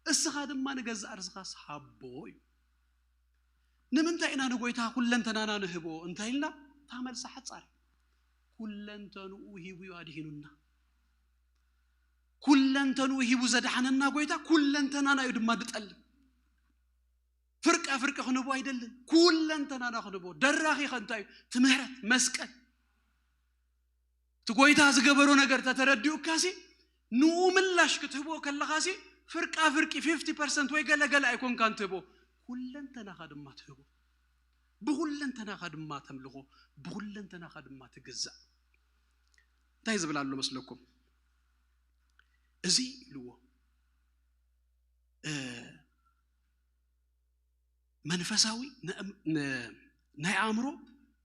እስኻ ድማ ንገዛእ ርእስኻስ ሃቦ እዩ። ንምንታይ ኢና ንጎይታ ኩለንተናና ንህቦ እንተ ኢልና፣ እታ መልሲ ሓጻር። ኩለንተንኡ ሂቡ እዩ ኣድሂኑና። ኩለንተንኡ ሂቡ ዘድሓነና ጎይታ ኩለንተናና እዩ ድማ ድጠልብ። ፍርቃ ፍርቂ ክንቦ ኣይደልን። ኩለንተናና ክንቦ። ደራኺ ከ እንታይ እዩ? ትምህረት መስቀል። እቲ ጎይታ ዝገበሮ ነገር ተተረዲኡካሲ፣ ንኡ ምላሽ ክትህቦ ከለኻሲ፣ ፍርቃ ፍርቂ ፊፍቲ ፐርሰንት ወይ ገለ ገለ ኣይኮንካን ትህቦ። ኩለንተናኻ ድማ ትህቦ። ብኹለንተናኻ ድማ ተምልኾ። ብኹለንተናኻ ድማ ትግዛእ። እንታይ ዝብል ኣሎ መስለኩም? እዚ ኢልዎ፣ እ፣ መንፈሳዊ ነ-፣ ነ-፣ ናይ ኣእምሮ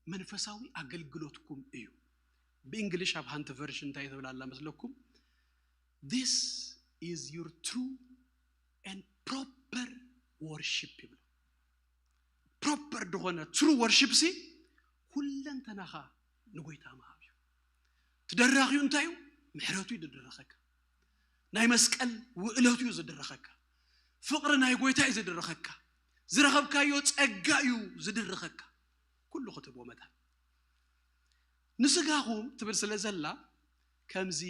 መንፈሳዊ ኣገልግሎትኩም እዩ። ብእንግሊሽ ኣብ ሓንቲ ቨርሽን እንታይ ትብል ኣላ መስለኩም? This is your true and proper worship ይብሎ። ፕሮፐር ዝኾነ ትሩ ወርሺፕ ሲ ኩለንተናኻ ንጎይታ ምሃብ እዩ። ትደራኺዩ እንታይ እዩ? ምሕረቱ እዩ ዝድረኸካ። ናይ መስቀል ውእለቱ እዩ ዝድረኸካ። ፍቕሪ ናይ ጎይታ እዩ ዝድረኸካ። ዝረኸብካዮ ጸጋ እዩ ዝድረኸካ። ኩሉ ክትህቦ መታን። ንስጋኹም ትብል ስለ ዘላ፣ ከምዚ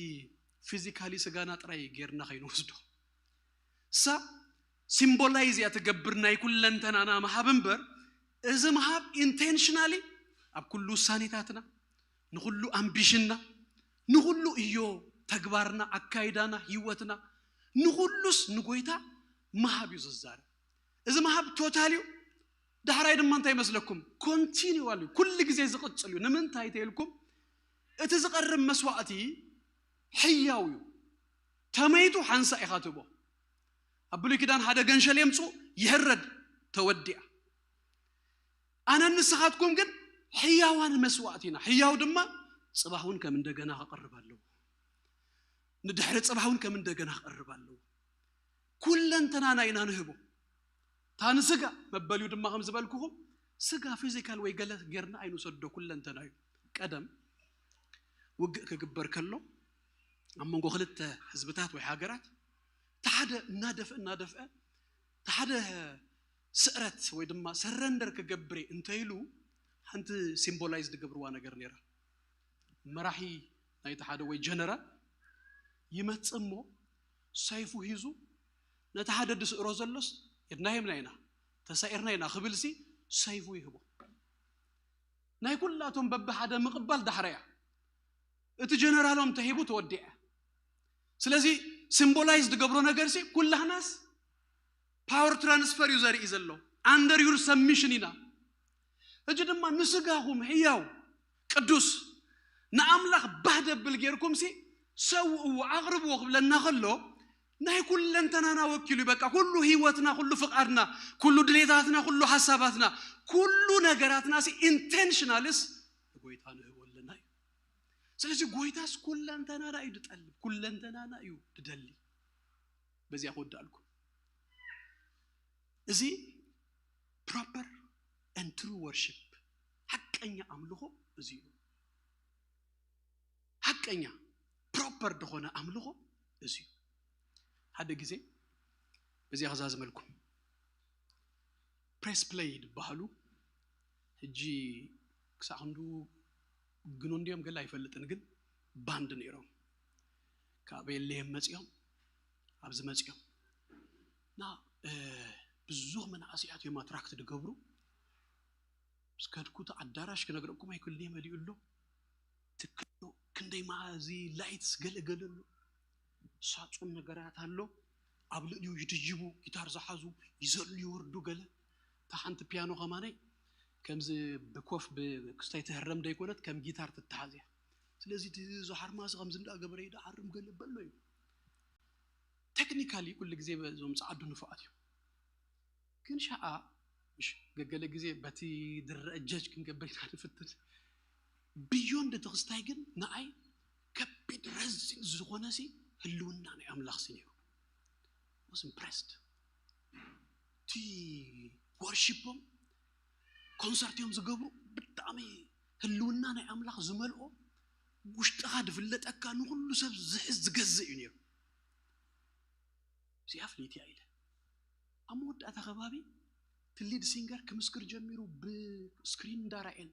ፊዚካሊ ስጋና ጥራይ ጌርና ከይንወስዶ። እሳ ሲምቦላይዝ እያ ትገብር ናይ ኩለንተናና ምሃብ እምበር፣ እዚ ምሃብ ኢንቴንሽናሊ ኣብ ኩሉ ውሳኔታትና፣ ንኹሉ ኣምቢሽንና፣ ንኹሉ እዮ ተግባርና፣ ኣካይዳና፣ ህይወትና፣ ንኹሉስ ንጎይታ ምሃብ እዩ ዝዛረብ። እዚ ምሃብ ቶታል እዩ። ዳሕራይ ድማ እንታይ ይመስለኩም? ኮንቲኒዋል እዩ። ኩሉ ግዜ ዝቕጽል እዩ። ንምንታይ ተይልኩም? እቲ ዝቐርብ መስዋዕቲ ሕያው እዩ። ተመይቱ ሓንሳእ ኢኻ ትህቦ። ኣብ ብሉይ ኪዳን ሓደ ገንሸል የምጹ፣ ይህረድ፣ ተወዲኣ። ኣነን ንስኻትኩም ግን ሕያዋን መስዋዕቲ ኢና። ሕያው ድማ ጽባሕ እውን ከም እንደገና ክቐርብ ኣለዎ። ንድሕሪ ጽባሕ እውን ከም እንደገና ክቐርብ ኣለዎ። ኩለንተናና ኢና ንህቦ። እታ ንስጋ መበሊኡ ድማ ከም ዝበልኩኹም፣ ስጋ ፊዚካል ወይ ገለ ጌርና ኣይንውሰዶ፣ ኩለንተና እዩ። ቀደም ውግእ ክግበር ከሎ፣ ኣብ መንጎ ክልተ ህዝብታት ወይ ሃገራት፣ እቲ ሓደ እናደፍአ እናደፍአ፣ እቲ ሓደ ስዕረት ወይ ድማ ሰረንደር ክገብር እየ እንተኢሉ፣ ሓንቲ ሲምቦላይዝ ዝገብርዋ ነገር ነይራ። መራሒ ናይቲ ሓደ ወይ ጀነራል ይመጽእ እሞ፣ ሰይፉ ሂዙ፣ ነቲ ሓደ ድስዕሮ ዘሎስ፣ የድና ሂብና ኢና፣ ተሳኢርና ኢና ክብልሲ፣ ሰይፉ ይህቦ። ናይ ኩላቶም በብሓደ ምቕባል ዳሕራያ። እቲ ጀነራሎም ተሂቡ ተወዲዐ። ስለዚ ሲምቦላይዝ ዝገብሮ ነገርሲ፣ ኩላህናስ ፓወር ትራንስፈር እዩ ዘርኢ ዘሎ። ኣንደር ዩር ሰብሚሽን ኢና። ሕጂ ድማ ንስጋኹም ህያው፣ ቅዱስ፣ ንኣምላኽ ባህ ደብል ጌርኩምሲ፣ ሰውእዎ፣ ኣቕርብዎ ክብለና ከሎ፣ ናይ ኩለንተናና ወኪሉ እዩ። በቃ ኩሉ ህይወትና፣ ኩሉ ፍቓድና፣ ኩሉ ድሌታትና፣ ኩሉ ሓሳባትና፣ ኩሉ ነገራትናሲ ኢንቴንሽናልስ ንጎይታ ንህቦ ኣለና እዩ። ስለዚ ጎይታስ ኩለንተናና እዩ ድጠልብ፣ ኩለንተናና እዩ ድደሊ። በዚኣ ክወዳእልኩም። እዚ ፕሮፐር and true worship፣ ሓቀኛ ኣምልኾ እዚ እዩ። ሓቀኛ ፕሮፐር ዝኾነ ኣምልኾ እዚ እዩ። ሓደ ግዜ በዚኣ ክዛዝመልኩም። ፕሬስ ፕሌይ ዝበሃሉ፣ ሕጂ ክሳዕ ክንዱ ግኑ እንድዮም ገለ ኣይፈልጥን፣ ግን ባንድ ነይሮም። ካብ ቤሌም መጺኦም ኣብዚ መጺኦም እና፣ እ፣ ብዙሕ መናእሰያት እዮም ኣትራክት ዝገብሩ። ምስ ከድኩ እቲ ኣዳራሽ ክነግረኩም ኣይክእልን እየ፣ መሊኡ ኣሎ። ትክሎ ክንደይ መዓዚ ላይትስ ገለ ገለ ኣሎ። ሳጹን ነገራት ኣሎ። ኣብ ልዕሊኡ ይድይቡ፣ ጊታር ዝሓዙ ይዘሉ ይወርዱ ገለ። እታ ሓንቲ ፒያኖ ከማነይ ከምዚ ብኮፍ ብክስታይ ትህረም ደይኮነት፣ ከም ጊታር ትተሓዝ እያ። ስለዚ እቲ እዚ ሓርማዚ ከምዚ እንዳገበረ ይደዓርም ገለ በሎ እዩ። ቴክኒካሊ ኩሉ ግዜ እዞም ጸዓዱ ንፉዓት እዮም። ግን ሸዓ፣ ምሽ፣ ገገለ ግዜ በቲ ድረአ ጀጅ ክንገብር ኢና ንፍትን። ብዮንድ እቲ ክስታይ ግን ንኣይ ከቢድ ረዚን ዝኾነሲ ህልውና ናይ ኣምላኽሲ ነይሩ። was impressed። እቲ ወርሺፖም ኮንሰርት እዮም ዝገብሩ፣ ብጣዕሚ ህልውና ናይ ኣምላኽ ዝመልኦ፣ ውሽጥኻ ዝፍለጠካ፣ ንኹሉ ሰብ ዝሕዝ ዝገዝእ እዩ ነይሩ። እዚኣ ፍልይቲ እያ ኢለ። ኣብ መወዳእታ ከባቢ እቲ ሊድ ሲንገር ክምስክር ጀሚሩ፣ ብስክሪን እንዳረኣየኒ።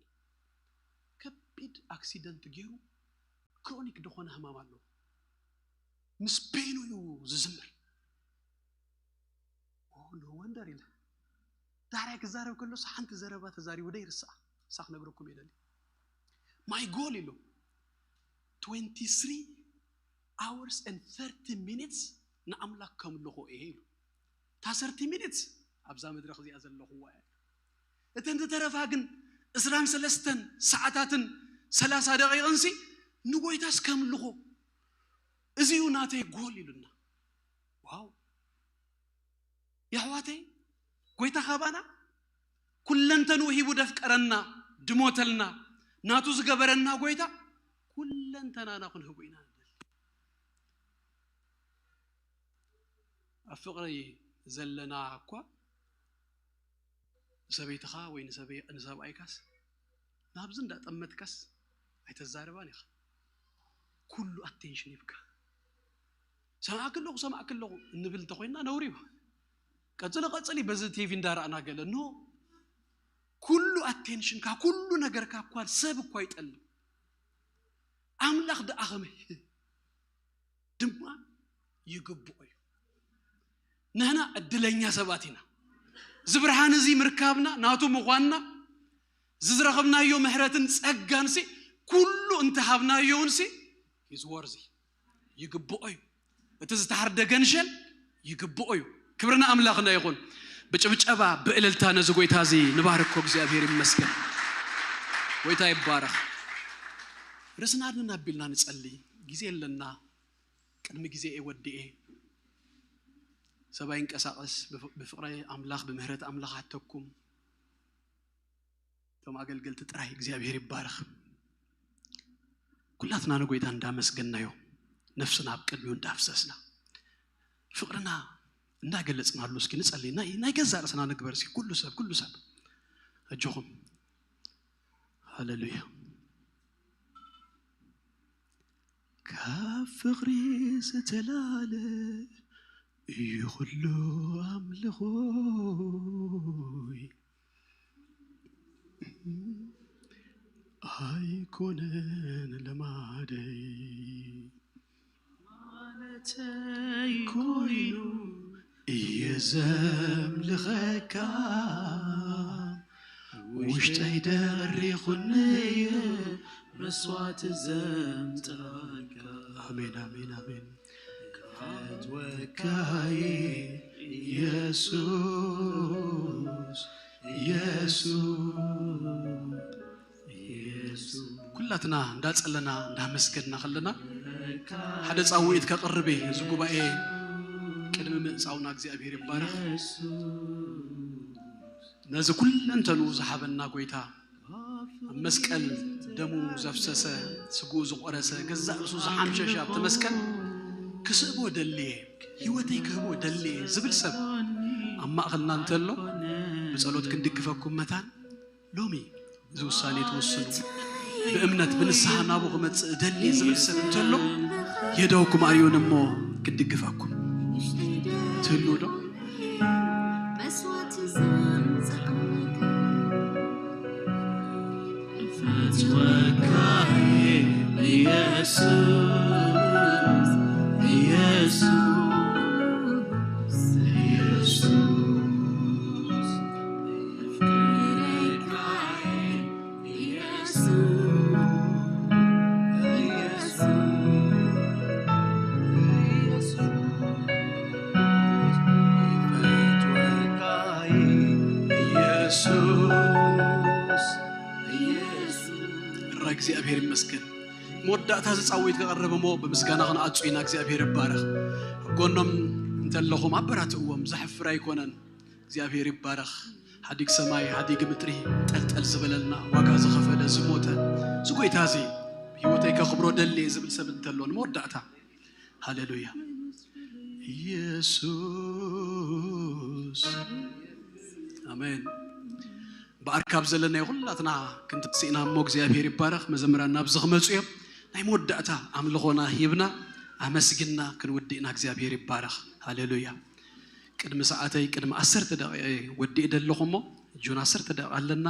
ከቢድ ኣክሲደንት ገይሩ፣ ክሮኒክ ዝኾነ ህማም ኣለዎ። ምስ ፔኑ እዩ ዝዝምር። ኖ ወንደር ኢለ። ዳሕራይ ክዛረብ ከሎስ ሓንቲ ዘረባ ተዛሪቡ ደይ ርስኣ። እሳ ክነግረኩም የደሊ። My goal ኢሉ፣ twenty three hours and thirty minutes ንኣምላኽ ከምልኾ እየ ኢሉ። እታ thirty minutes ኣብዛ መድረኽ እዚኣ ዘለኹዋ እያ። እተን ዝተረፋ ግን ዕስራን ሰለስተን ሰዓታትን ሰላሳ ደቂቕንሲ ንጎይታስ ከምልኾ፣ እዚ እዩ ናተይ ጎል ኢሉና። ዋው! የሕዋተይ፣ ጎይታ ካባና ኩለንተንኡ ሂቡ ደፍቀረና፣ ድሞተልና፣ ናቱ ዝገበረና ጎይታ ኩለንተናና ክንህቡ ኢና ንደሊ። ኣብ ፍቕሪ ዘለና እኳ ንሰበይትኻ ወይ ንሰበይ-፣ ንሰብኣይካስ ናብዚ እንዳጠመትካስ ኣይተዛርባን ኢኻ። ኩሉ ኣቴንሽን ይብካ። ሰማዕክ ኣለኹ፣ ሰማዕክ ኣለኹ እንብል እንተኾይንና ነውሪ እዩ። ቀጽሊ፣ ቀጽሊ በዚ ቲቪ እንዳረኣና ገለ። ኖ፣ ኩሉ ኣቴንሽንካ፣ ኩሉ ነገርካ እኳ ሰብ እኳ ይጠልብ። ኣምላኽ ደኣ ኸመይ ድማ ይግብኦ እዩ። ንሕና ዕድለኛ ሰባት ኢና። እዚ ብርሃን እዚ ምርካብና፣ ናቱ ምዃንና፣ እዚ ዝረኸብናዮ ምሕረትን ጸጋንሲ፣ ኩሉ እንተሃብናዮንሲ፣ he's worthy፣ ይግብኦ እዩ። እቲ ዝተሓርደ ገንሸል ይግብኦ እዩ። ክብሪ ንኣምላኽና ይኹን። ብጭብጨባ፣ ብእልልታ ነዚ ጎይታ እዚ ንባርኮ። እግዚኣብሔር ይመስገን። ጎይታ ይባረኽ። ርእስና ኣድንና ኣቢልና ንጸሊ። ግዜ ኣለና። ቅድሚ ግዜ እየ ወዲኤ። ሰብ ኣይንቀሳቐስ። ብፍ-፣ ብፍቕሪ ኣምላኽ፣ ብምህረት ኣምላኽ ኣተኩም። እቶም ኣገልገልቲ ጥራይ። እግዚኣብሔር ይባረኽ። ኩላትና ንጎይታ እንዳመስገናዮ፣ ነፍስና ኣብ ቅድሚኡ እንዳፍሰስና፣ ፍቕርና እንዳገለጽናሉ፣ እስኪ ንጸሊ። ናይ፣ ናይ ገዛእ ርእስና ንግበር እስኪ። ኩሉ ሰብ፣ ኩሉ ሰብ ኣጆኹም። ሃሌሉያ። ካብ ፍቕሪ ዝተላለ እዩ ኩሉ ኣምልኾይ። ኣይኮነን ልማደይ ማለተይ ኮይኑ እየ ዘምልኸካ። ውሽጠይ ደሪኹኒ እየ መስዋዕቲ ዘምጽኣልካ። ኣሜን፣ ኣሜን፣ ኣሜን። ፈትወካ እየ ኢየሱስ፣ ኢየሱስ፣ ኢየሱስ። ኩላትና እንዳጸለና እንዳመስገንና ከለና ሓደ ጻውዒት ከቕርብ እየ። እዚ ጉባኤ ቅድሚ ምእጻውና እግዚኣብሔር ይባረኽ። ነዚ ኩለንተንኡ ዝሃበና ጎይታ፣ ኣብ መስቀል ደሙ ዘፍሰሰ፣ ስግኡ ዝቖረሰ፣ ገዛእ ርእሱ ዝሓምሸሸ ኣብቲ መስቀል ክስእቦ ደልየ፣ ህይወተይ ክህቦ ደልየ ዝብል ሰብ ኣብ ማእኸልና እንተሎ ብጸሎት ክንድግፈኩም መታን ሎሚ እዚ ውሳኔ ትውስኑ። ብእምነት ብንስሓ ናብኡ ክመጽእ እደሊ ዝብል ሰብ እንተሎ የእዳውኩም ኣርእዩኒ እሞ ክድግፈኩም። ትህልዉ ዶ? መስዋዕቲ ዘምጽኣልካ ፈትወካ ኢየሱስ፣ ኢየሱስ፣ ኢየሱስ። እረ እግዚኣብሔር ይመስገን። መወዳእታ ዝጻወት ክቐርብ እሞ ብምስጋና ክንኣጹ ኢና። እግዚኣብሔር ይባረኽ። ኣብ ጎኖም እንተለኹም ኣበራትእዎም፣ ዘሕፍር ኣይኮነን። እግዚኣብሔር ይባረኽ። ሓዲግ ሰማይ፣ ሓዲግ ምድሪ፣ ጠልጠል ዝበለልና፣ ዋጋ ዝኸፈለ፣ ዝሞተ፣ እዚ ጎይታ እዚ፣ "ህይወተይ ከኽብሮ ደልየ" ዝብል ሰብ እንተሎ፣ ንመወዳእታ። ሃሌሉያ። ኢየሱስ። ኣሜን። ብኣርካብ ዘለናዮ ኩላትና ክንትስኢና እሞ እግዚኣብሔር ይባረኽ። መዘምራን ናብዚ ክመፁ እዮም። ናይ መወዳእታ ኣምልኾና ሂብና ኣመስግና ክንውድእና እግዚኣብሔር ይባረኽ። ሃሌሉያ። ቅድሚ ሰዓተይ ቅድሚ ዓሰርተ ደቂቐ ወዲእ ደለኹ እሞ እጁን ዓሰርተ ደቂቐ ኣለና።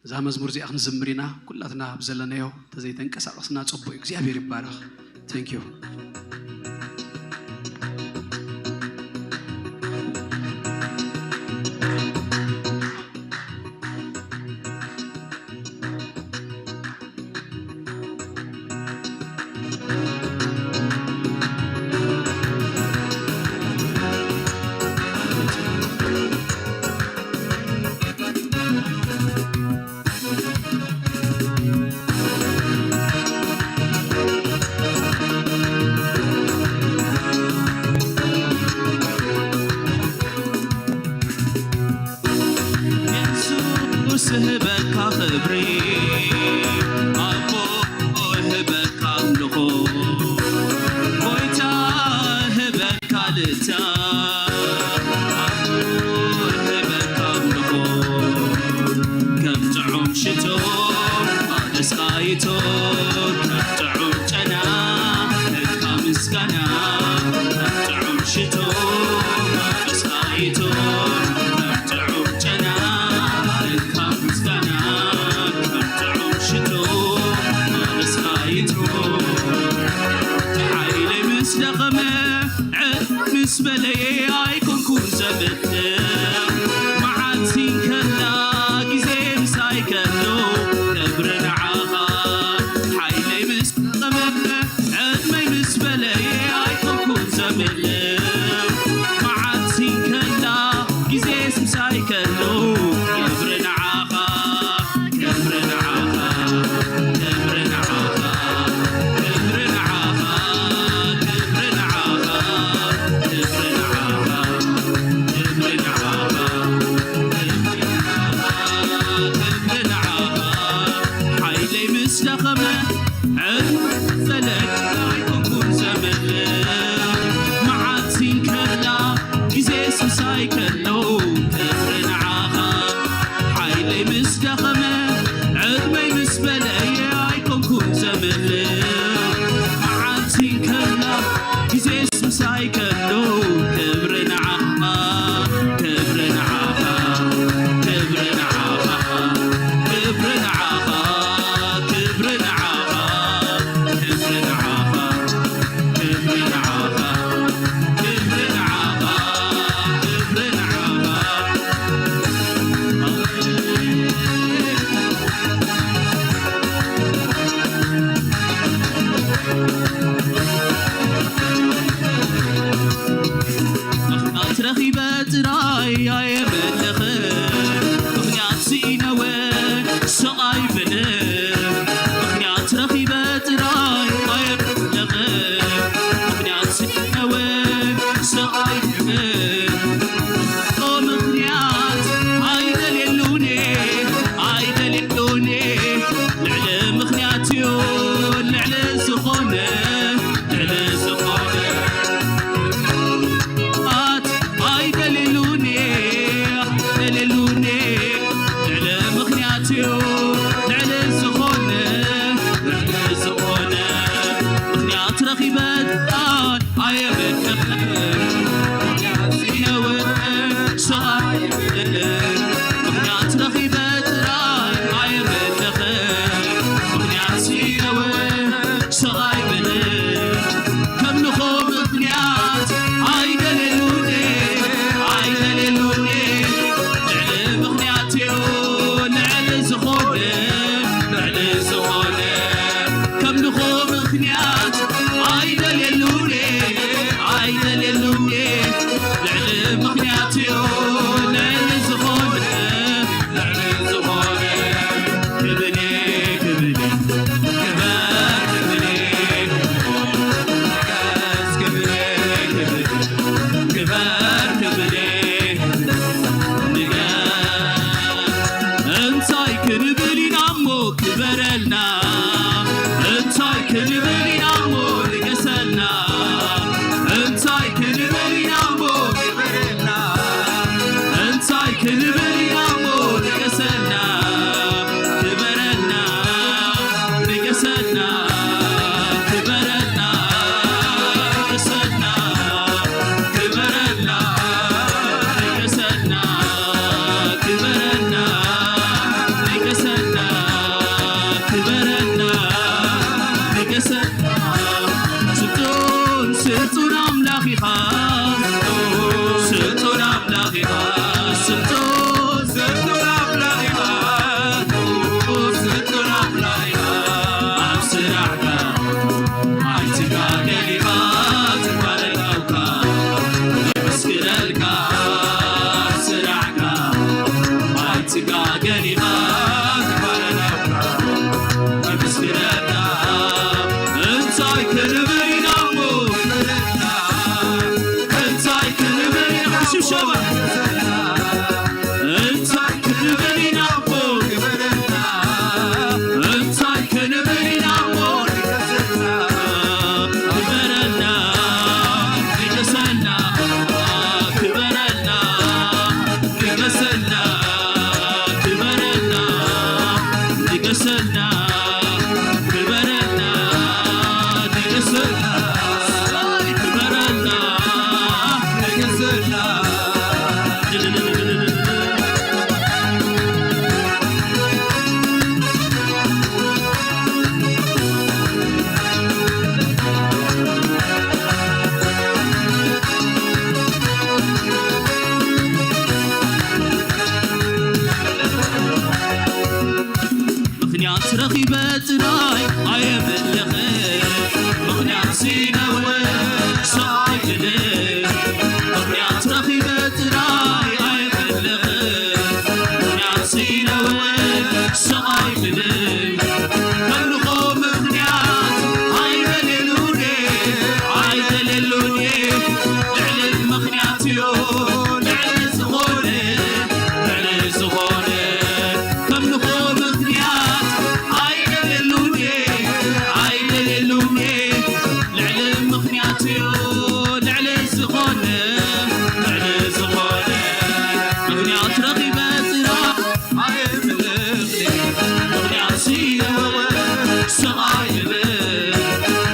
እዛ መዝሙር እዚኣ ክንዝምር ኢና። ኩላትና ኣብ ዘለናዮ ተዘይተንቀሳቐስና ጽቡቕ እዩ። እግዚኣብሔር ይባረኽ። Thank you። የሱስ ህበካ ክብሪ ኣቦ ህበካ ኣምልኾ ጎይታ ህበካ ልታ ኣቦ ህበካ ኣምልኾ ከም ጥዑም ሽቶ ማደስካ ይቶ ከም ጥዑም ጨና እካ ምስጋና ከም ጥዑም ሽቶ ማደስካ ይቶ ከም ጥዑም ጨና እካ ምስጋና ከም ጥዑም ሽቶ ማደስካ ይቶ ሓይለይ ምስ ደኸመ ዕድ ምስ በለየ ኣይኮንኩን ዘብትር መዓልቲ ከላ ግዜ ምሳይ ከሎ ክብሪ ንዓኻ ሓይለይ ምስ ደኸመ ዕድመይ ምስ በለየ ኣይኮንኩን ዘብትር መዓልቲ ከላ ግዜ ምሳይ ከሎ ክብሪ ንዓኻ ክብሪ ንዓኻ ክብሪ ንዓኻ ክብሪ ንዓኻ ክብሪ ንዓኻ ክብሪ ንዓኻ ክብሪ ንዓኻ ክብሪ ንዓኻ ሓይለይ ምስ ደኸመ ዕድመ ዘለካ ኣይኮንኩን ዘምልኽ መዓልቲ ከላ ግዜ ስሳይ ከሎ ክብሪ ንዓኻ ሓይለይ ምስ ደኸመ ዕድመይ ምስ በለየ ኣይኮንኩን ዘምልኽ መዓልቲ ከላ ግዜ ስሳይ ከሎ ክብሪ ንዓኻ ክብሪ ንዓኻ ክብሪ ንዓኻ ክብሪ ንዓኻ ክብሪ ንዓኻ ክብሪ ንዓኻ ክብሪ ንዓኻ ክብሪ ንዓኻ ክብሪ ንዓኻ ምኽንያት ረኺበ ጥራይ ኣየመለኽን ምኽንያት ስኢነወ ሰቕ ኣይብልን ምኽንያት ረኺበ ጥራይ ኣየመለኽን ምኽንያት ስኢነወ ሰቕ ኣይብልን ምኽንያት ኣይደልየሉን ኣይደልየሉን ልዕሊ ምኽንያት እዩ ልዕሊ ዝኾነ ልዕሊ ዝኾነ ኣት ኣይደልየሉን ኣይደልየሉን ልዕሊ ምኽንያት እዩ ልዕሊ ዝኾነ ልዕሊ ዝኾነ ምኽንያት ረኺበ ኣየበቅዕን ምኽንያት ሲነወ ሰኣይብልን ምኽንያት ረኺበ ጥራይ ኣየበቅዕን ምኽንያት ሲነወ ሰኣይብልን ከምልኾ ምኽንያት ኣይደልየሉን ኣይደልየሉን ልዕሊ ምኽንያት እዩ ልዕሊ ዝኾነ ልዕሊ ዝኾነ ከምልኾ ምኽንያት ኣይደልየሉን ኣይደልየሉን ልዕሊ ምኽንያት እዩ ልዕሊ ዝኾነ ልዕሊ ዝኾነ ክብሪ ክብሪ ክበር ክብሪ ክብሪ ክበር ክብሪ እንታይ ክንብል ኢና እሞ ክበረልና እንታይ ክንብል ኢና እሞ ንገሰልና እንታይ ክንብል ምኽንያት ረኺበ ጥራይ ኣየምልኽን፣ ምኽንያት ሲነወ ሰኣይልል። ምኽንያት ረኺበ ጥራይ ኣየምልኽን፣ ምኽንያት ሲነወ ሰኣይልል። ከምልኾ ምኽንያት ኣይደልየሉን፣ ኣይደልየሉን። ልዕሊ ምኽንያት እዩ፣ ልዕሊ ዝኾነ፣ ልዕሊ ዝኾነ። ከምልኾ ምኽንያት ኣይደልየሉን፣ ኣይደልየሉን። ልዕሊ ምኽንያት እዩ፣ ልዕሊ ዝኾነ፣ ልዕሊ ዝኾነ። ምኽንያት ረኺበ ጥራይ ኣይምልኽን፣ ምኽንያት ሲነወ ሰብኣይ ይብል።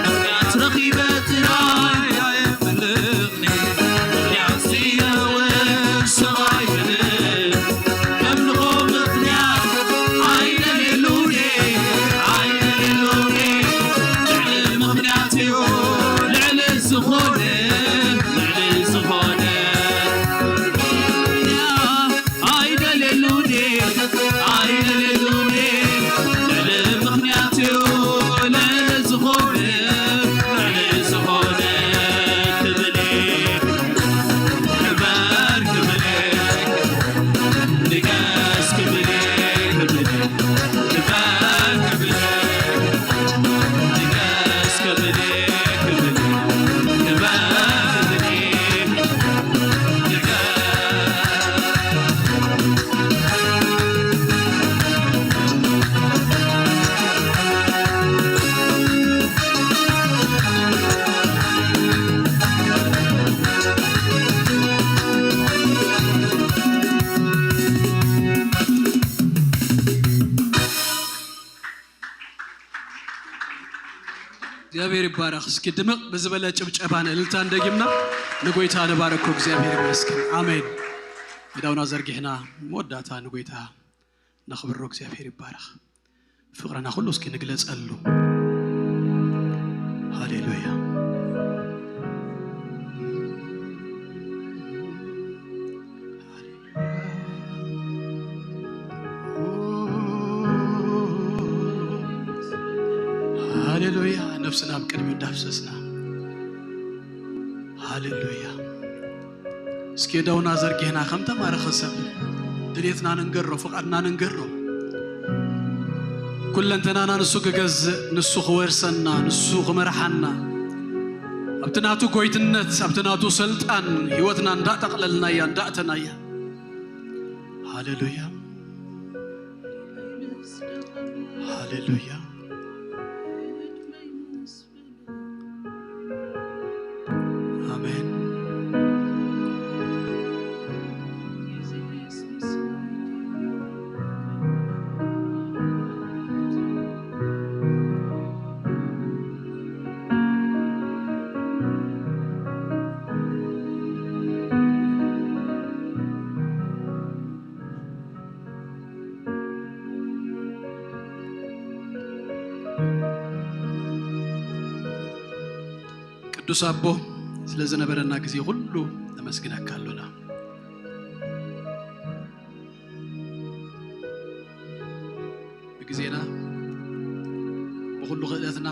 ምኽንያት ረኺበ ጥራይ ኣይምልኽን፣ ምኽንያት ሲነወ ሰብኣይ ይብል። ከምልኾ ምኽንያት ኣይደልየሉን፣ ኣይደልየሉን። ልዕሊ ምኽንያት እዩ፣ ልዕሊ ዝኾነ፣ ልዕሊ ዝኾነ። ኣይደልየሉን፣ ኣይደልየሉን። ልዕሊ ምኽንያት እዩ፣ ልዕሊ ዝኾነ፣ ልዕሊ ዝኾነ። ክብሪ ንበር ክብሪ ንገስ ክብሪ ክብሪ ንበር ክብሪ ንገስ ክብሪ ክብሪ ንበር ክብሪ ንገስ። እግዚኣብሔር ይባረኽ። እስኪ ድምቕ ብዝበለ ጭብጨባን እልልታን ደጊምና ንጎይታ ንባረኮ። እግዚኣብሔር ይመስገን። ኣሜን። ኢዳውና ዘርጊሕና መወዳእታ ንጎይታ ነኽብሮ። እግዚኣብሔር ይባረኽ። ፍቕርና ኩሉ እስኪ ንግለጸሉ። ሃሌሉያ። ሃሌሉያ። ነፍስና ኣብ ቅድሚኡ እንዳፍሰስና። ሃሌሉያ። እስኪ እደውና ዘርጊሕና ከም ተማረኸ ሰብ ድሌትና ንንገሮ፣ ፍቓድና ንንገሮ። ኩለንተናና ንሱ ክገዝእ፣ ንሱ ክወርሰና፣ ንሱ ክመርሓና፣ ኣብቲ ናቱ ጎይትነት፣ ኣብቲ ናቱ ስልጣን ህይወትና እንዳጠቕለልናያ፣ እንዳእተናያ። ሃሌሉያ። ሃሌሉያ። ኣሜን። ቅዱስ ኣቦ፣ ስለ ዝነበረና ግዜ ኩሉ ነመስግነካ ኣሎና። ብግዜና፣ ብኹሉ ክእለትና፣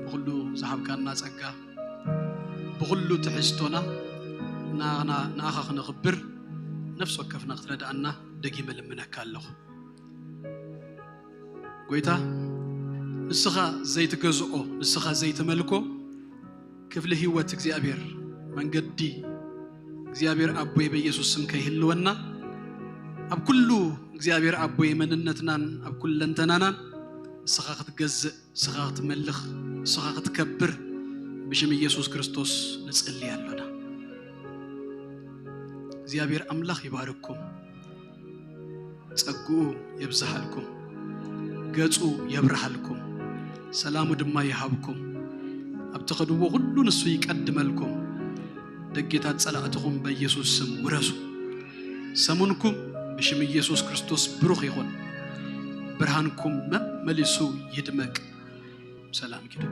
ብኹሉ ዝሃብካና ጸጋ፣ ብኹሉ ትሕዝቶና ንኣና-፣ ንኣኻ ክነኽብር ነፍሲ ወከፍና ክትረድኣና ደጊመ ልምነካ ኣለኹ። ጎይታ፣ ንስኻ ዘይትገዝኦ፣ ንስኻ ዘይትመልኮ ክፍሊ ህይወት እግዚኣብሔር፣ መንገዲ እግዚኣብሔር ኣቦይ በኢየሱስ ስም ከይህልወና፣ ኣብ ኩሉ እግዚኣብሔር ኣቦይ መንነትናን ኣብ ኩለንተናናን ንስኻ ክትገዝእ፣ ንስኻ ክትመልኽ፣ ንስኻ ክትከብር ብሽም ኢየሱስ ክርስቶስ ንጽሊ ኣሎና። እግዚኣብሔር ኣምላኽ ይባርኩም። ጸግኡ የብዝሓልኩም፣ ገጹ የብርሃልኩም፣ ሰላሙ ድማ ይሃብኩም። ኣብ ትኸድዎ ኩሉ ንሱ ይቀድመልኩም። ደጌታት ጸላእትኹም በኢየሱስ ስም ውረሱ። ሰሙንኩም ብሽም ኢየሱስ ክርስቶስ ብሩኽ ይኹን። ብርሃንኩም መመሊሱ ይድመቅ። ሰላም ኪዱ።